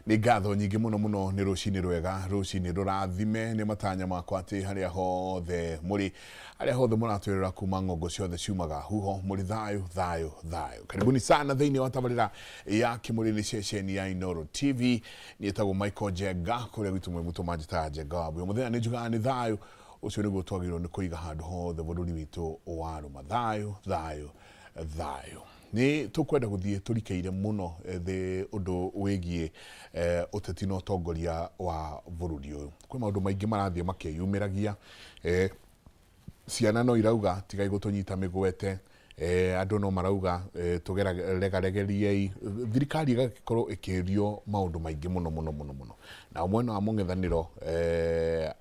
Nĩ ngatho nyingĩ mũno mũno, nĩ rũcinĩ rwega, rũcinĩ rũrathime. Nĩ matanya makwa atĩ harĩa hothe mũrĩ, harĩa hothe mũratwĩrora kuma ng'ongo ciothe ciumaga huho, mũrĩ thayũ thayũ thayũ. Karibuni sana thĩinĩ wa tabarĩra ya Kĩmũrĩ, nĩ ceceni ya Inooro TV. Niĩ Michael Njenga, kũrĩa gwitũ mwĩ mũtũ manjĩtaga Njenga wa Mbuya. Mũthenya nĩ njugaga nĩ thayũ, ũcio nĩguo twagĩrĩirwo nĩ kũiga handũ hothe bũrũri witũ warũma. Thayũ thayũ thayũ. Nĩ tũkwenda gũthiĩ tũrikĩire mũno thĩ ũndũ wĩgiĩ ũteti na ũtongoria wa bũrũri ũyũ. Kwĩ maũndũ maingĩ marathiĩ makĩyumĩragia. Ciana no irauga tigai gũtũnyita mĩgwete, andũ no marauga tũregaregeriei, thirikari ĩgagĩkorwo ĩkĩũrio maũndũ maingĩ mũno mũno mũno mũno. Nao mwena wa mũng'ethanĩro,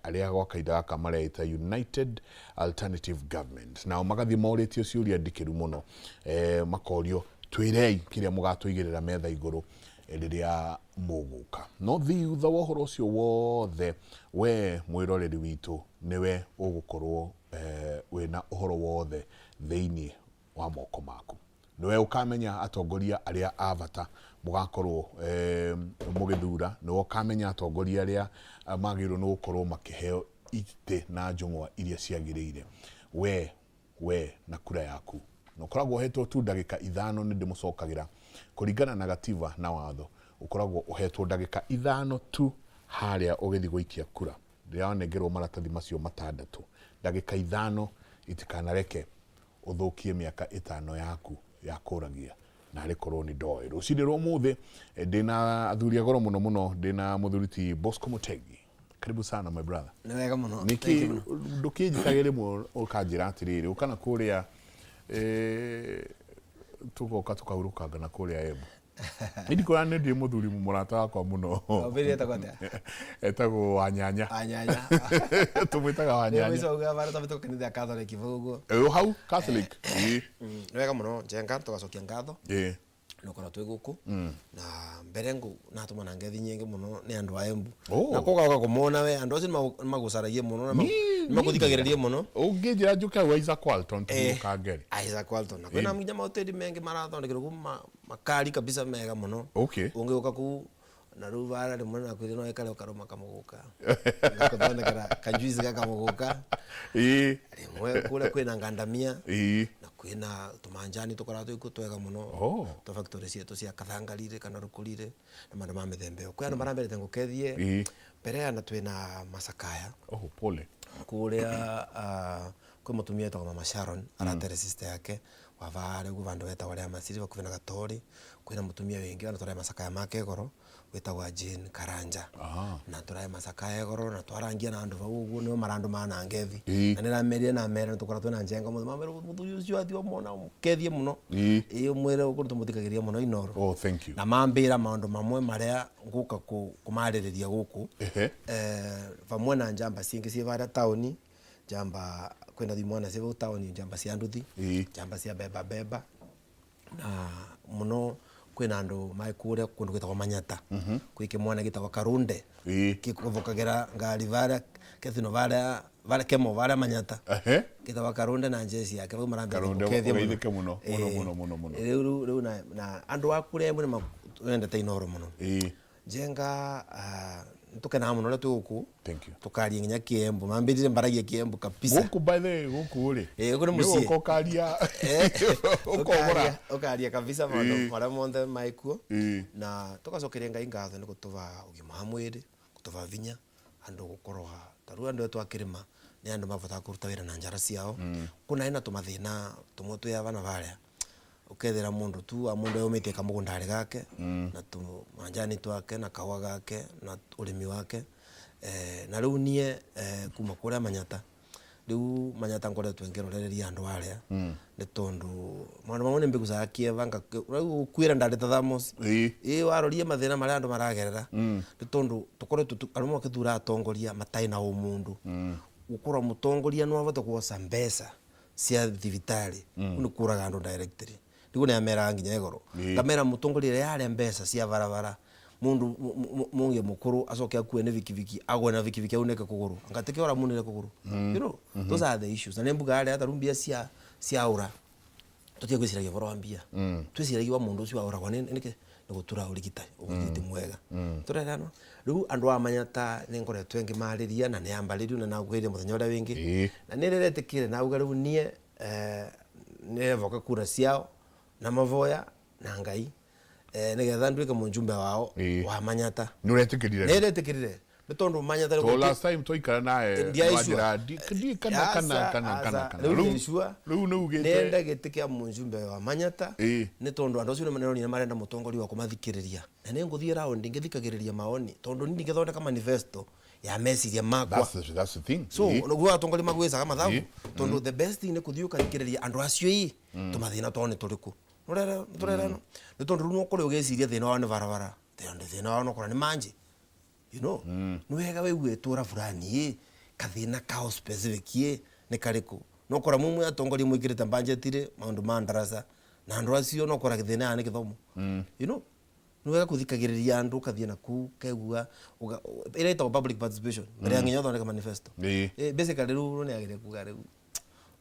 arĩa gwa kahinda gaka mareĩta United Alternative Government, nao magathiĩ morĩtio ciũria ndikĩru mũno, makorio twĩrei kĩrĩa mũgatũigĩrĩra metha igũrũ rĩrĩa mũgũka. No thutha wa ũhoro ũcio wothe, we mwĩroreri witũ nĩwe ũgũkorwo wĩna ũhoro wothe thĩinĩ wa moko maku. Nĩwe ũkamenya atongoria arĩa a bata mũgakorwo mũgĩthura, nĩwe ũkamenya atongoria arĩa magĩrĩirwo nĩ gũkorwo makĩheo itĩ na njũng'wa iria ciagĩrĩire. We na kura yaku. Na ũkoragwo ũhetwo tu ndagĩka 5, nĩ ndĩmũcokagĩra kũringana na gatiba na watho, ũkoragwo ũhetwo ndagĩka 5 tu harĩa ũgĩthiĩ gũikia kura. Rĩrĩa wanengerwo maratathi macio 6, ndagĩka 5 itikanareke ũthũkie mĩaka 5 yaku ya kũragia narĩ korwo nĩ ndoĩ. Rũcinĩ rwa ũmũthĩ ndĩna athuri a goro mũno mũno, ndĩna mũthuri ti Bosco Mutegi. Karibu sana, my brother. Nĩ wega mũno. Nĩkĩ ndũkĩnjĩtage rĩmwe ũkanjĩra atĩrĩrĩ, ũka na kũrĩa, tũgoka tũkahurũkanga na kũrĩa Embu. Ndikuona nĩ ndĩ mũthuri mũrata wakwa mũno. Wambĩrĩria etagwo atĩa? Etagwo Wanyanya. Wanyanya. Tũmwĩtaga Wanyanya. Mũico uga bara twambĩte kanitha ya Catholic vau ũguo. Ĩ hau Catholic. Ĩ. Nĩ wega mũno Njenga, tũgacokia ngatho. Nĩ ũkorwo twĩ gũkũ na mbere ngũ natũma na ngethi nyingĩ mũno nĩ andũ a Embu. Na koga ũka kũmona we, andũ acio nĩ magũcaragia mũno na nĩ magũthikagĩrĩria mũno. Ũngĩnjĩra njũke hau Isaac Walton tũhurũkange rĩ. Isaac Walton. Na kwĩna nginya mahoteli mengĩ marathondekerwo kũu makari kabisa mega mũno. Ũngĩũka kũu na rĩu bara rĩmwe nakwĩrire no ĩkare ũkarũma kamũgũka. Ngakũthondekera kajuice ga kamũgũka. Rĩmwe kũrĩa kwĩna ngandamia. Na kwĩna tũmanjani tũkoragwo twĩ kuo twega mũno. Twa factory cietũ cia Kathangarire kana Rũkũrire na maũndũ ma mĩthemba ĩyo. Kwĩ andũ marambĩrĩte ngũkethie. Mbere ya na twĩna Masakaya. Oh, pole. Kũrĩa kwĩ mũtumia wĩtagwo Mama Sharon, aratere sister yake wa varĩa ũguo vandũ hetagwo rĩa Masiri hakuhĩ na Gatori. Kwĩna mũtumia wĩngĩ ona tũrahe macakaya make igũrũ wĩtagwo Jane Karanja. Na tũrahe macakaya igũrũ na twarangia na andũ vau ũguo nĩo marandũmaga na ngethi. Na nĩramerire namera nĩtũkoragwo twĩna Njenga ũmũthĩ, mamera mũthuri ũcio athiĩ wamwona ũmũkethie mũno. Ĩĩ ũmwĩre ũguo nĩtũmũthikagĩrĩria mũno Inooro. Oh, thank you. Na mambĩra maũndũ mamwe marĩa ngũka kũmarĩrĩria gũkũ. Vamwe na njamba cingĩ ciĩ varĩa taũni, njamba kwĩna imwana ciĩ vau taũni, njamba cia nduthi, njamba cia beba beba, na mũno kwĩna andũ marĩ kũrĩa kũndũ gwĩtagwo Manyata. Kwĩ kĩmwana gĩtagwo Karunde, kĩkũbũkagĩra ngari varĩa Kethino varĩa varĩa Kemo varĩa Manyata. Gĩtagwo Karunde na njeci yake vau marambĩrĩria Karunde gũkethia mũno. Ũgeithĩke mũno, mũno, mũno, mũno, mũno. Rĩu rĩu na andũ a kũrĩa Embu nĩ mendete Inooro mũno. Njenga, nĩtũkenaga mũno rĩrĩa twĩ gũkũ. Thank you. Tũkaria nginya Kĩembu, mambĩrire mbaragia Kĩembu kabisa. Gũkũ by the way, gũkũ rĩ. Ĩĩ, gũkũ nĩ mũciĩ. Nĩ ũgoka ũkaria, ũkogora. Ũkaria kabisa maũndũ marĩa monthe marĩ kuo. Na tũgacokeria Ngai ngatho nĩ gũtũba ũgima wa mwĩrĩ, gũtũba vinya, andũ gũkorwo, ta rĩu andũ aya twakĩrĩma nĩ andũ mabotaga kũruta wĩra na njara ciao. Kũna ena tũmathĩna tũmwe twĩ aba na barĩa, ũkethera mũndũ tu wa mũndũ eyũmĩtie kamũgũnda-rĩ gake, na tũmanjani twake, na kahũa gake, na ũrĩmi wake. Na rĩu niĩ kuma kũrĩa Manyata, rĩu Manyata ngoretwo ngĩrorereria andũ arĩa, nĩ tondũ maũndũ mamwe nĩ mbigucaga kĩeva, rĩu gũkuĩra ndarĩ ta Thamos, ĩĩ waroria mathĩna marĩa andũ maragerera, nĩ tondũ tũkoretwo andũ magĩthura atongoria matarĩ na ũmũndũ. Gũkorwo mũtongoria no ahote kuoca mbeca cia thibitarĩ, kũu nĩ kũraga andũ directly. Nĩguo nĩameraga nginya igũrũ. Ngamera mũtongoria ũrĩa yarĩa mbeca cia barabara, mũndũ mũngĩ mũkũrũ acoke akue nĩ bikibiki, agwe na bikibiki aunĩke kũgũrũ. Anga tikĩo ũramunire kũgũrũ. You know, those are the issues. Na nĩ mbugaga rĩrĩa tarĩu mbia cia ciaũra, tũtige gwĩciragia ũhoro wa mbia. Twĩciragie wa mũndũ ũcio waũragwo nĩ nĩkĩ Nĩ gũtura ũrigitani ũrigiti mwega tũrerano rĩu andũ amanya ta nĩ ngoretwo ngĩmarĩria na nĩ ambarĩrio na nakwĩrire mũthenya ũrĩa wĩngĩ. Na nĩ rĩretĩkire nauga rĩu niĩ nĩrevoka kura ciao na mavoya na Ngai nĩgetha nduĩke mũjumbe wao wa Manyata. Nĩ ũretĩkĩrire? Nĩ retĩkĩrire nĩ tondũ Manyata To last time twaikara nawe Ndiaicua. wanjĩra kana kana kana kana kana. Rĩu Rĩu ndiaicua. Rĩu nĩ ugĩte Nenda gĩtĩ kĩa mũjumbe wa Manyata nĩ tondũ andũ acio nĩmaronire marenda mũtongoria wa kũmathikĩrĩria na nĩ ngũthiĩ round ngĩthikagĩrĩria maoni tondũ niĩ ndingĩthondeka manifesto ya meciria makwa. That's the thing. So nĩguo atongoria magwĩcaga mathabu tondũ the best thing nĩ kũthiĩ ũkathikĩrĩria andũ acio ĩ tũmathĩna twao nĩ tũrĩkũ. Tũrerano nĩ tondũ rĩu no kũrĩ ũgĩciria thĩna wao nĩ barabara, thĩna wao no kũra nĩ manji, nĩ wega wĩigue itũra fulani ĩ kathĩna kao specific ĩ nĩ karĩkũ. No kora mumwe atongoria mwĩkĩrĩte budget rĩ maũndũ ma ndaraca na andũ acio no kora thĩna yao nĩ gĩthomo. Nĩ wega kũthikagĩrĩria andũ ũkathiĩ na kũu ũkaigua ĩrĩa ĩtagwo public participation mbere ya nginya ũthondeke manifesto. Basically rĩu nĩ agĩrĩire kuga rĩu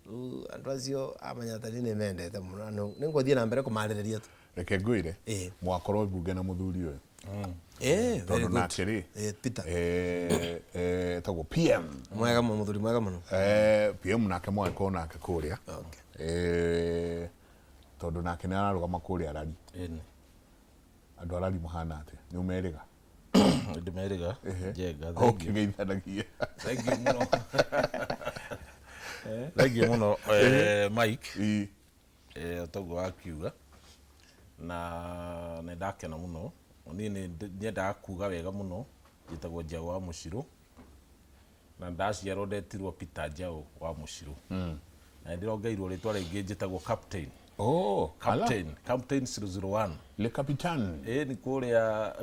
rĩu andũ acio a Manyata niĩ nĩ mendete mũno na nĩ ngũthiĩ na mbere kũmarĩrĩria tu. Reke ngwĩre, mwakorwo mbunge na mũthuri ũyũ Very tondũ good. Nake rĩ Peter. Etagwo PM. Mwega mũno, mũthuri mwega mũno. PM nake mwagĩkorwo nake kũrĩa. Tondũ nake nĩ ararũgama kũrĩa Rari. Ĩni. Andũ a Rari mũhana atĩa? Nĩ ũmerĩga? Ndĩmerĩga njenga thengiũ. Ũkĩgeithanagia. Thengiũ mũno, thengiũ mũno, Mike. Toguo wakiuga na nĩ ndakena mũno. Niĩ nĩ nyendaga kuga wega mũno, njĩtagwo Njaũ wa Mũcirũ na ndaciarwo ndetirwo Peter Njaũ wa Mũcirũ na nĩ ndĩrongeirwo rĩtwa rĩngĩ, njĩtagwo Captain. Oh, ala. Captain 001. Le Capitan. Ĩ nĩ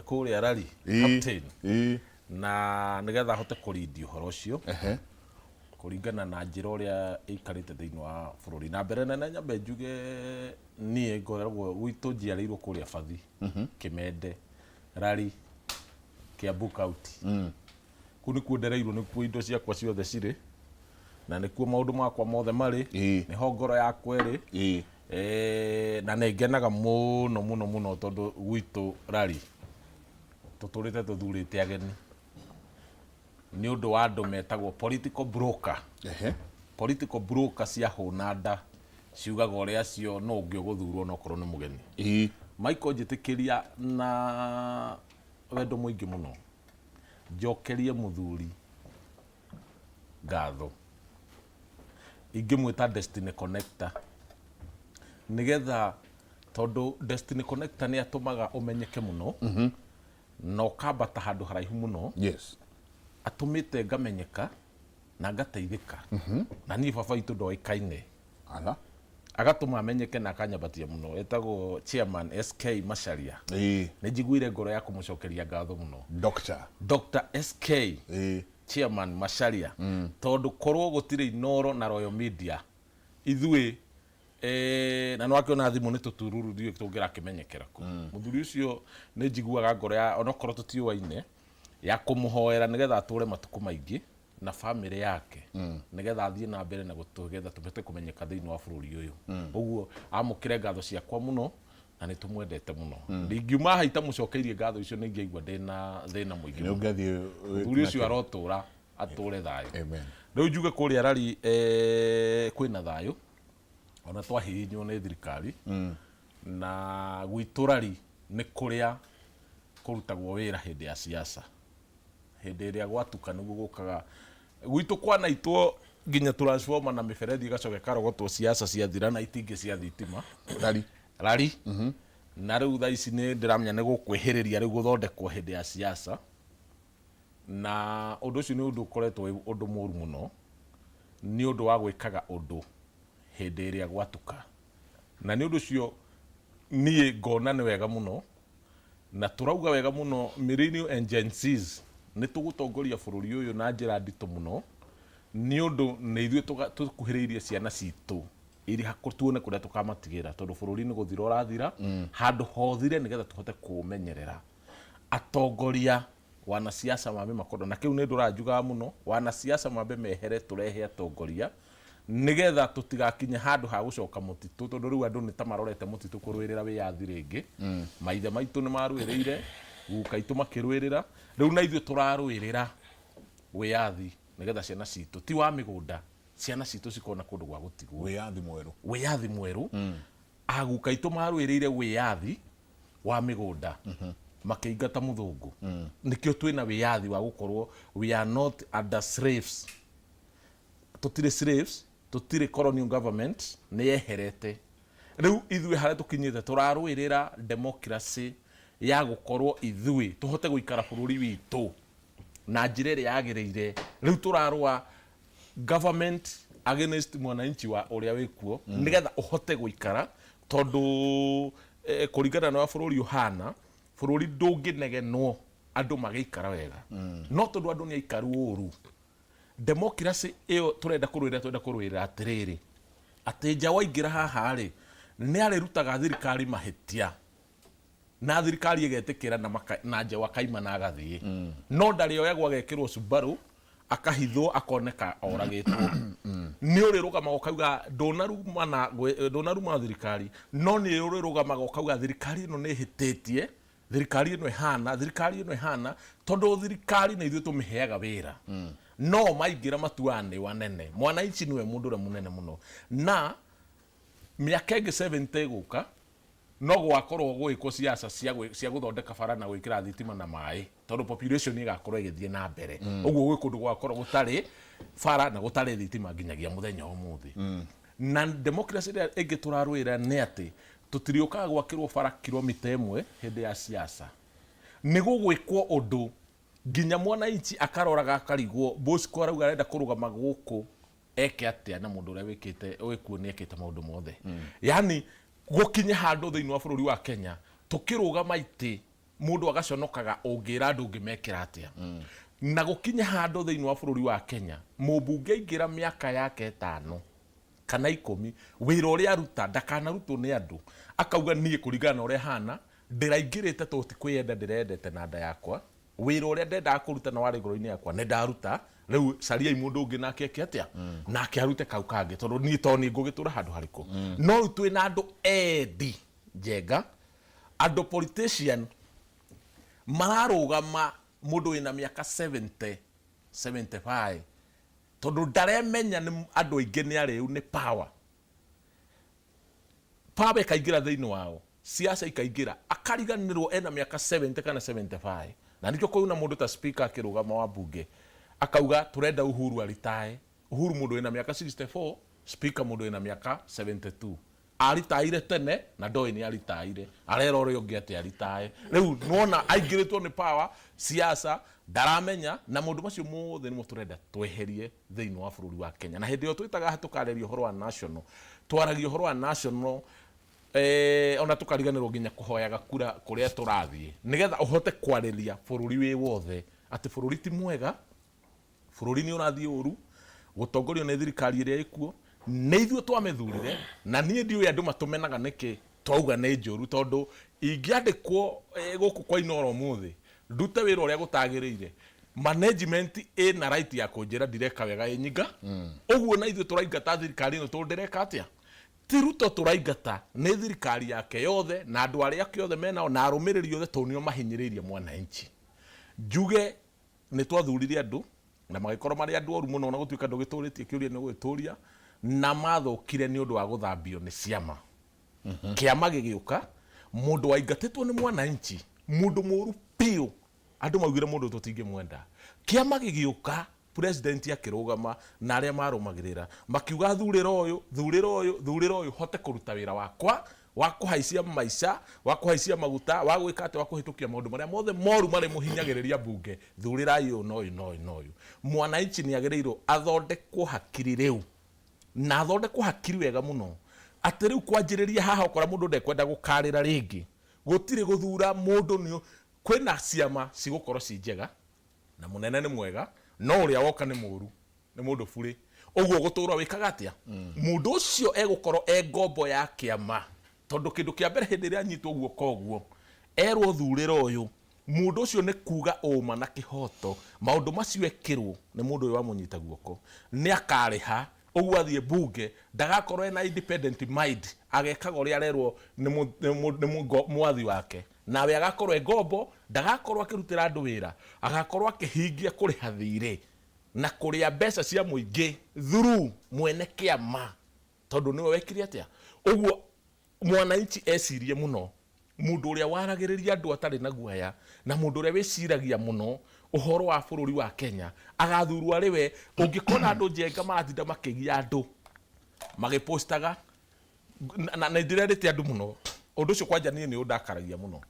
kũrĩa Rari. Captain. Na nĩgetha hote kũrindi ũhoro ũcio kũringana na njĩra ũrĩa ĩikarĩte thĩinĩ wa bũrũri na mbere nene, nyambe njuge niĩ ngoragwo gwitũ, njiarĩirwo kũrĩa Bathi, Kĩmende, Rari, Kiambu County. Kũu nĩkuo ndereirwo, nĩkuo indo ciakwa ciothe cirĩ na nĩkuo maũndũ makwa mothe marĩ. Nĩho ngoro yakwa ĩrĩ. Na nĩ ngenaga mũno mũno mũno tondũ gwitũ Rari tũtũrĩte tũthurĩte ageni nĩ ũndũ wa andũ metagwo political broker. Political broker cia hũna nda ciugaga ũrĩa acio no ũngĩ ũgũthurwo no korwo nĩ mũgeni. Michael, njĩtĩkĩria na wendo mũingĩ mũno njokerie mũthuri ngatho ingĩmwĩta Destiny Connector, nĩgetha tondũ Destiny Connector nĩ atũmaga ũmenyeke mũno na ũkambata handũ haraihu mũno. Atũmĩte ngamenyeka na ngateithĩka na niĩ baba witũ ndoĩkaine. Ala. Agatũma amenyeke na akanyambatia mũno. Etagwo Chairman SK Macharia. Nĩ njiguire ngoro ya kũmũcokeria ngatho mũno. Doctor. Dr. SK Chairman Macharia, tondũ korwo gũtirĩ Inoro na Royal Media ithuĩ na nĩwakĩona thimũ nĩ tũtururu ndiũĩ tũngĩrakĩmenyekera kũ. Mũthuri ũcio nĩ njiguaga ngoro ya onokorwo tũtiũaine ya kũmũhoera nĩgetha atũre matukũ maingĩ na famĩlĩ yake, nĩgetha athiĩ na mbere na gũtũgetha tũhote kũmenyeka thĩinĩ wa bũrũri ũyũ. Ũguo amũkĩre ngatho ciakwa mũno na nĩ tũmwendete mũno. Ndingiuma haha itamũcokeirie ngatho icio, nĩ ingĩaigua ndĩna thĩna mũingĩ Nĩ mũno. ũngĩathiĩ Mũthuri ũcio arotũra atũre thayũ. Amen. Rĩu njuge kũrĩa Rari kwĩna thayũ ona twahihinywo nĩ thirikari na gwitũ Rari nĩ kũrĩa kũrutagwo wĩra hĩndĩ ya siasa, hĩndĩ ĩrĩa gwatuka nĩguo gũkaga gwitũ kwanaitwo nginya transformer na mĩberethi ĩgacoka ĩkarogotwo siasa ciathira na itingĩ cia thitima. Rari. Rari. Na rĩu thaa ici nĩ ndĩramenya nĩ gũkwĩhĩrĩria rĩu gũthondekwo hĩndĩ ya siasa, na ũndũ ũcio nĩ ũndũ ũkoretwo wĩ ũndũ mũru mũno nĩ ũndũ wa gwĩkaga ũndũ hĩndĩ ĩrĩa gwatuka. Na nĩ ũndũ ũcio niĩ ngona nĩ wega mũno na tũrauga wega mũno millennial and Gen Zs nĩ tũgũtongoria bũrũri ũyũ na njĩra nditũ mũno nĩ ũndũ nĩ ithuĩ tũkuhĩrĩirie ciana citũ iri hakuhĩ tuone kũrĩa tũkamatigĩra, tondũ bũrũri nĩ gũthira ũrathira handũ hothire nĩgetha tũhote kũũmenyerera. Atongoria wanasiasa mambe makorwo na kĩu nĩ ndũranjugaga mũno, wanasiasa mambe mehere tũrehe atongoria. Nĩgetha tũtigakinye handũ ha gũcoka mũtitũ, tondũ rĩu andũ nĩ ta marorete mũtitũ kũrũĩrĩra wĩyathi rĩngĩ. Maithe maitũ nĩ marũĩrĩire, guka itũ makĩrũĩrĩra, rĩu na ithuĩ tũrarũĩrĩra wĩyathi nĩgetha ciana citũ, ti wa mĩgũnda, ciana citũ cikona kũndũ gwa gũtigwo. Wĩyathi mwerũ. Wĩyathi mwerũ. Aguka aitũ marũĩrĩire wĩyathi wa mĩgũnda makĩingata mũthũngũ, nĩkĩo twĩna wĩyathi wa gũkorwo we are not under slaves. Tũtirĩ slaves, tũtirĩ colonial government nĩ yeherete. Rĩu ithuĩ harĩa tũkinyĩte tũrarũĩrĩra democracy ya gũkorwo ithuĩ tũhote gũikara bũrũri witũ na njĩra ĩrĩa yagĩrĩire. Rĩu tũrarũa government against mwananchi wa ũrĩa wĩkuo nĩgetha ũhote gũikara, tondũ kũringana na ũrĩa bũrũri ũhana, bũrũri ndũngĩnegenwo andũ magĩikara wega, no tondũ andũ nĩ aikaru ũru. Democracy ĩyo tũrenda kũrũĩrĩra, tũrenda kũrũĩrĩra atĩrĩrĩ, atĩ nja waingĩra haha rĩ, nĩ arĩrutaga thirikari mahĩtia na thirikari ĩgetĩkĩra na, na njaũ akaima na agathiĩ, no ndarĩoyagwo agekĩrwo Subaru akahithwo akoneka oragĩtwo. Nĩ ũrĩrũgamaga ũkauga ndũnarumana, ndũnaruma thirikari, no nĩ ũrĩrũgamaga ũkauga thirikari ĩno nĩ ĩhĩtĩtie, thirikari ĩno ĩhana, thirikari ĩno ĩhana, tondũ thirikari nĩ ithuĩ tũmĩheaga wĩra. No maingĩra matuaga nĩ anene, mwananchi nĩwe mũndũ ũrĩa mũnene mũno. Na mĩaka ĩngĩ 70 ĩgũka no gwakorwo gwĩkwo siasa cia gũthondeka bara na gwĩkĩra thitima na maĩ, tondũ population ĩgakorwo ĩgĩthiĩ na mbere. Ũguo gwĩ kũndũ gwakorwo gũtarĩ bara na gũtarĩ thitima nginyagia mũthenya wa ũmũthĩ. Na democracy ĩrĩa ĩngĩ tũrarũĩra nĩ atĩ tũtirĩũkaga gwakĩrwo bara kilomita 1 hĩndĩ ya siasa. Nĩ gũgwĩkwo ũndũ nginya mwananchi akaroraga akarigwo, Bosco arauga arenda kũrũgama gũkũ eke atĩa na mũndũ ũrĩa wĩkĩte wĩkuo nĩ ekĩte maũndũ mothe. Yani gũkinye handũ thĩinĩ wa bũrũri wa Kenya tũkĩrũgama itĩ mũndũ agaconokaga ũngĩra andũ ũngĩmekĩra atĩa. Na gũkinye handũ thĩinĩ wa bũrũri wa Kenya mũmbunge aingĩra mĩaka yake 5 kana 10, wĩra ũrĩa aruta ndakanarutwo nĩ andũ, akauga niĩ kũringana na ũrĩa hana ndĩraingĩrĩte tondũ ti kwĩyenda ndĩrendete na nda yakwa, wĩra ũrĩa ndendaga kũruta na warĩ ngoro-inĩ yakwa nĩ ndaruta, rĩu cariai mũndũ ũngĩ nake eke atĩa, nake arute kau kangĩ, tondũ niĩ to niĩ ngũgĩtũra handũ harĩkũ. No rĩu twĩna andũ endi njenga, andũ politician mararũgama mũndũ wĩna mĩaka 70 75, tondũ ndaremenya nĩ andũ aingĩ nĩ arĩu nĩ power. Power ĩkaingĩra thĩinĩ wao, siasa ikaingĩra, akariganĩrwo ena mĩaka 70 kana 75. Na nĩkĩo kũu na mũndũ ta speaker akĩrũgama wa bunge akauga tũrenda Uhuru aritae. Uhuru mũndũ wĩna mĩaka 64, speaker mũndũ wĩna mĩaka 72. Aritaire tene na ndoĩ nĩ aritaire, arera ũrĩa ũngĩ atĩ aritae. Rĩu nĩwona aingĩrĩtwo nĩ power siasa ndaramenya, na maũndũ macio mothe nĩmo tũrenda tweherie thĩinĩ wa bũrũri wa Kenya. Na hĩndĩ ĩyo twĩtaga haha tũkarĩria ũhoro wa national, twaragia ũhoro wa national ona tũkariganĩrwo nginya kũhoyaga kura kũrĩa tũrathiĩ, nĩgetha ũhote kwarĩria bũrũri wĩ wothe atĩ bũrũri ti mwega, bũrũri nĩ ũrathiĩ ũru, gũtongorio nĩ thirikari ĩrĩa ĩkuo, nĩ ithuĩ twamĩthurire. Na niĩ ndiũĩ andũ matũmenaga nĩkĩ twauga nĩ njũru, tondũ ingĩandĩkwo gũkũ kwa Inooro ũmũthĩ ndute wĩra ũrĩa gũtagĩrĩire, management ĩna right ya kũnjĩra ndireka wega ĩnyinga. Ũguo na ithuĩ tũraingata thirikari ĩno tondũ ndĩreka atĩa. Ti Ruto tũraingata, nĩ thirikari yake yothe na andũ arĩa ake othe menao na arũmĩrĩri othe, tondũ nĩo mahinyĩrĩirie mwananchi. Njuge nĩ twathurire andũ na magĩkorwo marĩ andũ oru mũno, na gũtuĩka ndũgĩtũrĩtie kĩũria nĩ ũgũgĩtũria, na mathũkire nĩ ũndũ wa gũthambio nĩ ciama. Kĩama gĩgĩũka, mũndũ waingatĩtwo nĩ mwananchi, mũndũ mũru biũ, andũ maugire mũndũ tũtingĩmwenda. Kĩama gĩgĩũka, president akĩrũgama na arĩa marũmagĩrĩra makiuga thurĩra ũyũ, thurĩra ũyũ, thurĩra ũyũ, hote kũruta wĩra wakwa wa kũhaicia maica, wa kũhaicia maguta, wa gwĩka atĩ, wa kũhĩtũkia maũndũ marĩa mothe moru marĩ mũhinyagĩrĩria mbunge, thurĩrai ũyũ na ũyũ na ũyũ na ũyũ. Mwananchi nĩ agĩrĩirwo athondekwo hakiri rĩu, na athondekwo hakiri wega mũno, atĩ rĩu kwanjĩrĩria haha ũkora mũndũ ndekwenda gũkarĩra rĩngĩ, gũtirĩ gũthura mũndũ, nĩ kwĩna ciama cigũkorwo ci njega na mũnene nĩ mwega, no ũrĩa woka nĩ mũru, nĩ mũndũ burĩ. Ũguo gũtũra wĩkaga atĩa? Mũndũ ũcio egũkorwo e ngombo ya kĩama, tondũ kĩndũ kĩa mbere hĩndĩ ĩrĩa anyitwo guoko ũguo erwo thurĩra ũyũ, mũndũ ũcio nĩ kuga ũma na kĩhoto, maũndũ macio ekĩrwo nĩ mũndũ ũyũ wamũnyita guoko nĩ akarĩha. Ũguo athiĩ mbunge ndagakorwo ena independent mind, agekaga ũrĩa arerwo nĩ mwathi wake, nawe agakorwo e ngombo, ndagakorwo akĩrutĩra andũ wĩra, agakorwo akĩhingia kũrĩha thirĩ na kũrĩa mbeca cia mũingĩ through mwene kĩama, tondũ nĩwe wekire atĩa. Ũguo mwananchi ecirie mũno, mũndũ ũrĩa waragĩrĩria andũ atarĩ na guoya na mũndũ ũrĩa wĩciragia mũno ũhoro wa bũrũri wa Kenya agathurwo arĩ we. Ũngĩkona andũ njenga maratinda makĩgia andũ magĩpostaga, na nĩndĩrerĩte andũ mũno ũndũ ũcio, kwanja niĩ nĩ ũndakaragia mũno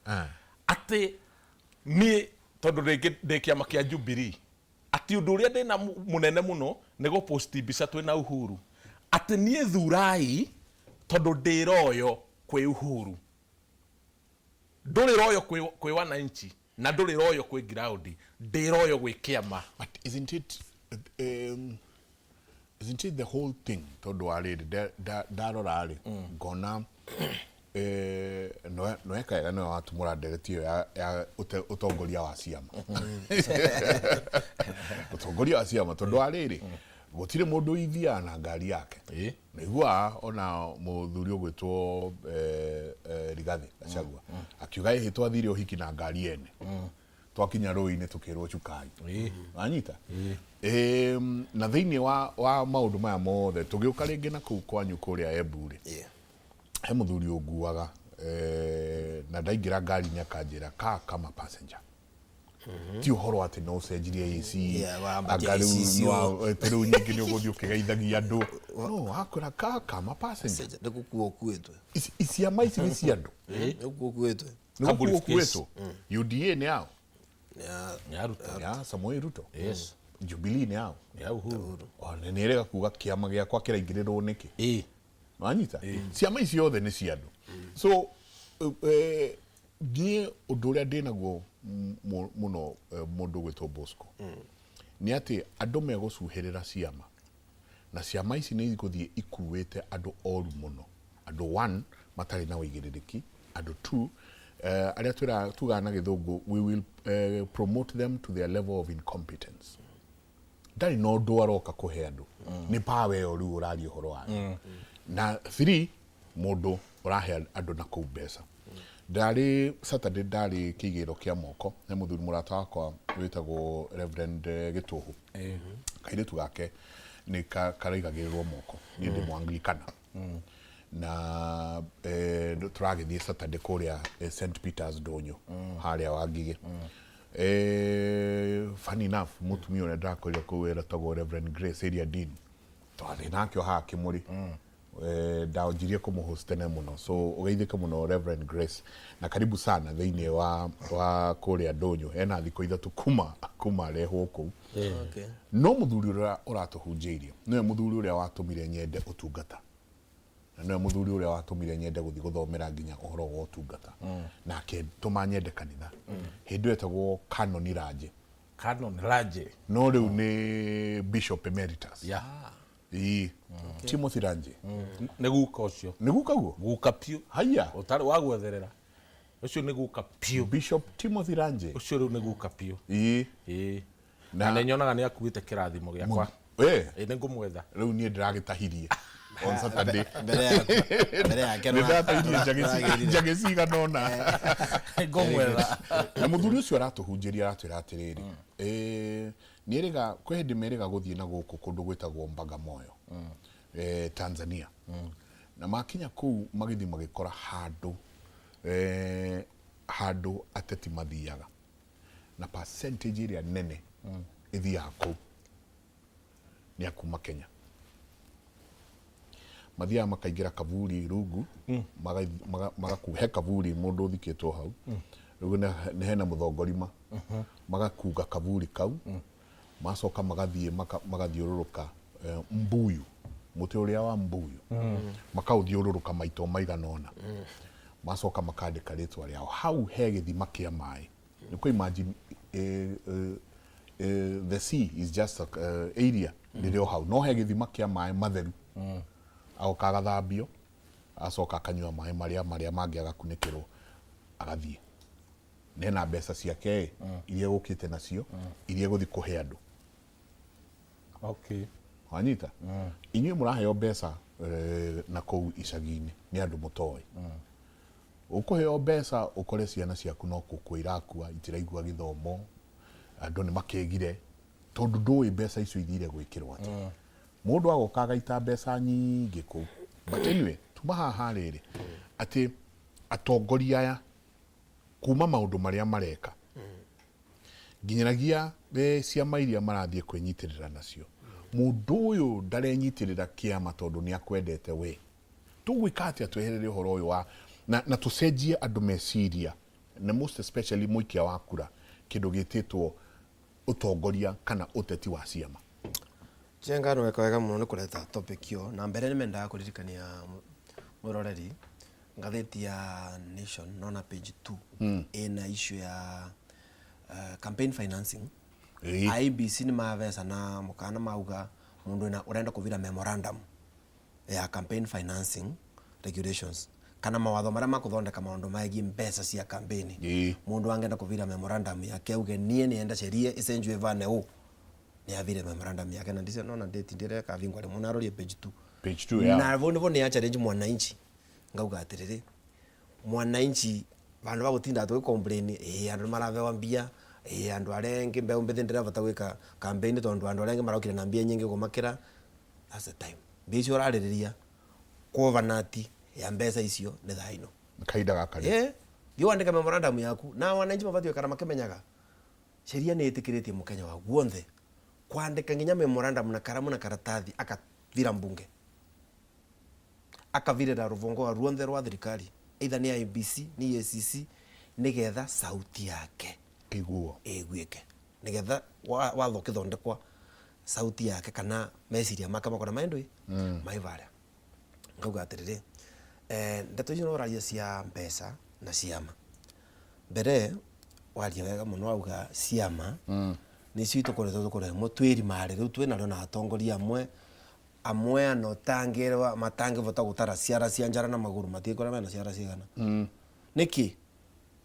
atĩ niĩ tondũ rĩngĩ ndĩ kĩama kĩa Jubilee, atĩ ũndũ ũrĩa ndĩna mũnene mũno nĩ gũposti mbica twĩna Uhuru, atĩ niĩ thurai tondũ ndĩ royo kwĩ Uhuru. Ndũrĩ royo kwĩ wananchi na ndũrĩ royo kwĩ ground, ndĩ royo gwĩ kĩama. But isn't it the whole thing? Tondũ wa rĩrĩ, ndarora rĩ, ngona noeka wega nĩwe watumũra ndereti ĩyo ya ũtongoria wa ciama, ũtongoria wa ciama, tondũ wa rĩrĩ, gũtirĩ mũndũ ithiaga na ngari yake. Naiguaga ona mũthuri ũgwĩtwo Rigathĩ Gachagua akiuga ĩhĩ twathire ũhiki na ngari ene, twakinya rũĩ-inĩ tũkĩrwo cukai. Wanyita? Na thĩinĩ wa maũndũ maya mothe, tũgĩũka rĩngĩ na kũu kwanyu kũrĩa Embu rĩ, he mũthuri ũnguaga, na ndaingĩra ngari-inĩ akanjĩra kaa kama passenger, ti ũhoro atĩ no ũcenjirie AC. Yeah, wambatia anga rĩu AC cio. Atĩ rĩu nyingĩ nĩ ũgũthiĩ ũkĩgeithagia andũ, no akwĩra kaa kama passenger. Nĩ gũkuo ũkuĩtwe. Ciama ici nĩ cia andũ. Nĩ gũkuo ũkuĩtwe. Nĩ Ka gũkuo briefcase. ũkuĩtwo. UDA nĩ yao? Nĩ ya Ruto. Ya Samoei Ruto. Yes. Jubilee nĩ yao? Nĩ ya Uhuru. Ona nĩ ĩrega kuga kĩama gĩakwa kĩraingĩrĩrwo nĩkĩ. Wanyita? Ciama ici othe nĩ cia andũ. So niĩ ũndũ ũrĩa ndĩ naguo mũno, mũndũ ũgwĩtwo Bosco, nĩ atĩ andũ megũcuhĩrĩra ciama, na ciama ici nĩ igũthiĩ ikuĩte andũ oru mũno, andũ one matarĩ na ũigĩrĩrĩki, andũ two, arĩa twĩra tugaga na gĩthũngũ we will promote them to their level of incompetence. Ndarĩ na ũndũ aroka kũhe andũ, nĩ power ĩyo rĩu ũraria ũhoro wayo. Na three, mũndũ ũrahe andũ na kũu mbeca. Ndarĩ Saturday, ndarĩ kĩigĩro kĩa moko nĩ mũthuri mũrata wakwa wĩtagwo Reverend Gĩtũhũ. Kairĩtu gake nĩ karaigagĩrĩrwo moko, niĩ ndĩ Mũanglikana, na tũragĩthiĩ Saturday kũrĩa St Peters Ndũnyũ harĩa Wangigĩ. Funny enough, mũtumia ũrĩa ndĩrakorire kũu etagwo Reverend Grace area dean, twathiĩ nake o haha Kĩmũrĩ. Ndanjirie kũmũhost tene mũno, so ũgeithĩke mũno Reverend Grace, na karibu sana thĩinĩ wa kũrĩa Ndũnyũ. Ena thikũ 3 kuma arehwo kũu. No mũthuri ũrĩa ũratũhunjĩirie nĩwe mũthuri ũrĩa watũmire nyende ũtungata, na nĩwe mũthuri ũrĩa watũmire nyende gũthiĩ gũthomera nginya ũhoro wa ũtungata, na akĩtũma nyende kanitha. Hĩndĩ ĩyo etagwo Canon Ranje. Canon Ranje. No rĩu nĩ Bishop Emeritus. Ĩĩ, Timothy Ranje. Nĩ guka ũcio. Nĩ guka guo? Guka piũ. Haya. Ũtarĩ wa gwetherera, ũcio nĩ guka piũ. Bishop Timothy Ranje. Ũcio rĩu nĩ guka piũ. Ĩĩ. Na nĩ nyonaga nĩ akuĩte kĩrathimo gĩakwa. Ĩĩ, nĩ ngũmwetha. Rĩu niĩ ndĩragĩtahirie on Saturday. Mbere yake. Nĩ ndatahirie njagĩ cigana ũna. Ngũmwetha. Na mũthuri ũcio aratũhunjĩria, aratwĩra atĩrĩrĩ, nĩ erĩga kwĩ hĩndĩ merĩga gũthiĩ na gũkũ kũndũ gwĩtagwo Bagamoyo, Tanzania, na makinya kũu magĩthiĩ magĩkora handũ ateti mathiaga, na percentage ĩrĩa nene ĩthiaga kũu nĩ akuma Kenya. Mathiaga makaingĩra kaburi rungu, he kaburi mũndũ ũthikĩtwo hau rĩu, nĩ hena mũthongorima, magakunga kaburi kau, macoka magathiĩ magathiũrũrũka mbuyu, mũtĩ ũrĩa wa mbuyu, makaũthiũrũrũka maita maigana ũna, macoka makandĩka rĩtwa rĩao hau. He gĩthima kĩa maĩ. Nĩ kũ imagine, the sea is just a area rĩrĩ o hau, no he gĩthima kĩa maĩ matheru. Agoka agathambio, acoka akanyua maĩ marĩa mangĩ, agakunĩkĩrwo, agathiĩ nena mbeca ciake ĩ, iria egũkĩte nacio, iria egũthiĩ kũhe andũ. Wanyita inyuĩ mũraheo mbeca na kũu icagi-inĩ nĩ andũ mũtoĩ. Ũkũheo mbeca ũkore ciana ciaku no gũkua irakua, itiraigua gĩthomo, andũ nĩ makĩgire tondũ ndũĩ mbeca icio ithire gwĩkĩrwo atĩa. Mũndũ agoka agaita mbeca nyingĩ kũu. But anyway, tuma haha rĩrĩ atĩ atongoria aya kuma maũndũ marĩa mareka nginyanagia ciama iria marathiĩ kwĩnyitĩrĩra nacio, mũndũ ũyũ ndarenyitĩrĩra kĩama tondũ nĩ akwendete we. Tũgwĩka atĩa tweherere ũhoro ũyũ wa na tũcenjie andũ meciria, na most especially mũikia wa kura, kĩndũ gĩtĩtwo ũtongoria kana ũteti wa ciama? Njenga nĩ weka wega mũno nĩ kũreta topic ĩyo. Na mbere nĩ mendaga kũririkania mwĩroreri ngathĩti ya Nation nona page 2 ĩna issue ya campaign financing. IEBC nĩ mavesa na mũkana mauga mũndũ wĩna ũrenda kũvira memorandum ya campaign financing regulations kana mawatho marĩa makũthondeka maũndũ megiĩ mbeca cia campaign. Mũndũ angĩenda kũvira memorandum yake auge niĩ nĩenda sheria ĩcenjio ĩvane ũũ, nĩ avire memorandum yake na ndice nona date ndĩrĩa ĩkavingwa rĩmwe narorie page 2. Page 2 ya na vo nivo nĩ challenge mwananchi ngauga atĩrĩrĩ, mwananchi vandu va gutinda tũgĩ complain ĩ andũ nĩ maravewa mbia, ĩ andũ arĩa angĩ mbeũ mbĩthĩ ndĩravota gwĩka campaign tondũ andũ arĩa angĩ marokire na mbia nyingĩ kũmakĩra. That's the time mbia icio ũrarĩrĩria covenant ya mbeca icio nĩ thaa ino. Kahinda gaka rĩ. Thiĩ wandĩke memorandum yaku na wananchi mabatiĩ gũikara makĩmenyaga sheria nĩ ĩtĩkĩrĩtie mũkenya wa guonthe kwandĩka nginya memorandum na karamu na karatathi akathira mbunge akavirĩra rũvongo wa ruonthe rwa thirikari, either nĩ IEBC nĩ EACC, nĩgetha sauti yake ĩguo ĩguĩke, nĩgetha watho ũkĩthondekwa sauti yake kana meciria make makona maĩ ndũĩ maĩ varia. Ngauga atĩrĩrĩ, ndeto icio noraria cia mbeca na ciama, mbere waria wega mũno wauga ciama nĩcio itũkoretwo tũkoremwo twĩrimarĩ rĩu twĩnarĩo na atongoria amwe amwe ano tangĩrwa matangĩvota gũtara ciara cia njara na magũrũ matiĩkora mena ciara cigana. Nĩkĩ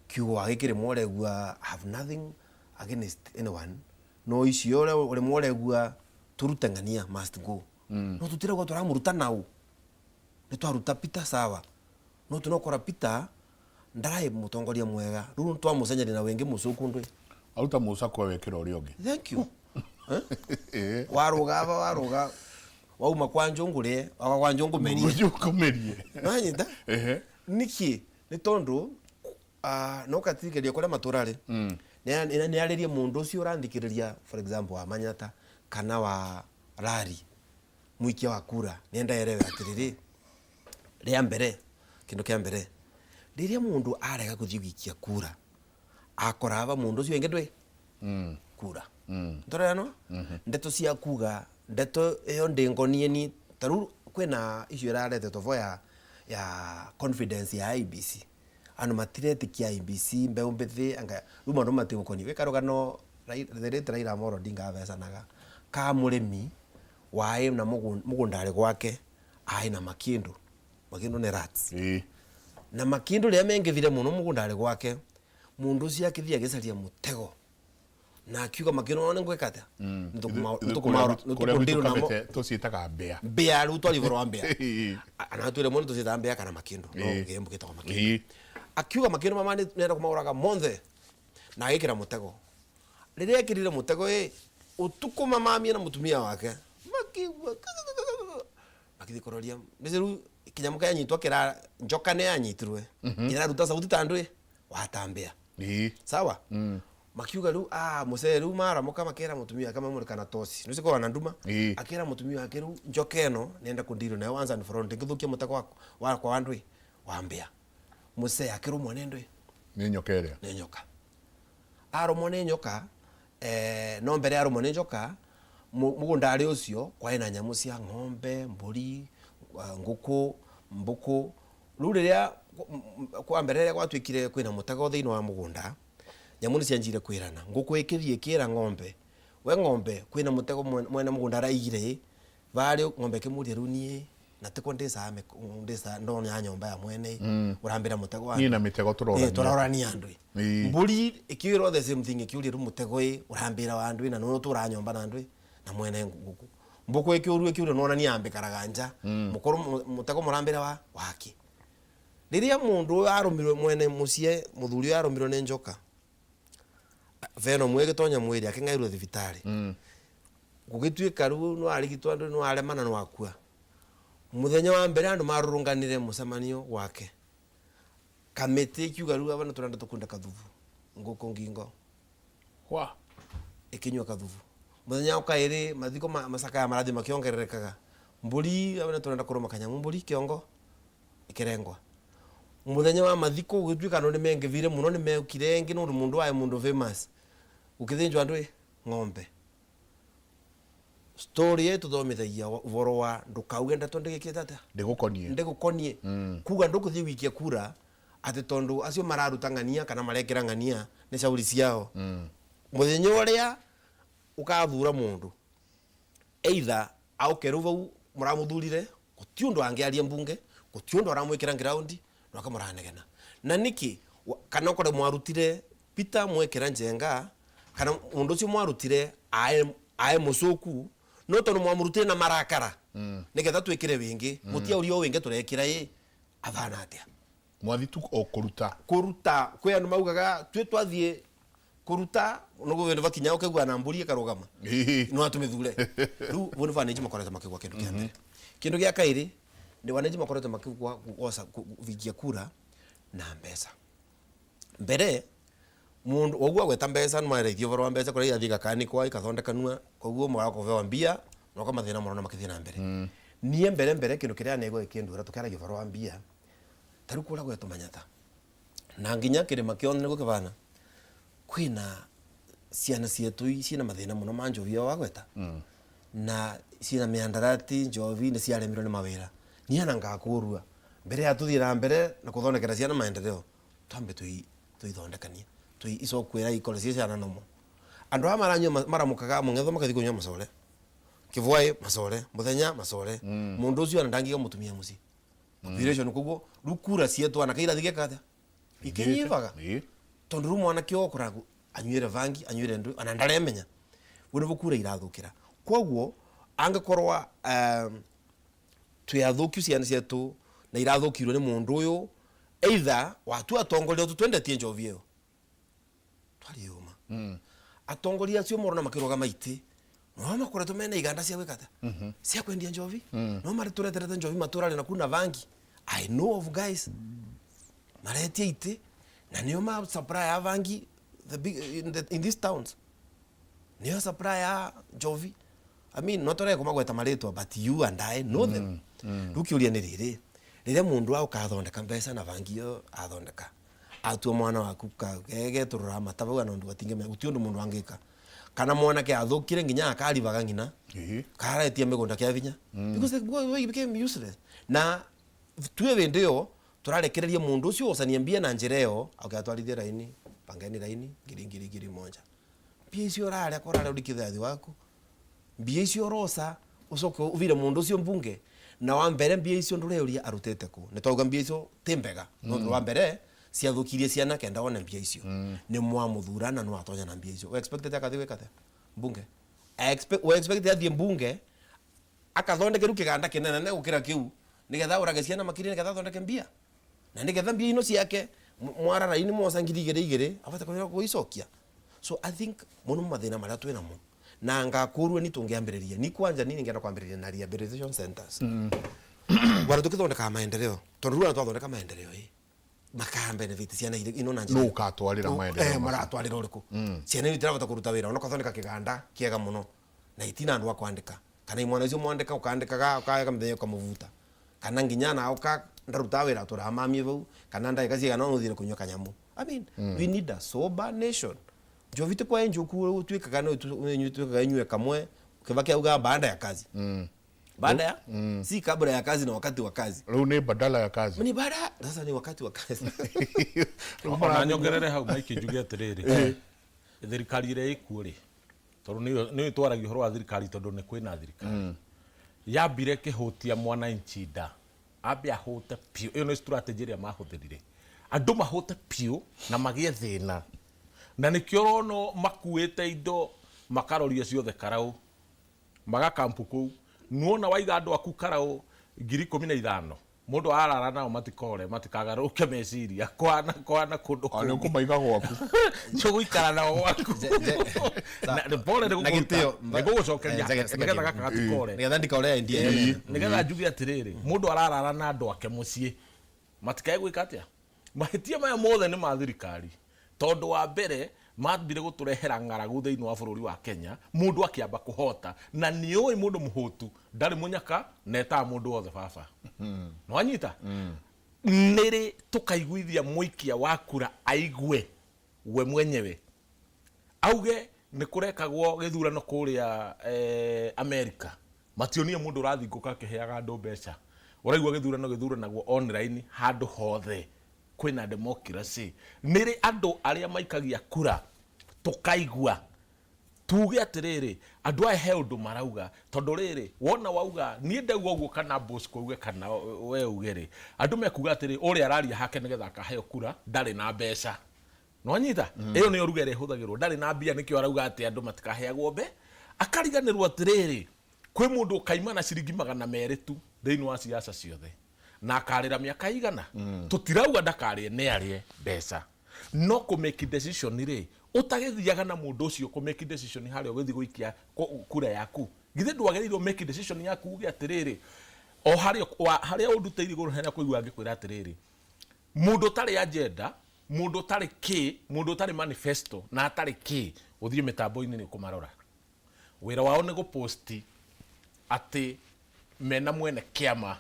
kiugo wagĩkĩrĩ mworegua have nothing against anyone, no icio ũrĩa ũrĩ mworegua turute ng'ania must go, no tũtirauga tũramũruta nau nĩ twaruta Peter sawa, no tunokora Peter ndarai mũtongoria mwega rĩu twamũcenjeria na wĩngĩ mũcũku ndwĩ. Aruta mũcakwe wekĩra ũrĩa ũngĩ. Thank you. Waruga ava waruga wauma kwa njũngũrĩe waka kwa njũngũmerie. Njũngũmerie. Nanyita. Nĩkĩ nĩ tondũ no katirikeria kũrĩa matũra rĩ nĩ arĩrie mũndũ ũcio ũrathikĩrĩria, for example wa Manyata kana wa Rari, mũikia wa kura nĩenda erewe atĩrĩrĩ, rĩa mbere kĩndũ kĩa mbere rĩrĩa mũndũ arega gũthiĩ gũikia kura akora ava mũndũ ũcio ĩngĩ ndwĩ kura ntorerano ndeto cia kuga ndeto ĩyo ndĩngonie ni tarĩu kwĩna icio ĩraretetwo vo ya confidence ya IEBC, andũ matiretĩkia IEBC mbeũ mbĩthĩ anga rĩu maũndũ matigũkonie gwĩ karũgano the late Raila Amolo Odinga avecanaga ka mũrĩmi waĩ na mũgũndarĩ gwake aĩ na makĩndũ. Makĩndũ nĩ rats. Na makĩndũ rĩrĩa mengĩthire mũno mũgũndarĩ gwake, mũndũ ũcio akĩthiĩ agĩcaria mũtego na akiuga makĩndũ nĩ ngwĩka atĩa? Kũrĩa gwitũ Kabete tũciĩtaga mbĩa. Mbĩa rĩu twari ũhoro wa mbĩa. Ana twĩre mũno tũciĩtaga mbĩa kana makĩndũ, no gĩembu gĩtagwo makĩndũ. Akiuga makĩndũ mama nĩenda kũmaũraga monthe na agĩkĩra mũtego. Rĩrĩa ekĩrire mũtego ĩ ũtukũ mamamie na mũtumia wake makĩigua makĩthiĩ kũroria nĩcio rĩu kĩnyamũ kĩanyitwo kĩra njoka nĩ yanyitirwe ĩraruta sauti ta ndwĩ watambĩa. Sawa, makiuga rĩu mũcee rĩu maramuka makĩra mũtumia wake mamũrĩka na toci nĩcio korwo na nduma. Akĩra mũtumia wake rĩu njoka ĩno nĩenda kũndirwo nayo once and for all ndĩngĩthũkia mũtego wakwa wa ndwĩ wa mbĩa. Mũcee akĩrũmwo nĩ ndwĩ nĩ nyoka ĩrĩa nĩ nyoka arũmwo nĩ nyoka, no mbere arũmwo nĩ njoka mũgũndarĩ ũcio kwarĩ na nyamũ cia ng'ombe, mbũri, ngũkũ, mbũkũ. Rĩu rĩrĩa kwa mbere rĩrĩa gwatuĩkire kwĩna mũtego thĩinĩ wa mũgũnda, nyamũ nĩ cianjire kwĩrana. Ngũkũ ĩkĩthiĩ ĩkĩra ng'ombe, we ng'ombe kwĩna mũtego mwene mũgũnda araigire ĩ varĩ. Ng'ombe ĩkĩmũria rĩu niĩ na tiko ndĩcaa ndonya nyũmba ya mwene ũrambĩra mũtego wa niĩ na mĩtego tũrorania. Tũrorania andũ. Mbũri ĩkĩũrwo the same thing, ĩkĩũria rĩu mũtego ĩ ũrambĩra wa andũ na nĩ ũtũraga nyũmba na andũ na mwene ngũkũ. Mbuku ikiurua ikiuria nona ni ambikaraga nja. Mukuru mutego murambira wa waki. Riria mundu uyu arumirwe mwene mucie muthuri uyu arumirwe ni njoka. Venom igitonya mwiri aking'airwo thibitari. Gugituika riu no arigitwo andu no aremana no akua. Muthenya wa mbere andu marurunganire mucemanio gwake. Kamiti ikiuga riu aba turenda tukunda kathubu nguku ngingo. Wa. Ikinyua kathubu. Muthenya wa kairi mathiko masakaya marathi makiongererekaga. Mburi aba turenda kuruma kanyamu mburi kiongo ikirengwa. Muthenya wa mathiko gugituika andu nimengivire muno nimeukire engi nundu mundu wae mundu famous. Gukithinjwa andu ng'ombe. Story yetu tuthomithagia uvoro wa ndukauge ndeto ndigikite atia? Ndigukonie. Ndigukonie. Kuga ndukuthii wikie kura ati tondu acio mararuta ng'ania kana marekira ng'ania ni cauri ciao. Muthenya uria ukathura mundu either auke riu vau muramuthurire guti undu angiaria mbunge guti undu aramwikira ground no akamuranegena. Na niki kana ukore mwarutire Peter mwekera Njenga kana mundu ucio mwarutire ae mucuku no tondu mwamurutire na marakara nigetha twikire wingi mutia urio wingi turekira i athana atia mwathi tu o kuruta kuruta kwi andu maugaga twi twathie kuruta nuguo vindu vakinya ukigua na mburi ikarugama no atumithure riu bo ni wananchi makoretwo makigwa kindu kia mbere. Kindu gia kairi ni wananchi makoretwo makigwa kuvikia kura na mbeca. Mbere mundu woguo agweta mbeca no mareithio uvoro wa mbeca kuria irathii igakanikwa ikathondekanua koguo mwaga mbia no kamathina murona makithii na mbere. Nie mbere mbere kindu kiria negwa ikindwira tukaragia uvoro wa mbia tariu kuria gwetwo Manyata na nginya kirima kionthe niguo kibana kwina ciana cietu ciina mathina muno ma njovi wa gweta na ciina miandarati njovi ni ciaremirwo ni mawira. Nie na ngakurua mbere ya tuthii na mbere na kuthondekera ciana maendeleo twambe tuithondekanie tui icokwira ikore cie ciana nomo. Andu aya maranyua maramukaga mungetho makathi kunyua macore kivwai macore muthenya macore mundu ucio ona ndangiga mutumia mucii. Population koguo riu kura cietwa na kaira thigeka atia ikinyivaga tondu riu mwanake ũyũ ũkoragu anyuire vangi anyuire ndu ona ndaremenya we nivo kura irathukira. Koguo angikorwa twi athukiu ciana cietu na irathukirwe ni mundu uyu either watu atongoria tu twendetie njovi iyo twari uma. Atongoria acio morona makirugama iti no makoretwo mena iganda cia gwika atia cia kwendia njovi no mari tureterete njovi maturari na kuna vangi. I know of guys maretie iti na nio ma supply ya vangi the big in these towns nio supply ya njovi. I mean no tore kumagweta maritwa but you and I know them. Riu kiuria ni riri riria mundu aukathondeka mbeca na vangi iyo athondeka atua mwana waku gegeturura mata vau ana undu gatingemenya guti undu mundu angika kana mwanake athukire nginya akarivaga ngina karaetie migunda kia vinya because the boy became useless. Na tue vindi iyo turarekereria mundu ucio ucanie mbia na njira iyo agatwarithia raini pangeni raini ngiri ngiri ngiri moja mbia icio uraria ko uraria urikithathi waku mbia icio uroca ucoke uvire mundu ucio mbunge na wa mbere mbia icio ndureuria arutite ku ni twauga mbia icio ti mbega no wa mbere ciathukirie ciana kenda wone mbia icio ni mwamuthura na no atonya na mbia icio we expected akathi gwika atia mbunge we expected athie mbunge akathondeke riu kiganda kinene gukira kiu nigetha urage ciana makiria nigetha athondeke mbia na nigetha mbia ino ciake mwara raini mwoca ngiri igiri igiri abate kwira guicokia. So I think muno mathina maria twina mo na ngakurwe ni tungiambiriria ni kwanja ni ningienda kwambiriria na rehabilitation centers wara tukithondeka maendeleo tondu riu twathondeka maendeleo i maka benefit ciana ino na njira no ukatwarira maendeleo maratwarira uriku ciana ino itirabota kuruta wira ona ukathondeka kiganda kiega muno na itina andu a kwandika kana imwana icio mwandika ukandikaga ukaega muthenya ukamuvuta kana nginya na uka ndaruta wira turamamie vau kana ndagika cigana no uthire kunyua kanyamu. I mean we need a sober nation. Njovi ti kwa njuku utwikaga no utwikaga inyue kamwe Kibaki auga baada ya kazi. Baada ya si kabla ya kazi na wakati wa kazi. Riu ni badala ya kazi. Ni baada sasa ni wakati wa kazi. Ona nyongerere hau Mike njuge atiriri. Thirikari ira ikuo ri tondu ni twaragia uhoro wa thirikari tondu ni kwina thirikari. Yambire kihutia mwananchi nda. Ambe ahute piu. Iyo ni strategy ĩrĩa mahũthĩrire. Andũ mahũte piu na magĩe thĩna. Na nĩkĩo ũrona makuĩte indo makaroria ciothe karau. Magakampu kũu. Nuona waiga andũ aku karau 15,000, mũndũ arara nao matikore, matikagarũke meciria kwana kwana kũndũ Nĩ kũngĩ. ũkũmaiga gwaku. Nĩũgũikara nao gwaku. Na pole Na gĩtĩo. nĩngũgũcokeria nĩgetha gaka gatikore. Nĩgetha ndikore ndie. Nĩgetha njuge atĩrĩrĩ, mũndũ ararara na andũ ake mũciĩ, matikae gwĩka atĩa. Mahĩtia maya mothe nĩ ma thirikari, tondũ wa mbere mambire gũtũrehera ng'aragu thĩinĩ wa bũrũri wa Kenya, mũndũ akĩamba kũhota, na nĩ ũĩ mũndũ mũhũtu ndarĩ mũnyaka na etaga mũndũ wothe baba. Nĩwanyita? Nĩrĩ tũkaiguithia mũikia wa kura aigue we mwenyewe, auge nĩ kũrekagwo gĩthurano kũrĩa Amerika, mationie mũndũ ũrathingũka akĩheaga andũ mbeca. Ũraigua gĩthurano gĩthuranagwo online handũ hothe kwĩna democracy. Nĩrĩ andũ arĩa maikagia kura tũkaigua tuge atĩrĩrĩ, andũ aya he ũndũ marauga, tondũ rĩrĩ wona wauga niĩ ndauga ũguo kana Bosco uge kana we uge rĩ, andũ mekuga atĩrĩ, ũrĩa araria hake nĩgetha akaheo kura ndarĩ na mbeca. Nĩwanyita? Ĩyo nĩyo ruga ĩrĩa ĩhũthagĩrwo, ndarĩ na mbia nĩkĩo arauga atĩ andũ matikaheagwo mbe. Akariganĩrwo atĩrĩrĩ, kwĩ mũndũ ũkaima na ciringi 200 tu thĩinĩ wa siasa ciothe na akarĩra mĩaka igana. Tũtirauga ndakarĩe, nĩ arĩe mbeca, no kũ make decision rĩ, ũtagĩthiaga na mũndũ ũcio kũ make decision harĩa ũgĩthiĩ gũikia kura yaku. Githĩ ndwagĩrĩirwo make decision yaku uge atĩrĩrĩ, o harĩa harĩa ũndutĩire igũrũ harĩa kũigua ngĩkwĩra atĩrĩrĩ, mũndũ ũtarĩ agenda, mũndũ ũtarĩ kĩ, mũndũ ũtarĩ manifesto na atarĩ kĩ, ũthiĩ mĩtambo-inĩ nĩ ũkũmarora. Wĩra wao nĩ gũposti atĩ mena mwene kĩama,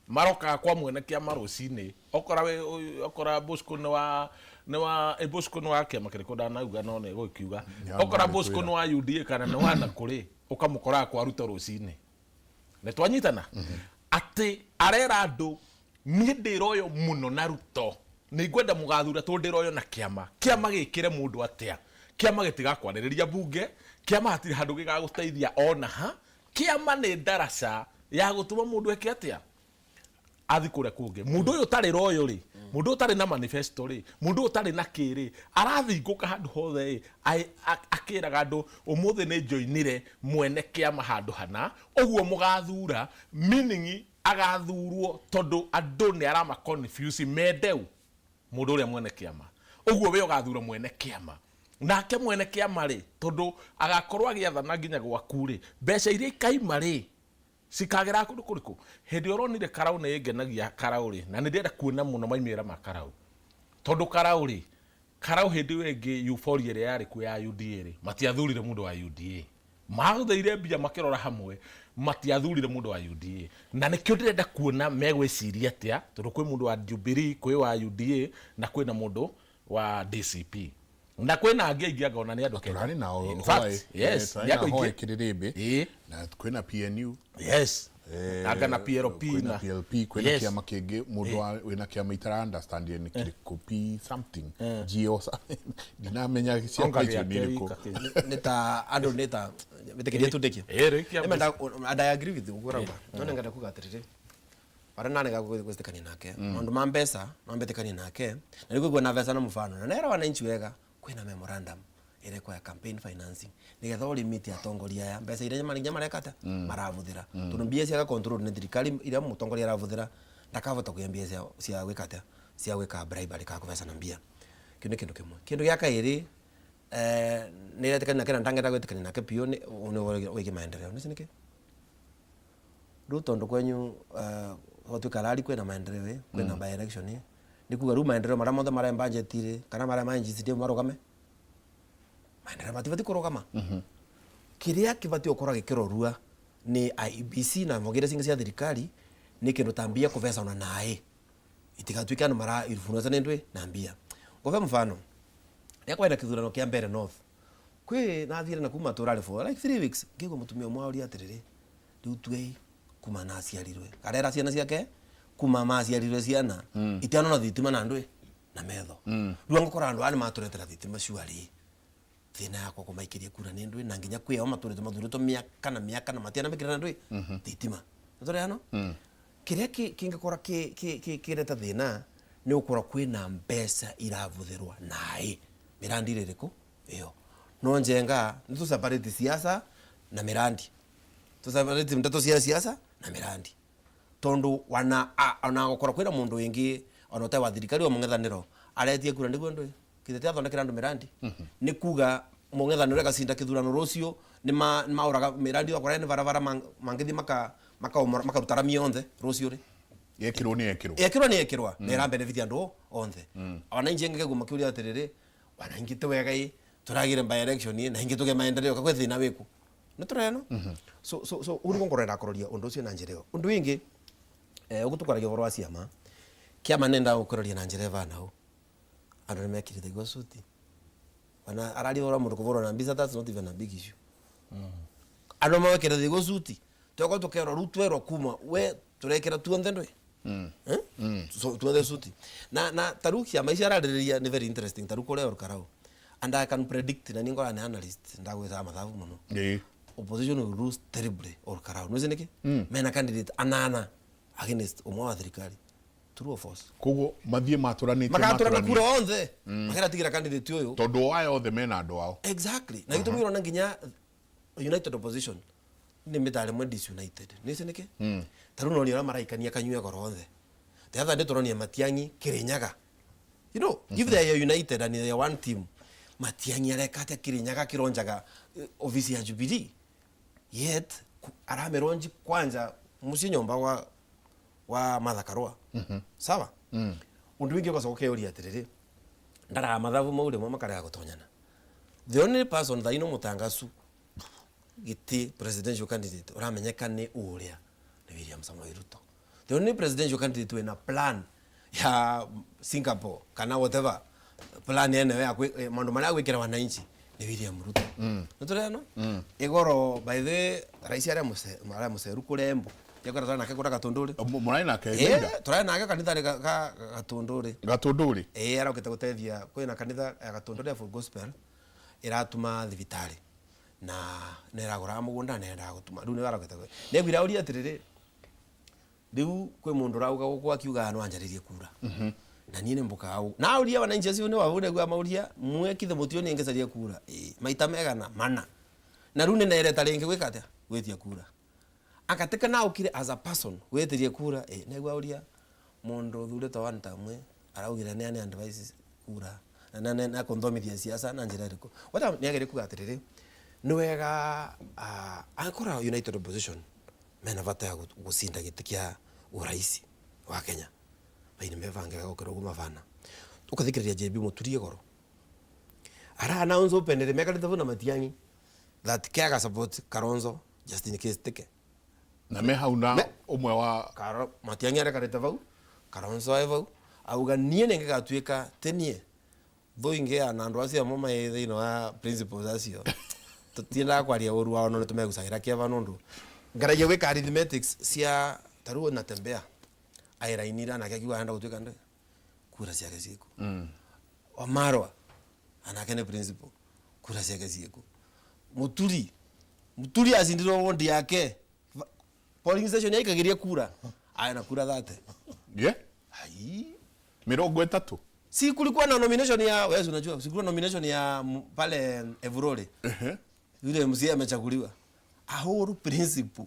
marokaga kwa mwene kĩama rũcinĩ. Okora we okora Bosco nĩ wa nĩ wa Bosco nĩ wa kĩama kĩrĩkũ ndanauga, no nĩ gũkiuga okora Bosco nĩ wa UDA kana nĩ wa nakũrĩ, ũkamũkoraga kwa Ruto rũcinĩ. Nĩ twanyitana atĩ arera andũ niĩ ndĩroyo mũno na Ruto, nĩ ngwenda mũgathura tondũ ndĩroyo na kĩama. Kĩama gĩkĩre mũndũ atĩa? Kĩama gĩtigakwarĩrĩria bunge, kĩama hatirĩ handũ gĩgagũteithia ona ha. Kĩama nĩ ndaraca ya gũtũma mũndũ eke atĩa? Athi kũrĩa kũngĩ. Mũndũ ũyũ ũtarĩ royo rĩ, mũndũ ũyũ ũtarĩ na manifesto rĩ, mũndũ ũyũ ũtarĩ na kĩ rĩ, arathingũka handũ hothe ĩ, akĩraga andũ ũmũthĩ nĩ njoinire mwene kĩama handũ hana, ũguo mũgathura, meaning agathurwo tondũ andũ nĩ arama confuse mendeu mũndũ ũrĩa mwene kĩama. Ũguo we ũgathura mwene kĩama. Nake mwene kĩama rĩ, tondũ agakorwo agĩathana nginya gwaku rĩ, mbeca iria ikaima rĩ, cikagera kũndũ kũrĩkũ? Hĩndĩ ũronire karau nĩ ĩngenagia karau rĩ, na nĩ ndĩrenda kuona mũno maimĩrĩra ma karau. Tondũ karau rĩ, karau hĩndĩ ĩyo ĩngĩ euphoria ĩrĩa yarĩ kuo ya UDA rĩ, matiathurire mũndũ wa UDA. Mahũthĩrire mbia makĩrora hamwe, matiathurire mũndũ wa UDA. Na nĩkĩo ndĩrenda kuona megwĩciria atĩa, tondũ kwĩ mũndũ wa Jubilee, kwĩ wa UDA na kwĩna mũndũ wa DCP. Na kwĩna angĩ aingĩ anga ona nĩ andũ Kenya. Tũrarĩ nao. In fact, yes, nĩ andũ aingĩ. Kĩrĩrĩmbĩ. Na kwĩna PNU. Yes. Anga na PLP. Kwĩna PLP, kwĩna kĩama kĩngĩ mũndũ wa wĩna kĩama itara understand nĩ kĩrĩkũ, P something GO ndinamenya ciakwa icio nĩ irĩkũ. Nĩ ta andũ nĩ ta mĩtĩkĩria tu ndĩkie. Rĩkia. And I agree with you ũguo ũrauga, no nĩ ngenda kuga atĩrĩrĩ, barĩa narega gwĩtĩkania nake maũndũ ma mbeca no mbĩtĩkanie nake, na nĩguo kuona mbeca na mũbano na nera wananchi wega, kwĩna memorandum ĩrekwo ya campaign financing nĩgetha ũlimit atongoria aya mbeca iria nginya mareka atĩa marabũthĩra, tondũ mbia ciaga control nĩ thirikari iria mũtongoria arabũthĩra, ndakabota kũgĩa mbia cia gwĩka atĩa, cia gwĩka bribery kana kũbecana mbia. Kĩu nĩ kĩndũ kĩmwe. Kĩndũ gĩa kaĩrĩ, nĩ retĩkania nake na ndangĩenda gwĩtĩkania nake biũ nĩ ũhoro wĩgiĩ maendeleo. Nĩcio nĩkĩ rĩu tondũ kwenyu gwatuĩka rari kwĩna maendeleo ĩ, kwĩna by election ĩ, nĩ kuga rĩu maendeleo marĩa mothe marĩa budget rĩ, kana marĩa ma NGCDF marũgame, maendeleo matibatiĩ kũrũgama. Kĩrĩa kĩbatiĩ gũkorwo gĩkĩrorua nĩ IEBC na honge iria cingĩ cia thirikari nĩ kĩndũ ta mbia kũbecana naĩ, itigatuĩke andũ mara influence nĩ ndwĩ na mbia. Ngũbe mfano, rĩrĩa kwarĩ na kĩthurano kĩa mbere North, kwĩ nathire na kuma tũrarĩ for like 3 weeks, ngĩigua mũtumia ũmwe aũria atĩrĩrĩ, rĩu twĩ kuma naciarirwe, arera ciana ciake kuma maciarirwe ciana itianona thitima na ndwĩ na metho. Rĩu angĩkorwo andũ aya nĩ matũretera thitima surely thĩna yakwa kũmaikĩria kura nĩ ndwĩ, na nginya kwĩ ao matũrĩte mathurĩtwo mĩaka na mĩaka na matianamĩkĩra na ndwĩ thitima. Nĩtũrĩ hano kĩrĩa kĩngĩkorwo kĩreta thĩna nĩ gũkorwo kwĩna mbeca irabũthĩrwo naĩ mĩrandi ĩrĩkũ ĩyo, no njenga nĩ tũ separate siasa na mĩrandi. Tuseparate ndeto cia siasa na mirandi tondu wana ona gukorwo kwina mundu wingi ona utai wa thirikari wa mung'ethaniro aretie kura niguo ndu kithete athondekera andu mirandi ni kuga mung'ethaniro ekacinda kithurano rucio ni mauraga mirandi wakora ni barabara mangithi maka makaruta rami yonthe rucio ri Yekirwo ni yekirwo. Yekirwo ni yekirwa na ira benefit andu onthe. Wananchi engeke kumakiuria atiriri wananchi ti wega i turagire by election na ingi tuge maendeleo kakwe thina wiku ni tureno. So uri ngorera kuroria undu ucio na njira iyo undu wingi ugu tukwaragia uhoro wa ciama kiama nenda gukuroria na njira ivana u andu nimekirite guo suti wana araria uhoro wa mundu kuvurwo na mbisa, that's not even a big issue. Andu mawekirite guo suti twekwa tukerwo riu twerwo kuma we turekira tuonthe ndui. So tuonthe suti na taru ciama icio ararĩrĩria ni very interesting taru kuria Olkarau and I can predict na ningora ni analyst ndagwĩtaga mathabu mũno. Opposition will lose terribly Olkarau nĩũĩ nĩkĩ? Mena candidate anana against ũmwe wa thirikari. True or false? Koguo mathiĩ matũranĩtie Magatũrana kura onthe makĩratigira candidate ũyũ tondu aya othe mena andũ ao. Exactly. Na gĩtũmi ũrona nginya United Opposition nĩ mĩtare mwe disunited. Nĩũĩ nĩkĩ? Ta rĩu noni ũrĩa maraikania kanyua goro othe. The other day tũronia Matiang'i Kirinyaga. You know, if they are united and they are one team, Matiang'i areka atĩa Kirinyaga kironjaga ofisi ya Jubilee. Yet arameronji kwanja muciĩ nyũmba wa Martha Karua. Sawa? Undu wingi ugacoka ukeyũria atiriri ndaraga mathabu mau rimwe makarega gũtonyana. The only person thaa ino mũtangacu gĩtĩ presidential candidate ũramenyeka nĩ ũrĩa nĩ William Samoei Ruto. The only presidential candidate wĩna plan ya Singapore kana whatever plan yenewe ya maũndũ marĩa agwĩkĩra wananchi nĩ William Ruto. Nĩtũreno? Igoro by the way raisi arĩa mũceru kũrĩa Embu. Yakora tũrĩ nake kũrĩa Gatũndũrĩ. Mũrarĩ nake Ihinda? Tũrarĩ nake kanitha-inĩ ga Gatũndũrĩ. Gatũndũrĩ? Arokĩte gũteithia kwĩna kanitha ya Gatũndũrĩ ya Full Gospel ĩratuma thibitarĩ na nĩ ĩragũraga mũgũnda na yendaga gũtuma. Rĩu nĩwe arokĩte nĩaugire aurie atĩrĩrĩ rĩu kwĩ mũndũ ũrauga gũkũ akiugaga no anjarĩrie kura. Na niĩ nĩ mbũkaga ũguo. Na auria wananchi acio nĩ wau nĩguo amauria mwekithe mũtio nĩ ngĩcaria kura. Maita megana mana. Na rĩu nĩ nereta rĩngĩ gwĩka atĩa? Gwĩtia kura. Akateka na ukire as a person gwĩtirie kura nĩguo auria mũndũ ũthurĩtwo one time araugire nĩ ane advice kura na na kũnthomithia siasa na njĩra ĩrĩkũ. What nĩagĩrĩire kuga atĩrĩrĩ nĩ wega angĩkorwo United Opposition mena bata ya gũcinda gĩtĩ kĩa ũraisi wa Kenya baini mebange wega gũkĩra ũguo mabana. Ũkathikĩrĩria JB Mũturie goro ara announce openly mekarĩte vau na Matiang'i that kega support Kalonzo just in case tike na me hau na ũmwe wa Karo Matiang'i arekarĩte vau Kalonzo e vau auga niĩ nĩngĩgatuĩka ti niĩ thũ ingĩ ya na andũ acio amwe mai thĩinĩ wa principles acio tũtiendaga kwaria ũru wao no nĩtũmegucagĩra kĩeva nũndũ ngaragia gwĩka arithmetics cia ta rĩu Natembeya airainire anake akiuga arenda gũtuĩka ndũ kura ciake ciĩku. Wamarwa anake nĩ principal kura ciake ciĩku. Mũturi acindirwo wondi yake polling station yaikagiria kura aya na kura 30. Yeah. Ai. 30. Si kulikuwa na nomination ya wewe unajua si kulikuwa nomination ya pale Evurore. Yule mzee amechaguliwa. Ahuru principle.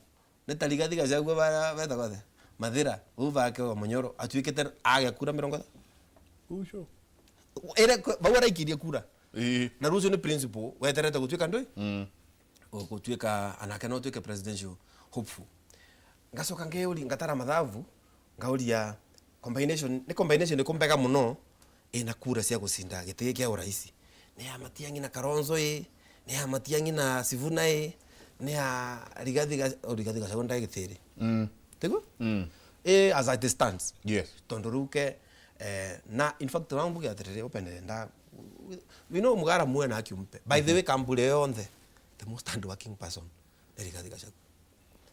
Nĩ ta Rigathi Gachagua bara betagwo atĩa? Mathira, uvake wa Munyoro atuĩkĩte age kura mĩrongo ĩtatũ. Ucio. Ere bau araikirie kura. Na rũcio nĩ principle weterete gũtuĩka ndũĩ? Gũtuĩka anake no tuĩke presidential hopeful. Ngacoka ngeyũria ngatara mathabu ngauria combination nĩ combination ĩkũ mbega mũno ĩna kura cia gũcinda gĩtĩ gĩkĩ kĩa ũraisi. Nĩ ya Matiang'i na Kalonzo ĩ, nĩ ya Matiang'i na Sifuna ĩ, nĩ ya Rigathi Rigathi Gachagua ndarĩ gĩtĩ rĩ. Tiguo? As it stands. Yes. Tondũ rĩu ke na in fact no mbuge atĩrĩrĩ openly nda we know Mugara muwe na akiumpe. By the way kambure yonthe the most hardworking person nĩ Rigathi Gachagua.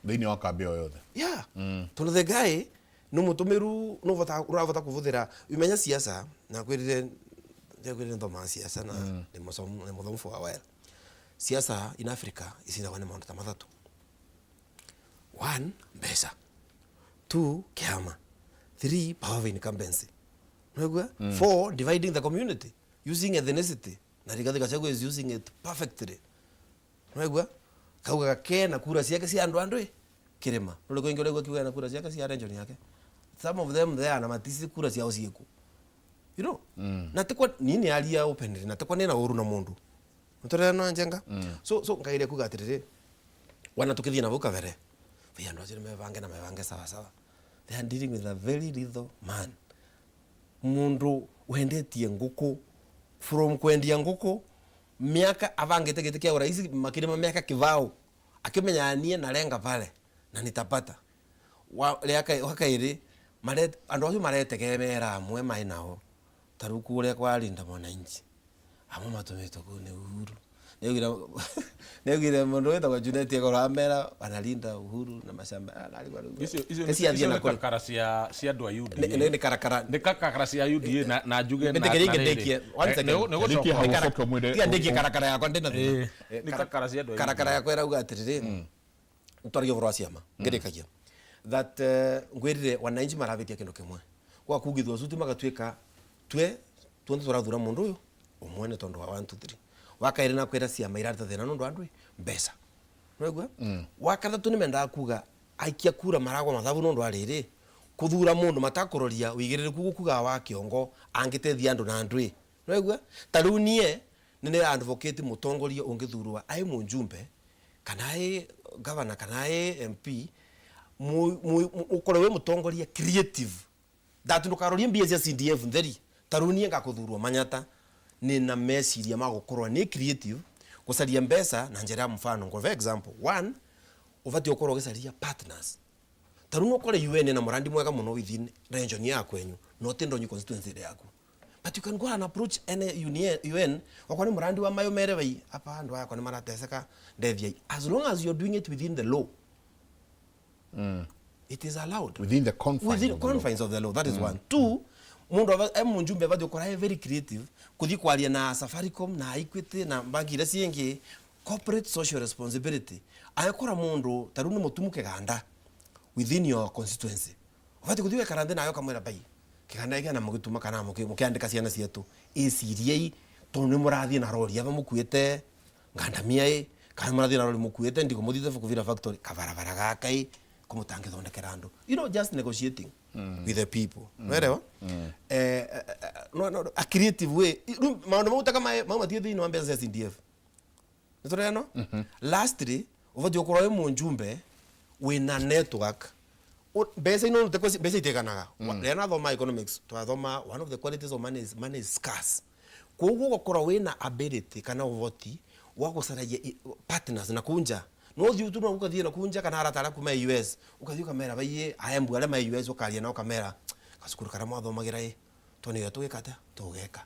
Thĩinĩ wa kambĩ o yothe. Yeah. Tondũ the guy nĩ mũtũmĩru nĩ ũrahota kũbũthĩra imenya siasa na kwĩrire kwĩrire nthomaga siasa na nĩ mũthomu for a while. Siasa in Africa icindagwo nĩ maũndũ ta mathatũ. 1, mbeca. 2, kĩama. 3, power of incumbency. Unaigua? 4, dividing the community using ethnicity. Na Rigathi Gachagua is using it perfectly. Unaigua? Kaugaga kena kura ciake cia andu andu kirima. Nuri kwingi uraigua kiuga na kura ciake cia region yake. Some of them there na matisi kura ciao ciiku. You know? Na tikwa nini aria openly na tikwa nina uru na mundu. Mutorera no njenga. So ngaire kuga atiriri. Wana tukithie na vau kabere. Vai andu acio mebange na mebange sawa sawa. They are dealing with a very lethal man. Mundu wendetie nguku from kwendia nguku miaka avangite giti kia uraisi makirima miaka kivao akimenya nie nalenga pale na nitapata wa riaka wakairi mare andu acio maretegemera amwe mai nao taru kuria kwa Linda Mwananchi amwe matumitwo kuu ni Uhuru neugire mundu witagwo Junet egoro amera wanalinda Uhuru na mashamba arigwa riu Icio Kesi icio athie na nĩ kũrĩ. kakara cia andũ a UDA. Nĩ karakara Nĩ kakara cia UDA na njuge na Nĩndĩkĩrie na rĩrĩ. ndĩkie. One second. Nĩ Ndĩkie gũcoka. hau ũcoke ũmwĩre- Tiga ndĩkie karakara yakwa ndĩna thĩna. Nĩ kakara cia andũ a Karakara UDA. yakwa ĩrauga atĩrĩrĩ twaragia ũhoro wa ciama ngĩrĩkagia that ngwĩrire wananchi maravĩtia kĩndũ kĩmwe kwa kugithwo cuti magatuĩka twe tuonthe tũrathura mũndũ ũyũ ũmwe nĩ tondũ wa 1 2 3 wa kaĩrĩ na kwĩra ciama irareta thĩna nĩ ũndũ wa ndũĩ mbeca nĩwaigua wa katatũ nĩ mendaga kuga aikia kura maragwa mathabu nĩ ũndũ wa rĩrĩ kũthura mũndũ matakũroria wĩigĩrĩrĩku gũkugaga wa kĩongo angĩteithia andũ na ndũĩ nĩwaigua ta rĩu niĩ nĩ nĩ advocate mũtongoria ũngĩthurwa aĩ mũjumbe kana aĩ governor kana aĩ MP ũkorwo wĩ mũtongoria creative that ndũkarorie mbia cia CDF ntheri ta rĩu niĩ ngakuthurwo Manyata nina meciria ma gukorwo ni creative gucaria mbeca na njira ya mfano. For example, one ubatie ukorwo ugicaria partners ta riu no ukore UN na murandi mwega muno within region ya kwenyu no ti Ndonyi constituency yaku, but you can go and approach any UN wakwa ni murandi wa mayo mere wai apa andu aya ni marateseka ndethiai, as long as you're doing it within the law, it is allowed Within the confines within of the law. Confines of the law. That is one. Two, mundu e munjumbe abatie gukora e very creative kuthi kwaria na Safaricom na Equity na banki iria ciingi corporate social responsibility agikora mundu ta riu ni mutumu kiganda within your constituency ubatie kuthi wekara nthi nawe ukamwira bai kiganda giki na mugituma kana mukiandika ciana cietu iciriei tondu ni murathie na rori aba mukuite ngandamia i kana murathie na rori mukuite ndigo muthiite Bukuvira factory kabarabara gaka i kumutangithondekera andu, just negotiating with the people, noelewa no, a creative way. Riu maundu mau taka mau matie thiini wa mbeca cia CDF nä lastly ubatie ukorwo wi munjumbe wina network. Mbeca ino mbeca itiganaga rĩrĩa nathoma economics twathoma one of the qualities of money is money is scarce, koguo ugakorwo wina ability kana ũhoti wa gũcaragia partners na kunja no ũthiĩ tu no ũgathiĩ na kunja kana arata arĩa kuma US ũgathiĩ ũkamera baiĩ aembu arĩa mai US ũkaria nao ũkamera gacukuru karĩa mwathomagĩra ĩ tondũ nĩyo tũgĩka atĩa tũgeka,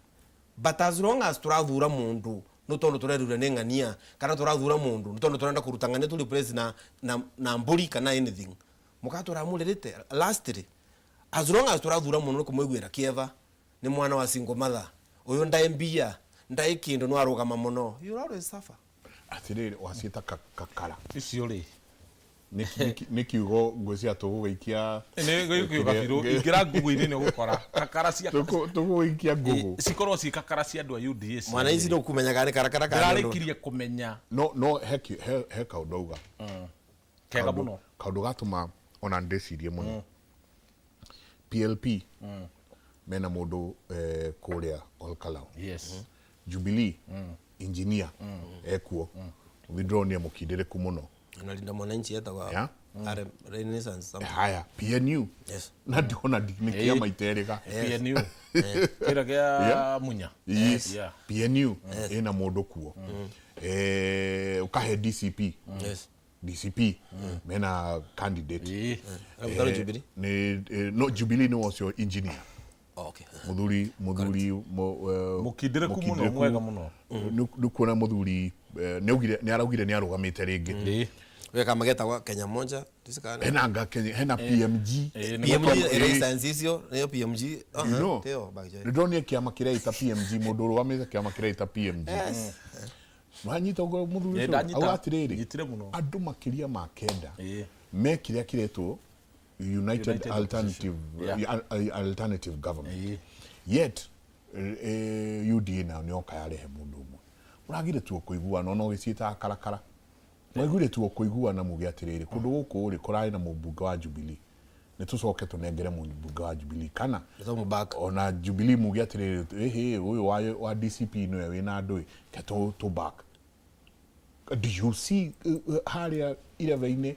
but as long as tũrathura mũndũ nĩ tondũ tũrerura nĩ ng'ania kana tũrathura mũndũ nĩ tondũ tũrenda kũruta ng'ania tũ replace na mbũri kana anything mũkatũra mũrĩrĩte. Lastly, as long as tũrathura mũndũ nĩ kũmũiguĩra kĩeva nĩ mwana wa single mother ũyũ ndaĩ mbia ndaĩ kĩndũ no arũgama mũno, you will always suffer. Atiriri waciĩta kakara. Icio rĩ Nĩ kiugo ngwĩciria tũgũgĩikia Nĩ gĩkiuga biũ ingĩra Google-inĩ nĩ ũgũkora kakara cia Tũgũgĩikia Google. Cikorwo ciĩ kakara cia andũ a UDA cia Mwana ici nĩ ũkũmenyaga nĩ karakara kana nĩ ũndũ. Ndĩrarĩkirie kũmenya. No he kaũndũ auga kega mũno. Kaũndũ gatũma ona ndĩcirie mũno. PLP mena mũndũ kũrĩa Olkalau. Jubilee engineer ekuo ndĩronire mũkindĩrĩku mũno. Analinda mwananchi etagwa RM Renaissance something. Haya PNU na ndĩrona nĩ kĩama iterĩga. PNU kĩrĩa kĩa Munya. Yes. PNU ĩna mũndũ kuo. Ũkahe DCP. DCP mena candidate. Arabutaro Jubilee? Nĩ no Jubilee nĩ ũcio engineer. Oh, okay. Muthuri Mũkindĩrĩku mũno, mũkindĩrĩku. Mwega mũno. Nĩ kuona muthuri nĩ araugire nĩ arũgamĩte rĩngĩ. We kama getagwa Kenya Moja ndisikana. Hena anga Kenya hena PMG. PMG Renaissance icio nĩyo PMG. You know, Tĩyo bagio. Nĩ ndonire kĩama kĩreita PMG mũndũ ũrũgamĩte kĩama kĩreita PMG. Wanyita ũguo mũthuri Ĩĩ, ũcio? ndanyita. Auga atĩrĩrĩ, Nyitire mũno. Andũ makĩria ma kenda me kĩrĩa kĩretwo United United Alternative Opposition. Alternative Government. Yet UDA nayo nĩyoka yarehe mũndũ ũmwe. Ũragire tu kũiguana ona ũgĩciĩtaga karakara. Mwaiguire tu kũiguana muge atĩrĩrĩ, kũndũ gũkũ rĩ kũrarĩ na mũmbunge wa Jubilee, nĩ tũcoke tũnengere mũmbunge wa Jubilee kana Nĩtũmũback. Ona Jubilee muge atĩrĩrĩ, ĩhĩ, ũyũ wa DCP nĩwe wĩna andũ ĩ, ke tũ back. Do you see harĩa irebe-inĩ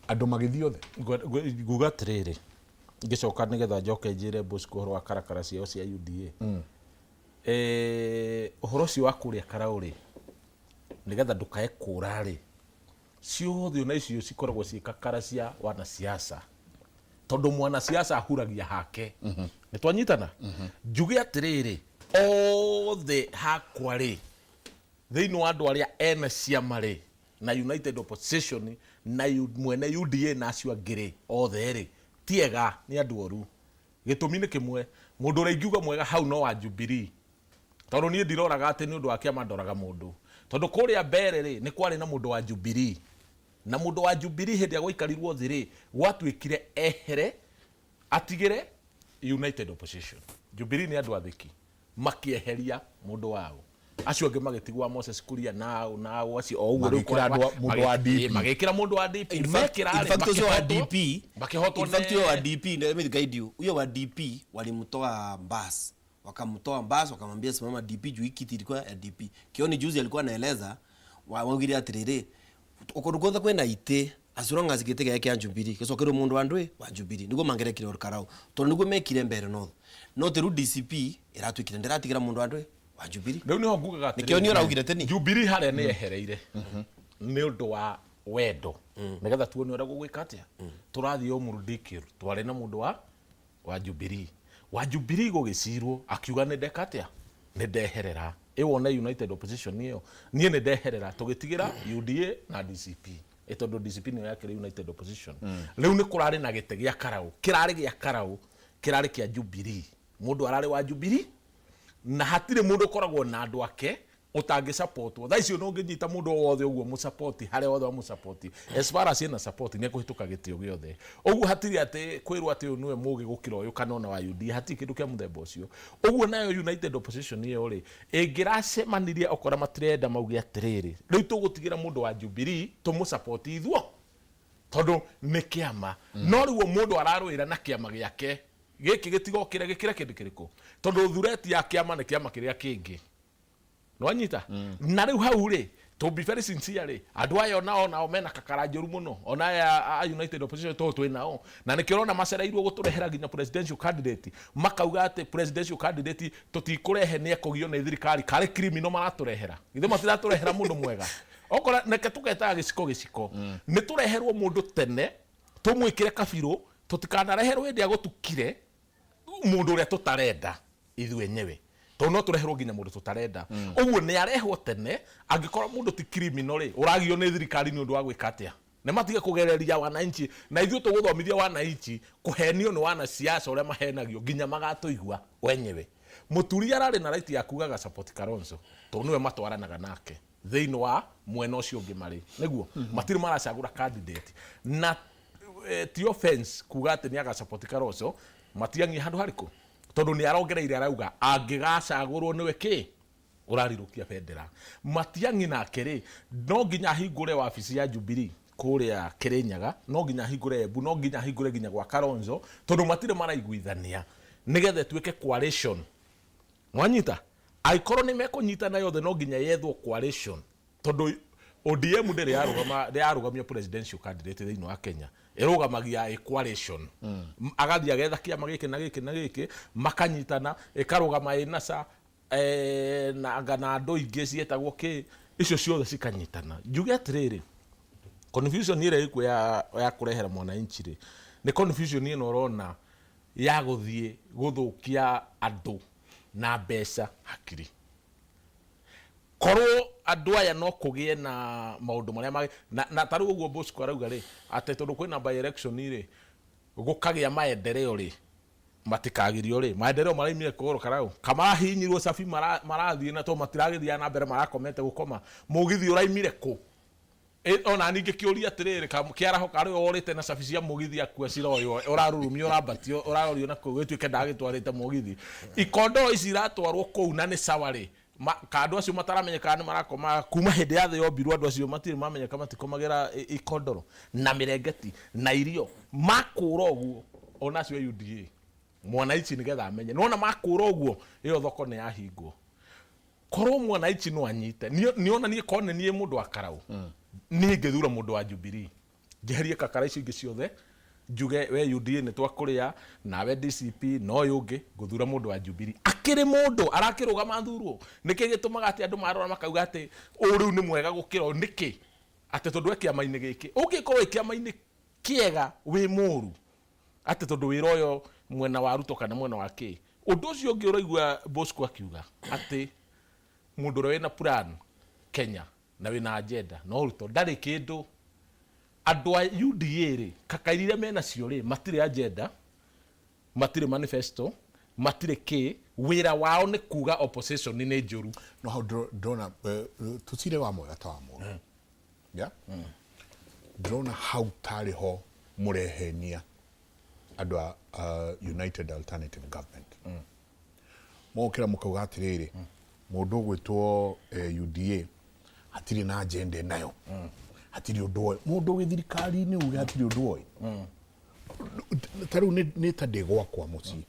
andũ magĩthiĩ othe? Nguga atĩrĩrĩ, ngĩcoka nĩgetha njoke njĩre Bosco ũhoro wa karakara ciao cia UDA. Ũhoro ũcio wa kũrĩa karaũ rĩ, nĩgetha ndũkae kũra rĩ, ciothe ona icio cikoragwo ciĩ kakara cia wanasiasa, tondũ mwanasiasa ahuragia hake. Nĩ twanyitana? Njuge atĩrĩrĩ, othe hakwa rĩ, thĩinĩ wa andũ arĩa ene ciama rĩ, na United Opposition na mwene UDA na acio angĩ rĩ, othe rĩ ti ega, nĩ andũ oru. Gĩtũmi nĩ kĩmwe, mũndũ ũrĩa ingiuga mwega hau no wa Jubilee, tondũ niĩ ndiroraga atĩ nĩ ũndũ wa kĩama, ndoraga mũndũ, tondũ kũrĩa mbere rĩ, nĩ kwarĩ na mũndũ wa Jubilee, na mũndũ wa Jubilee hĩndĩ ĩrĩa gwaikarirwo thĩ rĩ, gwatuĩkire ehere atigĩre United Opposition. Jubilee nĩ andũ athĩki, makĩeheria mũndũ wao, acio angĩ magĩtigwa, Moses Kuria nao nao acio o ũguo rĩu. Magĩkĩra mũndũ wa DP. Magĩkĩra mũndũ wa DP. In fact, Mekĩra in fact huyo wa DP, makĩhotwo. In fact huyo wa DP, let me guide you. Huyo wa DP walimtoa Mbas. Wakamtoa Mbas, wakamwambia simama DP juu hii kiti ilikuwa ya DP. Kioni juzi alikuwa anaeleza waugire atiriri, ukundu guothe kwina iti, as long as giti gĩake kĩa Jubilee gĩcokerwo mũndũ wa ndũĩ wa Jubilee, nĩguo mangerekire Olkalau, tondũ nĩguo mekire mbere north, no rĩu DCP ĩratuĩkire ndĩratigĩra mũndũ wa ndũĩ wa Jubilee. Rĩu nĩho ngugaga. Nĩkĩo niĩ ũraugire teni. Jubilee harĩa nĩ yehereire nĩ ũndũ wa wendo, nĩgetha tuone ũrĩa gũgwĩka atĩa. Tũrathiĩ Omurudikir, twarĩ na mũndũ wa Jubilee, wa Jubilee gũgĩcirwo, akiuga nĩ ndeka atĩa, nĩ ndeherera. Ĩ wone United Opposition ĩyo, niĩ nĩ ndeherera, tũgĩtigĩra UDA na DCP, ĩ tondũ DCP nĩyo yakĩrĩ United Opposition. Rĩu nĩ kũrarĩ na gĩtĩ gĩa karaũ, kĩrarĩ gĩa karaũ, kĩrarĩ kĩa Jubilee, mũndũ ararĩ wa Jubilee, na hatirĩ mũndũ ũkoragwo na andũ ake ũtangĩsupportwo. Thaa icio no ũngĩnyita mũndũ o wothe ũguo mũsupport, harĩa wothe wamũsupport, as far as ena support, nĩ ekũhĩtũka gĩtĩ o gĩothe. Ũguo hatirĩ atĩ kwĩrwo atĩ ũyũ nĩwe mũgĩ gũkĩra ũyũ kana ona wa UDA, hatirĩ kĩndũ kĩa mũthemba ũcio. Ũguo nayo United Opposition ĩyo rĩ, ĩngĩracemanirie, okora matirenda, mauge atĩrĩrĩ, rĩu tũgũtigĩra mũndũ wa Jubilee tũmũsupport ithuo, tondũ nĩ kĩama. No rĩu mũndũ ararũĩra na kĩama gĩake gĩkĩ gĩtigokĩre gĩkĩre kĩndũ kĩrĩkũ, tondũ thureti ya kĩama nĩ kĩama kĩrĩa kĩngĩ nwanyita. Na rĩu hau rĩ, to be very sincere rĩ, andũ aya onao mena kakara njũru mũno, ona aya a United Opposition tondũ twĩ nao, na nĩkĩo ũrona macereirwo gũtũrehera nginya presidential candidate, makauga atĩ presidential candidate tũtikũrehe nĩ ekũgio nĩ thirikari, karĩ criminal maratũrehera. Githĩ matiratũrehera mũndũ mwega? Okora neke tũgetaga gĩciko gĩciko, nĩ tũreherwo mũndũ tene, tũmwĩkĩre kabirũ, tũtikanareherwo hĩndĩ ĩrĩa gũtukire mũndũ ũrĩa tũtarenda ithuĩ enyewe, tondũ no tũreherwo nginya mũndũ tũtarenda. Ũguo nĩ arehwo tene, angĩkorwo mũndũ ti criminal rĩ, ũragio nĩ thirikari nĩ ũndũ wa gwĩka atĩa? Nĩ matige kũgereria wananchi, na ithuĩ tũgũthomithia wananchi kũhenio nĩ wanasiasa ũrĩa mahenagio nginya magatũigua wenyewe. Mũturi ararĩ na right ya kugaga support Kalonzo, tondũ nĩwe matwaranaga nake thĩinĩ wa mwena ũcio ũngĩ marĩ nĩguo matirĩ maracagũra candidate, na ti offense kuga atĩ nĩ agasupport Kalonzo. Matiang'i handũ harĩkũ, tondũ nĩ arongereire, arauga angĩgacagũrwo nĩwe kĩ ũrarirũkia bendera. Matiang'i nake rĩ, no nginya ahingũre wabici ya Jubilee kũrĩa Kĩrĩnyaga, no nginya ahingũre Embu, no nginya ahingũre nginya gwa Kalonzo, tondũ matirĩ maraiguithania nĩgetha ĩtuĩke coalition. Mwanyita? Angĩkorwo nĩ mekũnyitana yothe, no nginya yethwo coalition, tondũ ODM ndĩrĩ yarũgama, yarũgamia presidential candidate thĩinĩ wa Kenya, ĩrũgamagia ĩ coalition. Agathiĩ agetha kĩama gĩkĩ na gĩkĩ na gĩkĩ, makanyitana, ĩkarũgama ĩ NASA na anga na andũ ingĩ ciĩtagwo kĩ, icio ciothe cikanyitana. Njuge atĩrĩrĩ, confusion ĩrĩa ĩkuo ya kũrehera mwananchi rĩ, nĩ confusion ĩno ũrona ya gũthiĩ gũthũkia andũ na mbeca hakiri. Korwo andũ aya no kũgĩe na maũndũ marĩa na ta rĩu ũguo Bosco arauga rĩ, atĩ tondũ kwĩna by election rĩ, gũkagĩa maendeleo rĩ, matikagirio rĩ, maendeleo maraimire kũgũrũ karau kamarahinyirwo cabi, marathiĩ na tondũ matiragĩthiaga na mbere, marakomete gũkoma mũgithi ũraimire kũ? Ona ningĩ kĩũria atĩrĩrĩ, kĩaraho karĩ orĩte na cabi cia mũgithi, akua ciroywo, ũrarurumio, ũrambatio, ũrarorio na kũu, gĩtuĩke ndagĩtwarĩte mũgithi. Ikondo ici iratwarwo kũu na nĩ sawa rĩ. Ka andũ acio mataramenyeka nĩ marakoma kuma hĩndĩ ya thĩ yombirwo, andũ acio matirĩ mamenyeka, matikomagĩra ikondoro na mĩrengeti na irio makũra ũguo. Ona acio a UDA, mwananchi nĩgetha amenye nĩwona makũra ũguo, ĩyo thoko nĩ yahingwo. Korwo mwananchi no anyite, nĩona niĩ korwo nĩ niĩ mũndũ wa Karau, niĩ ingĩthura mũndũ wa Jubilee, njeherie kakara icio ingĩ ciothe, njuge we UDA nĩ twakũrĩa nawe DCP na ũyũ ũngĩ, ngũthura mũndũ wa Jubilee. Akĩrĩ mũndũ arakĩrũgama athurwo, nĩkĩ gĩtũmaga atĩ andũ marora makauga atĩ ũyũ rĩu nĩ mwega gũkĩra ũyũ? Nĩkĩ? Atĩ tondũ e kĩama-inĩ gĩkĩ. Ũngĩkorwo wĩ kĩama-inĩ kĩega wĩ mũru atĩ tondũ wĩra ũyũ mwena wa Ruto kana mwena wa kĩ. Ũndũ ũcio ũngĩ ũraigua Bosco akiuga atĩ mũndũ ũrĩa wĩna plan Kenya na wĩna agenda no Ruto ndarĩ kĩndũ. Andũ a UDA rĩ, kakairi iria menacio rĩ, matirĩ agenda, matirĩ manifesto, matirĩ kĩ, wĩra wao nĩ kuga opposition nĩ njũru. No hau ndĩrona tũcire wa mwega ta wa mũru. Yeah? Ndĩrona hau tarĩ ho mũrehenia andũ a United Alternative Government. Mũgũkĩra mũkauga atĩrĩrĩ, mũndũ ũgwĩtwo UDA hatirĩ na agenda enayo, hatirĩ ũndũ oĩ. Mũndũ wĩ thirikari-inĩ uge hatirĩ ũndũ oĩ. Ta rĩu nĩ ta ndĩ gwakwa mũciĩ,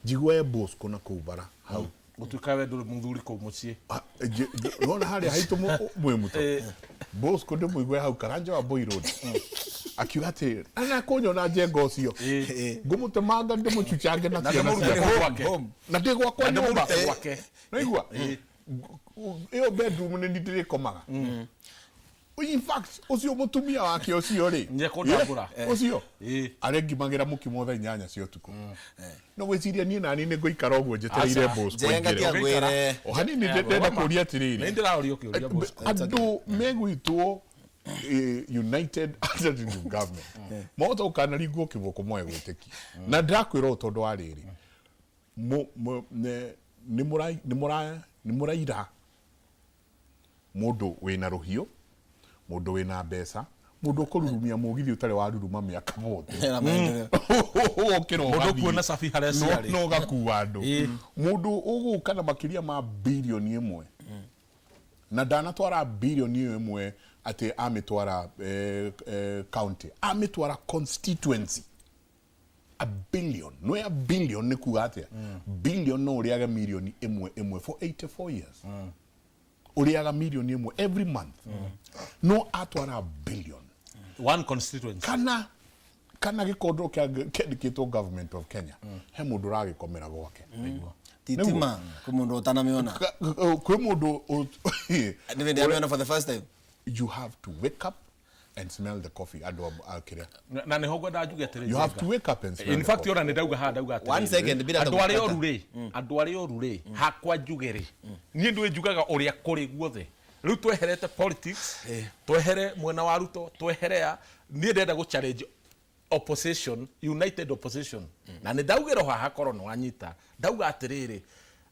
njigue Bosco na kũu bara hau. Gũtuĩka we ndũrĩ mũthuri kũu mũciĩ. Ah, nona harĩa haitũ mwĩ mũto Bosco ndĩmũigue hau Karanja wa Boy Road akiuga atĩrĩrĩ, ana kũnyona njenga ũcio ngũmũtemanga ndĩmũcucange na ciana ndĩmũrute ciakwa. gwake. Na ndĩ gwakwa Na nyũmba. ndĩmũrute gwake. Naigua ĩyo bedroom nĩ niĩ ndĩrĩkomaga. In fact, ũcio mũtumia wake ũcio rĩ, Nĩekũndambũra. Ũcio arengimagĩra mũkimo thaa 8 cia ũtukũ. No gwĩciria niĩ nani nĩ ngũikara ũguo njetereire Aca. Bosco Njenga aingĩre. ti agwĩre. O hanini ndĩrenda kũria atĩrĩrĩ, Nĩ ndĩraũrio kĩũria Bosco. Andũ megwĩtwo United Alternative Government mahota gũkanaringwo kĩboko moe gwĩtĩkia, na ndĩrakwĩra ũũ tondũ wa rĩrĩ, nĩ mũraira mũndũ wĩna rũhiũ, mũndũ wĩna mbeca, mũndũ ũkũrurumia mũgithi ũtarĩ waruruma mĩaka mothe. Na maendeleo. Ũgokĩra Mũndũ ũgathiĩ. ũkuona cabi harĩa ciarĩ. No ũgakua andũ. Mũndũ ũgũka na makĩria ma birioni 1, na ndanatwara birioni ĩyo ĩmwe atĩ amĩtwara county, amĩtwara constituency. A billion, no ya billion nĩ kuga atĩa? Billion no ũrĩage mirioni 1 ĩmwe for 84 years. Ũrĩaga mirioni 1 every month, no atwara billion One constituency. Kana gĩkondoro kĩandĩkĩtwo Government of Kenya, he mũndũ ũragĩkomera gwake. Titima kwĩ mũndũ ũtanamĩona. Kwĩ mũndũ Nĩ hĩndĩ amĩona for the first time. You have to wake up and smell the coffee, andũ a kĩrĩa. Na nĩho ngwenda njuge atĩrĩ, You have Njenga. to wake up and smell In the fact, coffee. ona nĩ ndauga haha, ndauga atĩrĩrĩ. One second, bila Andũ arĩa gũkata. oru rĩ, andũ arĩa oru rĩ, hakwa njuge rĩ, niĩ ndũĩ njugaga ũrĩa kũrĩ guothe. Rĩu tweherete politics, twehere mwena wa Ruto, twehere ya niĩ ndĩrenda gũ challenge opposition, united opposition. Na nĩ ndaugĩra haha korwo nĩ wanyita, ndauga atĩrĩrĩ,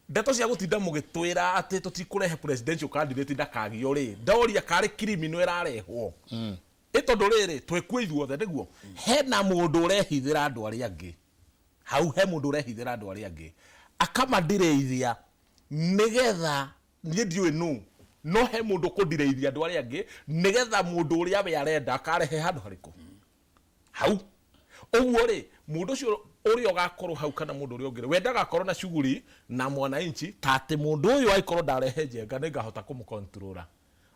ndeto cia gũtinda mũgĩtwĩra atĩ tũtikũrehe presidential candidate ndakagio rĩ, ndoria karĩ criminal ĩrarehwo. Ĩ tondũ rĩrĩ twĩkuo ithuothe, nĩguo hena mũndũ ũrehithĩra andũ arĩa angĩ hau, he mũndũ ũrehithĩra andũ arĩa angĩ akamadirĩithia, nĩgetha niĩ ndiũĩ nũ, no he mũndũ ũkũndirĩithia andũ arĩa angĩ nĩgetha mũndũ ũrĩa we arenda akarehe handũ harĩkũ hau. Ũguo rĩ, mũndũ ũcio ũrĩa ũgakorwo hau kana mũndũ ũrĩa ũngĩ we ndagakorwo na shughuli na mwananchi, ta atĩ mũndũ ũyũ angĩkorwo ndarehe Njenga nĩ ngahota kũmũkontrora,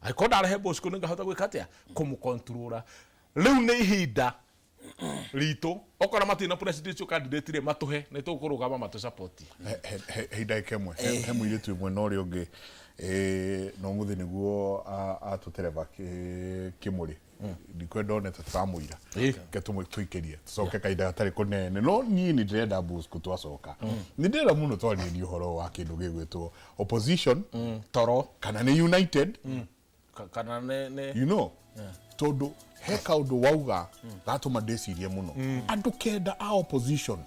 angĩkorwo ndarehe Bosco nĩ ngahota gwĩka atĩa, kũmũkontrora. Rĩu nĩ ihinda ritũ, okorwo matirĩ na presidential candidate rĩ, matũhe, nĩ tũkũrũgama matũ support. He ndagĩka ĩmwe, he mũirĩtu ĩmwe na ũrĩa ũngĩ, no mũthĩ nĩguo atũtereba kĩmũrĩ, ndikwenda one ta tũramũira. Reke tũikĩrie tũcoke kahinda gatarĩ kũnene, no niĩ nĩ ndĩrenda Bosco twacoka, nĩ ndĩrenda mũno twarĩrĩrie ũhoro wa kĩndũ gĩgwĩtwo opposition toro kana nĩ united Kana nĩ Tondũ he kaũndũ wauga gatũma ndĩcirie mũno, andũ kenda a opposition